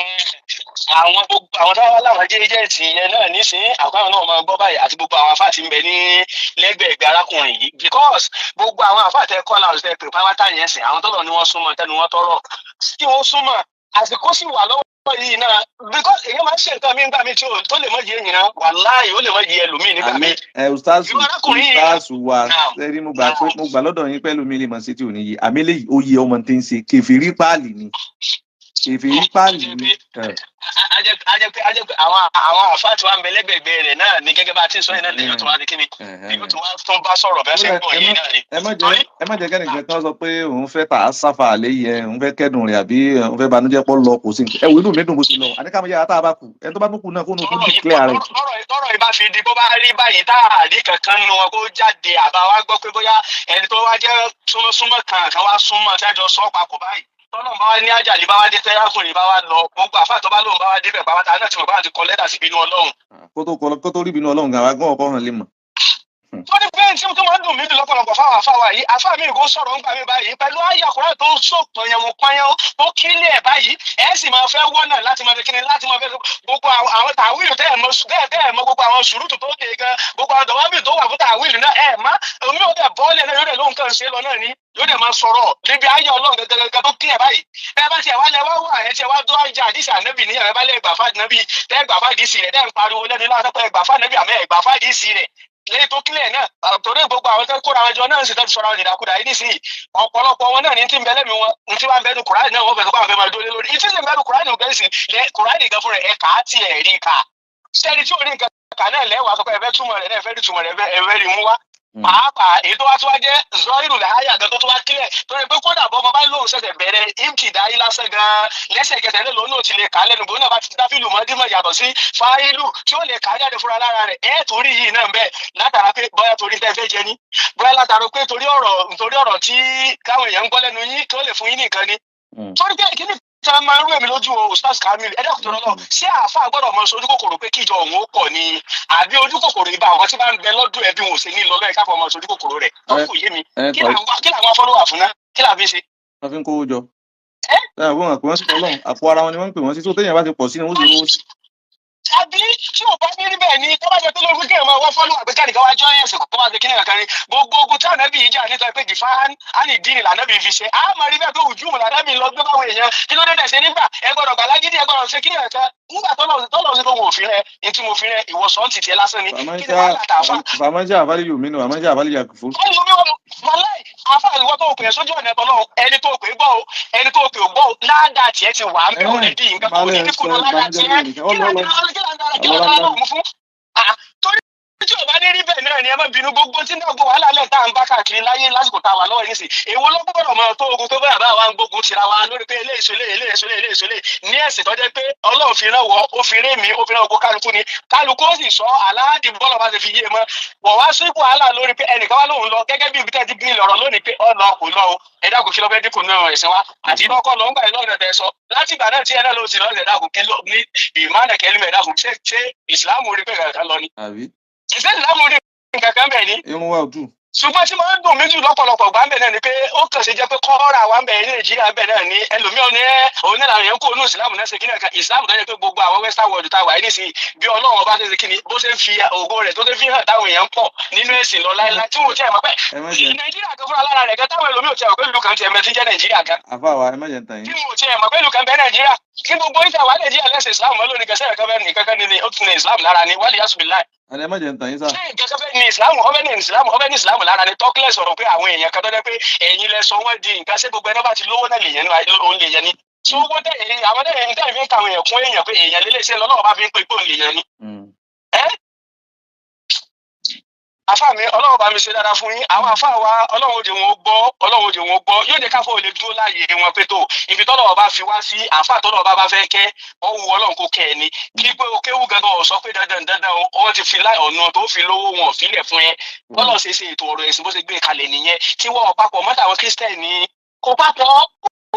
Àwọn gbogbo àwọn táwọn láwọn jẹ́ agent yẹn náà nísìnyí, àkọ́yọ̀ náà máa gbọ́ báyìí, àti gbogbo àwọn afáà tí ń bẹ ní lẹ́gbẹ̀ẹ́gbẹ́ arákùnrin yìí, because gbogbo àwọn afáà tẹ kọ́ làwọn tẹ pè pátá yẹn sìn, àwọn tọ́lọ̀ ni wọ́n súnmọ́ tẹnu wọn tọrọ tí wọ́n súnmọ́. Àsìkò sì wà lọ́wọ́ yìí náà, because èèyàn máa ń ṣe nǹkan mi nígbà mi tí ó tó lè mọ yé èèyàn, wàláhì, ó lè mọ yé ẹlòmíì nígbà mi. Ẹ ustazu, ustazu wa sẹ́rí, mo gbà pé mo gbà lọ́dọ̀ yín pẹ̀lú mi lè mọ̀ sí tí ò ní yé. Àmì eléyìí ó yé ọmọ tí ń ṣe kèfèrí páàlì ni, kèfèrí páàlì ni. Ajẹ́ pé àwọn àfáà tí wàá ń bẹ lẹ́gbẹ̀gbẹ̀ rẹ̀ náà ní gẹ́gẹ́ bá a ti ń sọ yìí náà, lèyìn tó wá di kíni, lèyìn tó wá tún bá sọ̀rọ̀ bẹ́ẹ̀ ṣe ń gbọ́ yìí náà ni. Ẹ má jẹ́ kẹ́nìkan kan sọ pé òun fẹ́ tà á sáfà àlẹ́ yìí, ẹ òun fẹ́ kẹ́dùn rẹ̀ àbí òun fẹ́ banújẹ́ pọ̀ lọ. Kò sí nǹkan. Ẹ wo, inú mi dùn bó ṣe lọ. Àní káwọn yàrá tá a bá kù, ẹni tó bá tún kù náà kó nu tún declare rẹ̀. Tọ́rọ̀ yìí bá fi di bó bá rí báyìí, tá a rí kankan nu wọn kó jáde, àbá wa gbọ́ pé bóyá ẹni tó wá jẹ́ súnmọ́súnmọ́ kan kan wá súnmọ́ tẹ́jọ sọ papọ̀ báyìí, tọ́lọ́n bá wá ní àjàlí bá wá dé, tẹ́yàkùnrin bá wá lọ, gbogbo àfáà tó bá lóun bá wá débẹ̀ pàápàá náà tí mo bá ti kọ lẹ́tà sí inú Ọlọ́run. Kó tó rí ìbínú Ọlọ́run gan, wa gan ọkọ hàn lè mọ̀. Tó ní bẹ́ẹ̀ tí tó máa ń dùn mí dùn lọ́pọ̀lọpọ̀ fáwọn àfáwà yìí, àfáà mi kò sọ̀rọ̀ ń gbà mí báyìí pẹ̀lú àyàkúrẹ́ tó ń sòpọ̀ yẹn mo pọ́nyán tó kílẹ̀ ẹ̀ báyìí, ẹ̀ sì máa fẹ́ wọ́nà láti máa fi kíni, láti máa fẹ́ gbogbo àwọn tàwílù tẹ́ ẹ̀ mọ̀, tẹ́ ẹ̀ mọ̀ gbogbo àwọn ṣùrùtù tó dé gan, gbogbo àwọn dọ̀wábì tó wà fún tàwílù náà ẹ̀ má omi ò dẹ̀ bọ́ọ̀lẹ̀ náà, yóò dẹ̀ lóhùn kàn ṣe lọ náà ni, yóò dẹ̀ máa sọ̀rọ̀ níbi ayé Ọlọ́run gẹ́gẹ́ tó kílẹ̀ báyìí. Bẹ́ẹ̀ bá tiẹ̀ wá lẹ wá wà, ẹ̀ tiẹ̀ wá tó àjà àdìsí ànábì ní ẹ̀ bá lẹ̀ gbà fáàdì tẹ́ gbà fáàdì sí rẹ̀, tẹ́ ń pariwo lẹ́nu lásán pé gbà fáàdì àmẹ́ ẹ̀ gbà fáàdì sí rẹ̀ lẹ́yìn tó kílẹ̀ náà, torí gbogbo àwọn tó kóra wọn jọ náà ń sì tọ́jú sọ̀rọ̀ àwọn ìdàkudà yìí nísìnyí, ọ̀pọ̀lọpọ̀ wọn náà ní tí ń bẹ lẹ́mìí wọn, ní tí wọ́n ń bẹnu Kùránì náà, wọ́n fẹ́ sọ pé àwọn fẹ́ máa dúró lé lórí ìtí sì ń bẹnu Kùránì ògẹ́ sì lẹ Kùránì gan fúnra ẹ̀ kà á tiẹ̀ rí kà sẹ́ni tí ò ní nǹkan kà náà lẹ́wàá sọ pé ẹ fẹ́ túmọ̀ rẹ̀ náà, ẹ fẹ́ rí túmọ̀ rẹ̀, ẹ fẹ́ rí mú wá. Pàápàá èyí tó wá tó wá jẹ́ zọ́ọ̀rù láyà gan tó tó wá kílẹ̀, torí pé kódà bọ́ ọmọ bá lóun ṣẹ̀ṣẹ̀ bẹ̀rẹ̀ ìmtìdáyé lásán gan, lẹ́sẹ̀kẹsẹ̀ lè lóun náà ti lè kà á lẹ́nu bóun náà bá ti dá fílù mọ́dímọ̀ yàtọ̀ sí fáìlù tí ó lè kà á jáde fúnra lára rẹ̀. Ẹ̀ torí yìí náà ń bẹ látara pé bóyá torí tẹ́ fẹ́ jẹ ní, bóyá látara pé torí ọ̀rọ̀ tí káwọn èèyàn ń gbọ́ lẹ́nu yín kí ó lè fún yín nìkan ni. Torí pé kí ni tí a máa ń rú èmi lójú o, Ustaz Kamil, ẹ dákun tó lọ́lọ́, ṣé àáfàá gbọ́dọ̀ mọ ojú kòkòrò pé kíjọ òun ó pọ̀ ni, àbí ojú kòkòrò ibà àwọn tí bá ń bẹ lọ́dún ẹbí wọn ò ṣe ní lọ lọ́yẹ̀ káfọ́ mọ ojú kòkòrò rẹ̀ tó kù yé mi? Kí làwọn fọlọ́wà fún ná? Kí làwọn fi ṣe? Wọ́n fi ń kówó jọ. Ẹ àwọn àpè wọ́n sí Ọlọ́run, àpò ara wọn ni wọ́n ń pè wọ́n sí, tó téèyàn bá ti pọ̀ sí ni wọ́n sì rówó sí. Àbí tí ò bá ní rí bẹ́ẹ̀ ni, tó bá jẹ́ pé lórí kéèyàn máa wá follower pé káàdì kan wá jọ́ ẹ̀sìn kó máa ṣe kíní kankan ni, gbogbo ogun tí ànábì yìí jà nítorí pé dìfáàn á ní ìdí lànábì fi ṣe, á máa rí bẹ́ẹ̀ pé òjúmọ̀ lànábì lọ gbé báwọn èèyàn. Kí ló dé tẹ̀sẹ̀ nígbà ẹ gbọ́dọ̀ gbà lágídí, ẹ gbọ́dọ̀ ṣe kíní kankan nígbà tọ́lọ̀ sí lóhun òfin rẹ ní tí mo fi rẹ ìwọ̀sán ti tiẹ̀ lásán ni. Kí ni wàhálà tààfà? Fàmáṣá àfálì yòmínú, fàmáṣá àfálì yàkùfù. Wọ́n ní omi wàláì àfà, ìwọ tó pè é sójú ọ̀nà ẹ̀bọ̀ náà, ẹni tó pè é gbọ́ o, ẹni tó pè é gbọ́ o, ládàá tiẹ̀ ti wà á ń bẹ̀ ọ́ lẹ́dí nǹkan kò ní dínkù náà ládàá tiẹ̀. Kí ló ń dára mú fún? Torí tí ò bá ní rí bẹ́ẹ̀ náà ni, ẹ má bínú, gbogbo tí náà gbọ́ wàhálà lẹ̀ tá à ń bá káàkiri láyé lásìkò tá a wà lọ́wọ́ yìí nísìn, èwo ló gbọ́dọ̀ mọ tó ogun tó bẹ́ẹ̀ bá wa ń gbógun tira wa lórí pé eléyìí ṣe eléyìí, eléyìí ṣe eléyìí, eléyìí ṣe eléyìí ní ẹ̀sìn tó jẹ́ pé Ọlọ́run fi rán wọ, ó fi ré mi, ó fi rán ogun kálukú ni, kálukú ó sì sọ aláàdì bọ́lọ̀ bá ti fi yé e mọ́ wọ̀ wá sí wàhálà lórí pé ẹnìkan wá lóun lọ gẹ́gẹ́ bí ibi tẹ́ ti gbin lọ̀rọ̀ lónìí pé ọ lọ kò lọ o. Ẹ dákun, kí ló fẹ́ dínkù náà ẹ̀sìn wa àti lọ́kọ́ lọ ń gbà lọ́nà tẹ sọ láti ìgbà náà tí ẹ náà ló ti lọ́nà? Ẹ dákun, kí ló ní ìmánà kẹlí? Ẹ dákun, ṣé ìsìlámù rí pé kankan lọ ni? Àbí? Ṣé ìsìlámù rí nǹkan kan bẹ̀ ni? Irun wa ò tù. Ṣùgbọ́n tí máa ń dùn mí jù lọ́pọ̀lọpọ̀ gbà ń bẹ̀ náà ni pé ó kàn ṣe jẹ́ pé kọ́ra wa ń bẹ̀ ní Nàìjíríà ń bẹ̀ náà ni ẹlòmíràn ní ẹ́ òun náà làwọn èèyàn kó inú ìsìlámù náà ṣe kí náà kan ìsìlámù tó yẹ pé gbogbo àwọn western world tá a wà yìí nísìnyí, bí Ọlọ́run ọba ṣe ṣe kí ni, bó ṣe ń fi ògo rẹ̀ tó ṣe fi hàn táwọn èèyàn ń pọ̀ nínú ẹ̀sìn lọ láéláé tí wọ́n tiẹ̀ mọ̀ pé Ẹ má jẹ Nàìjíríà kan fúnra lára rẹ̀ gan, táwọn ẹlòmíràn tiẹ̀ mọ̀ pé ìlú kan tiẹ̀ mẹ́ tí ń jẹ́ Nàìjíríà gan. Àfa wa, ẹ má jẹ tàn Tí yín. wọn ò tiẹ̀ mọ̀ pé ìlú kan bẹ́ Nàìjíríà kí gbogbo ìjà wà Nàìjíríà lẹ́sìn ìsìlámù mọ́ lónìí kẹsẹ̀ kan bẹ́ẹ̀ nìkan kan ní ó tún ní ìsìlámù lára ni wálé yasubiláì. Àní ẹ má jẹ tàn yín sá. Ṣé nǹkan kan fẹ́ ní ìsìlámù ọbẹ̀ ní ìsìlámù ọbẹ̀ ní ìsìlámù lára ni? Tọ́kílẹ̀ sọ̀rọ̀ pé àwọn èèyàn kan tó jẹ́ pé ẹ̀yin lẹ sọ wọ́n di nǹkan, ṣé gbogbo ẹni bá ti lówó náà lè yẹn ní òun lè yẹn ni? Tí owó tẹ̀ àwọn tẹ̀ ń tẹ̀ fi ń ka àwọn èèyàn kún èèyàn pé èèyàn lélẹ̀ ṣe lọ́lọ́wọ́ bá fi ń pe pé òun lè yẹn ni. Ẹ́ àfa mi, Ọlọ́run bá mi ṣe dáadáa fún yín. Àwọn àfa wa, Ọlọ́run ó jẹ́ wọn gbọ́, Ọlọ́run ó jẹ́ wọn gbọ́, yóò jẹ́ káfọ́ lè dúró láàyè wọn pé tó ibi tọ́lọ́run bá fi wá sí. Àfa tọ́lọ́run bá fẹ́ kẹ́ ọ wù Ọlọ́run kó kẹ́ ẹ ní kí pé o kéwù gangan ò sọ pé dandan dandan o, wọ́n ti fi láì ọ̀nà tó fi lówó wọn ò filẹ̀ fún ẹ. Bọ́lọ̀ ṣe ṣe ètò ọ̀rọ̀ ẹ̀sìn, bó ṣe gbé kalẹ̀ nìyẹn, tí wọ́n papọ̀ mọ́tà àwọn Kírísítẹ́nì kò papọ̀.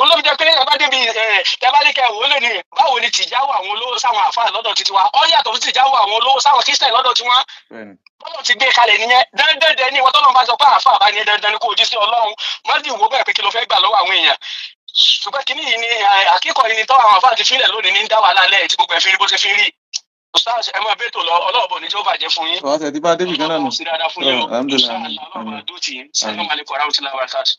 Olóbi jẹ́ pé ẹ bá débi ẹ ẹ bá ní kẹ wò ó lè ní báwo ni tìjáwó àwọn olówó sáwọn àfa lọ́dọ̀ títí wa, ọ yàtọ̀ sí tìjáwó àwọn olówó sáwọn Kírísítẹ́nì lọ́dọ̀ tiwọn. Bọ́lọ̀ ti gbé kalẹ̀ nìyẹn. Dandan dẹ ní ìwọ tọ́lọ́run bá sọ pé àáfàá bá ní dandan ni kò jí sí Ọlọ́run, má sì wò bẹ́ẹ̀ pé kí ló fẹ́ gbà lọ́wọ́ àwọn èèyàn. Ṣùgbọ́n kínní yìí ni àkíkọ̀ yìí ni tọ́ àwọn àáfàá ti fílẹ̀ lónìí ní ń dá wàhálà lẹ̀ tí gbogbo ẹ̀ fi rí bó ṣe fi rí. Ustaz, ẹ máa bẹ́tò lọ, ọlọ́ọ̀bọ̀ ní tí ó bàjẹ́ fún yín. Wọ́n ṣe ti bá débì kan náà nù. Ọlọ́run sí dáadáa fún yín o. Alhamdulilayi. Inshallah, Ọlọ́run bá dúró tì yín. Assalamu alaikum warahmatullahi wabarakatuh.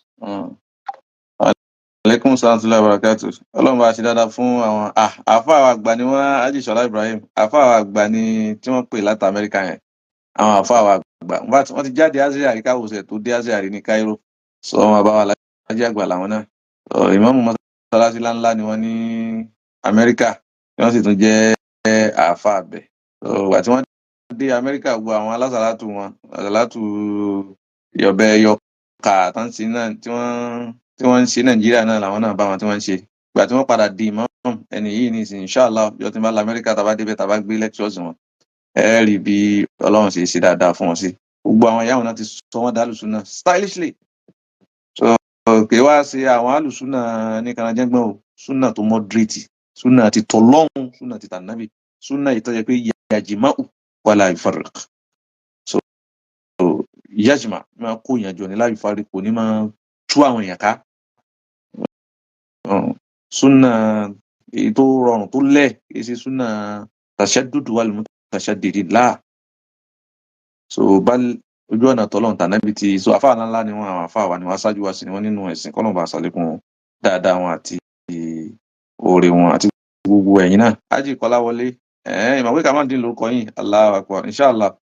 Aleykum salaam wa barakatu. Ọlọ́run bá ṣe dáadáa fún àwọn àáfàá wa àgbà ni wọ́n, Haji Ṣọlá Ibrahim, àáfàá wa àgbà ni tí wọ́n pè láti Amẹ́ríkà yẹn. Àwọn àáfàá wa àgbà. In fact, wọ́n ti jáde Azhar káwọ́sẹ̀ tó dé Azhar ní Cairo. Sọ wọn bá wa lájẹ́ àgbà làwọn náà. Ìmáàmù mọ́sálásí ńláńlá ni wọ́n ní Amẹ́ríkà, tí wọ́n sì tún jẹ́ àáfàá bẹ̀. Ìgbà tí wọ́n dé Amẹ́ríkà, gbogbo àwọn alásàlátù wọn, àsàlátù yọ̀bẹ yọkà tán ṣe náà tí wọ́n ń ṣe Nàìjíríà náà làwọn náà bá wọn tí wọ́n ń ṣe. Ìgbà tí wọ́n padà di imam ẹni yìí ní ìsìn, inshallah, ọjọ́ tí wọ́n bá lọ Amẹ́ríkà, tá a bá débẹ̀, tá a bá gbé lectures wọn, ẹ rí bí Ọlọ́run ṣe ṣe dáadáa fún wọn sí. Gbogbo àwọn ìyá wọn náà ti sọ wọ́n dá àlùsùn náà stylishly. So kì í wá ṣe àwọn àlùsùn náà ní kanajẹ́gbọ́n o, súnà tó moderate, súnà ti tọlọ́hun, súnà ti tànábì, súnà ìtọ́jẹ́ pé yajma'u wala yufarriq. So yajma máa kó ìyànjọ ní la yufarriq, kò ní máa tú àwọn èèyàn ká. Súnà èyí tó rọrùn tó lẹ̀, kì í ṣe súnà tashaddud wal mutashaddidin láà. So bá ojú ọ̀nà tọ́lọ́run tànábì ti so, àfáà ńláńlá ni wọ́n, àwọn àfáà wa ni wọ́n, aṣáájú wa sí ni wọ́n nínú ẹ̀sìn. Kọ́lọ́run bá ṣàlékún dáadáa wọn àti oore wọn àti gbogbo ẹ̀yin náà. Hájì Kọ́láwọlé, ìmọ̀ pé Kamaldeen lórúkọ yín. Allahu Akbar. Inshallah,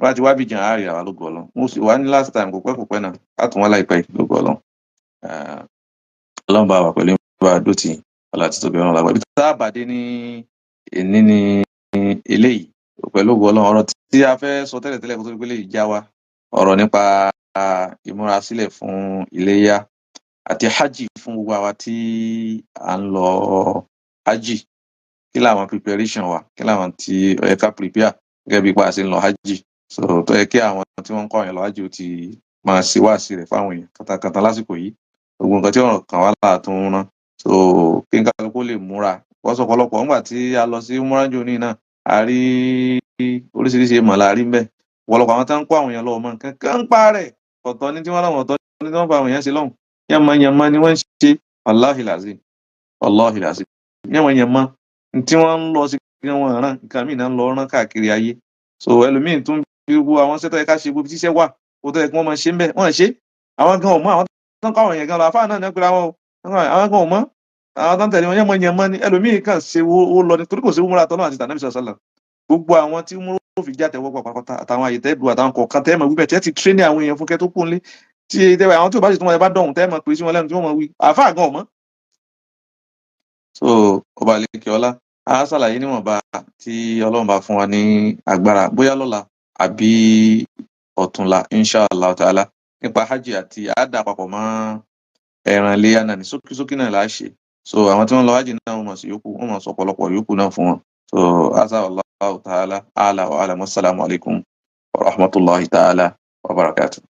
wọ́n ti wá bí jàn áàrì àwa lógo Ọlọ́run. Mo sì wá ní last time, kò pẹ́ kò pẹ́ náà, á tún wá láìpẹ́ lógo Ọlọ́run. Ọlọ́run bá wà pẹ̀lú bá a dótì ọlá àti tóbi Ọlọ́run lágbàá. Ibi tá a bàdé ní èní ní eléyìí pẹ̀lú ògo Ọlọ́run. Ọ̀rọ̀ tí a fẹ́ sọ tẹ́lẹ̀tẹ́lẹ̀ kó tó di pé léyìí já wa, ọ̀rọ̀ nípa ìmúrasílẹ̀ fún iléyá àti hajj fún gbogbo àwa tí à ń lọ hajj. Kí làwọn preparation wa, kí làwọn tí ó yẹ ká prepare gẹ́gẹ́ bí ipa ṣe ń lọ hajj? So tó yẹ kí àwọn tí wọ́n ń kọ́ yẹn lọ hajj ó ti máa ṣe wáàsí rẹ̀ fáwọn èèyàn kàtàkàtà lásìkò yìí. Gbogbo nǹkan tí ọ̀rọ̀ kan wá láà tó ń rán, so kí n kálukú lè múra. Wọ́n sọ ọ̀pọ̀lọpọ̀ nígbà tí a lọ sí múrájò ní náà, a rí oríṣiríṣi ìmọ̀ la rí ń bẹ̀. Ọ̀pọ̀lọpọ̀ àwọn tí wọ́n ń kó àwọn èèyàn lọ ọmọ nǹkan kan ń pa rẹ̀, ọ̀tọ̀ ní tí wọ́n láwọn, ọ̀tọ̀ ní tí wọ́n fa àwọn èèyàn ṣe lọ́hùn. Yánmọ́ ni wọ́n ń ṣe, wàláhì làzim, wàláhì làzim, yánmọ́ tí wọ́n ń lọ sí. gan wọn rán nǹkan míì náà ń lọ rán káàkiri ayé. So ẹlòmíín tún bí gbogbo àwọn sẹ́tọ̀ yẹ ká ṣe, gbogbo tíṣẹ́ wà kó tó yẹ kí wọ́n máa ṣe ń bẹ̀ wọ́n ṣe. Àwọn gan ò mọ̀. Àwọn tó ń kọ́ àwọn èèyàn gan lọ, àfáà náà ní pé àwọn àwọn gan ò mọ̀. Àwọn tó ń tẹ̀lé wọn yẹn mọ̀ yẹn mọ́ ni. Ẹlòmíín kàn ṣe ó lọ ni torí kò sí múra tọ́lọ́ àti tànàbí sọ̀sọ́là. Gbogbo àwọn tí múra ó fi jáde wọ́pọ̀ pàpàtà àtàwọn àyè tẹ́ bu àtàwọn kọ̀ọ̀kan tẹ́ mọ̀ wípé tẹ́ ti tírénì àwọn èèyàn fún kẹ́ tó kún lé tí àwọn tí ò bá sì tún wọn ẹ bá dọ̀hùn tẹ́ mọ̀ pé sí wọn lẹ́nu tí wọ́n mọ̀ wí, àáfàá gan ò mọ̀. So ọba àlekè ọlá a ṣàlàyé níwọ̀nba tí Ọlọ́run bá fún wa ní agbára, bóyá lọ́la àbí ọ̀túnla, inshallah ta'ala, nípa hajj àti àádá papọ̀ mọ́ ẹran iléyà náà ní ṣókíṣókí náà là á ṣe. So àwọn tí wọ́n lọ hajj náà, wọ́n mọ̀ sí yòókù, wọ́n mọ̀ sọ ọ̀pọ̀lọpọ̀ yòókù náà fún wọn. So asa wallahu ta'ala ala wa alam. Wassalamu alaikum wa rahmatullahi ta'ala wa barakatuh.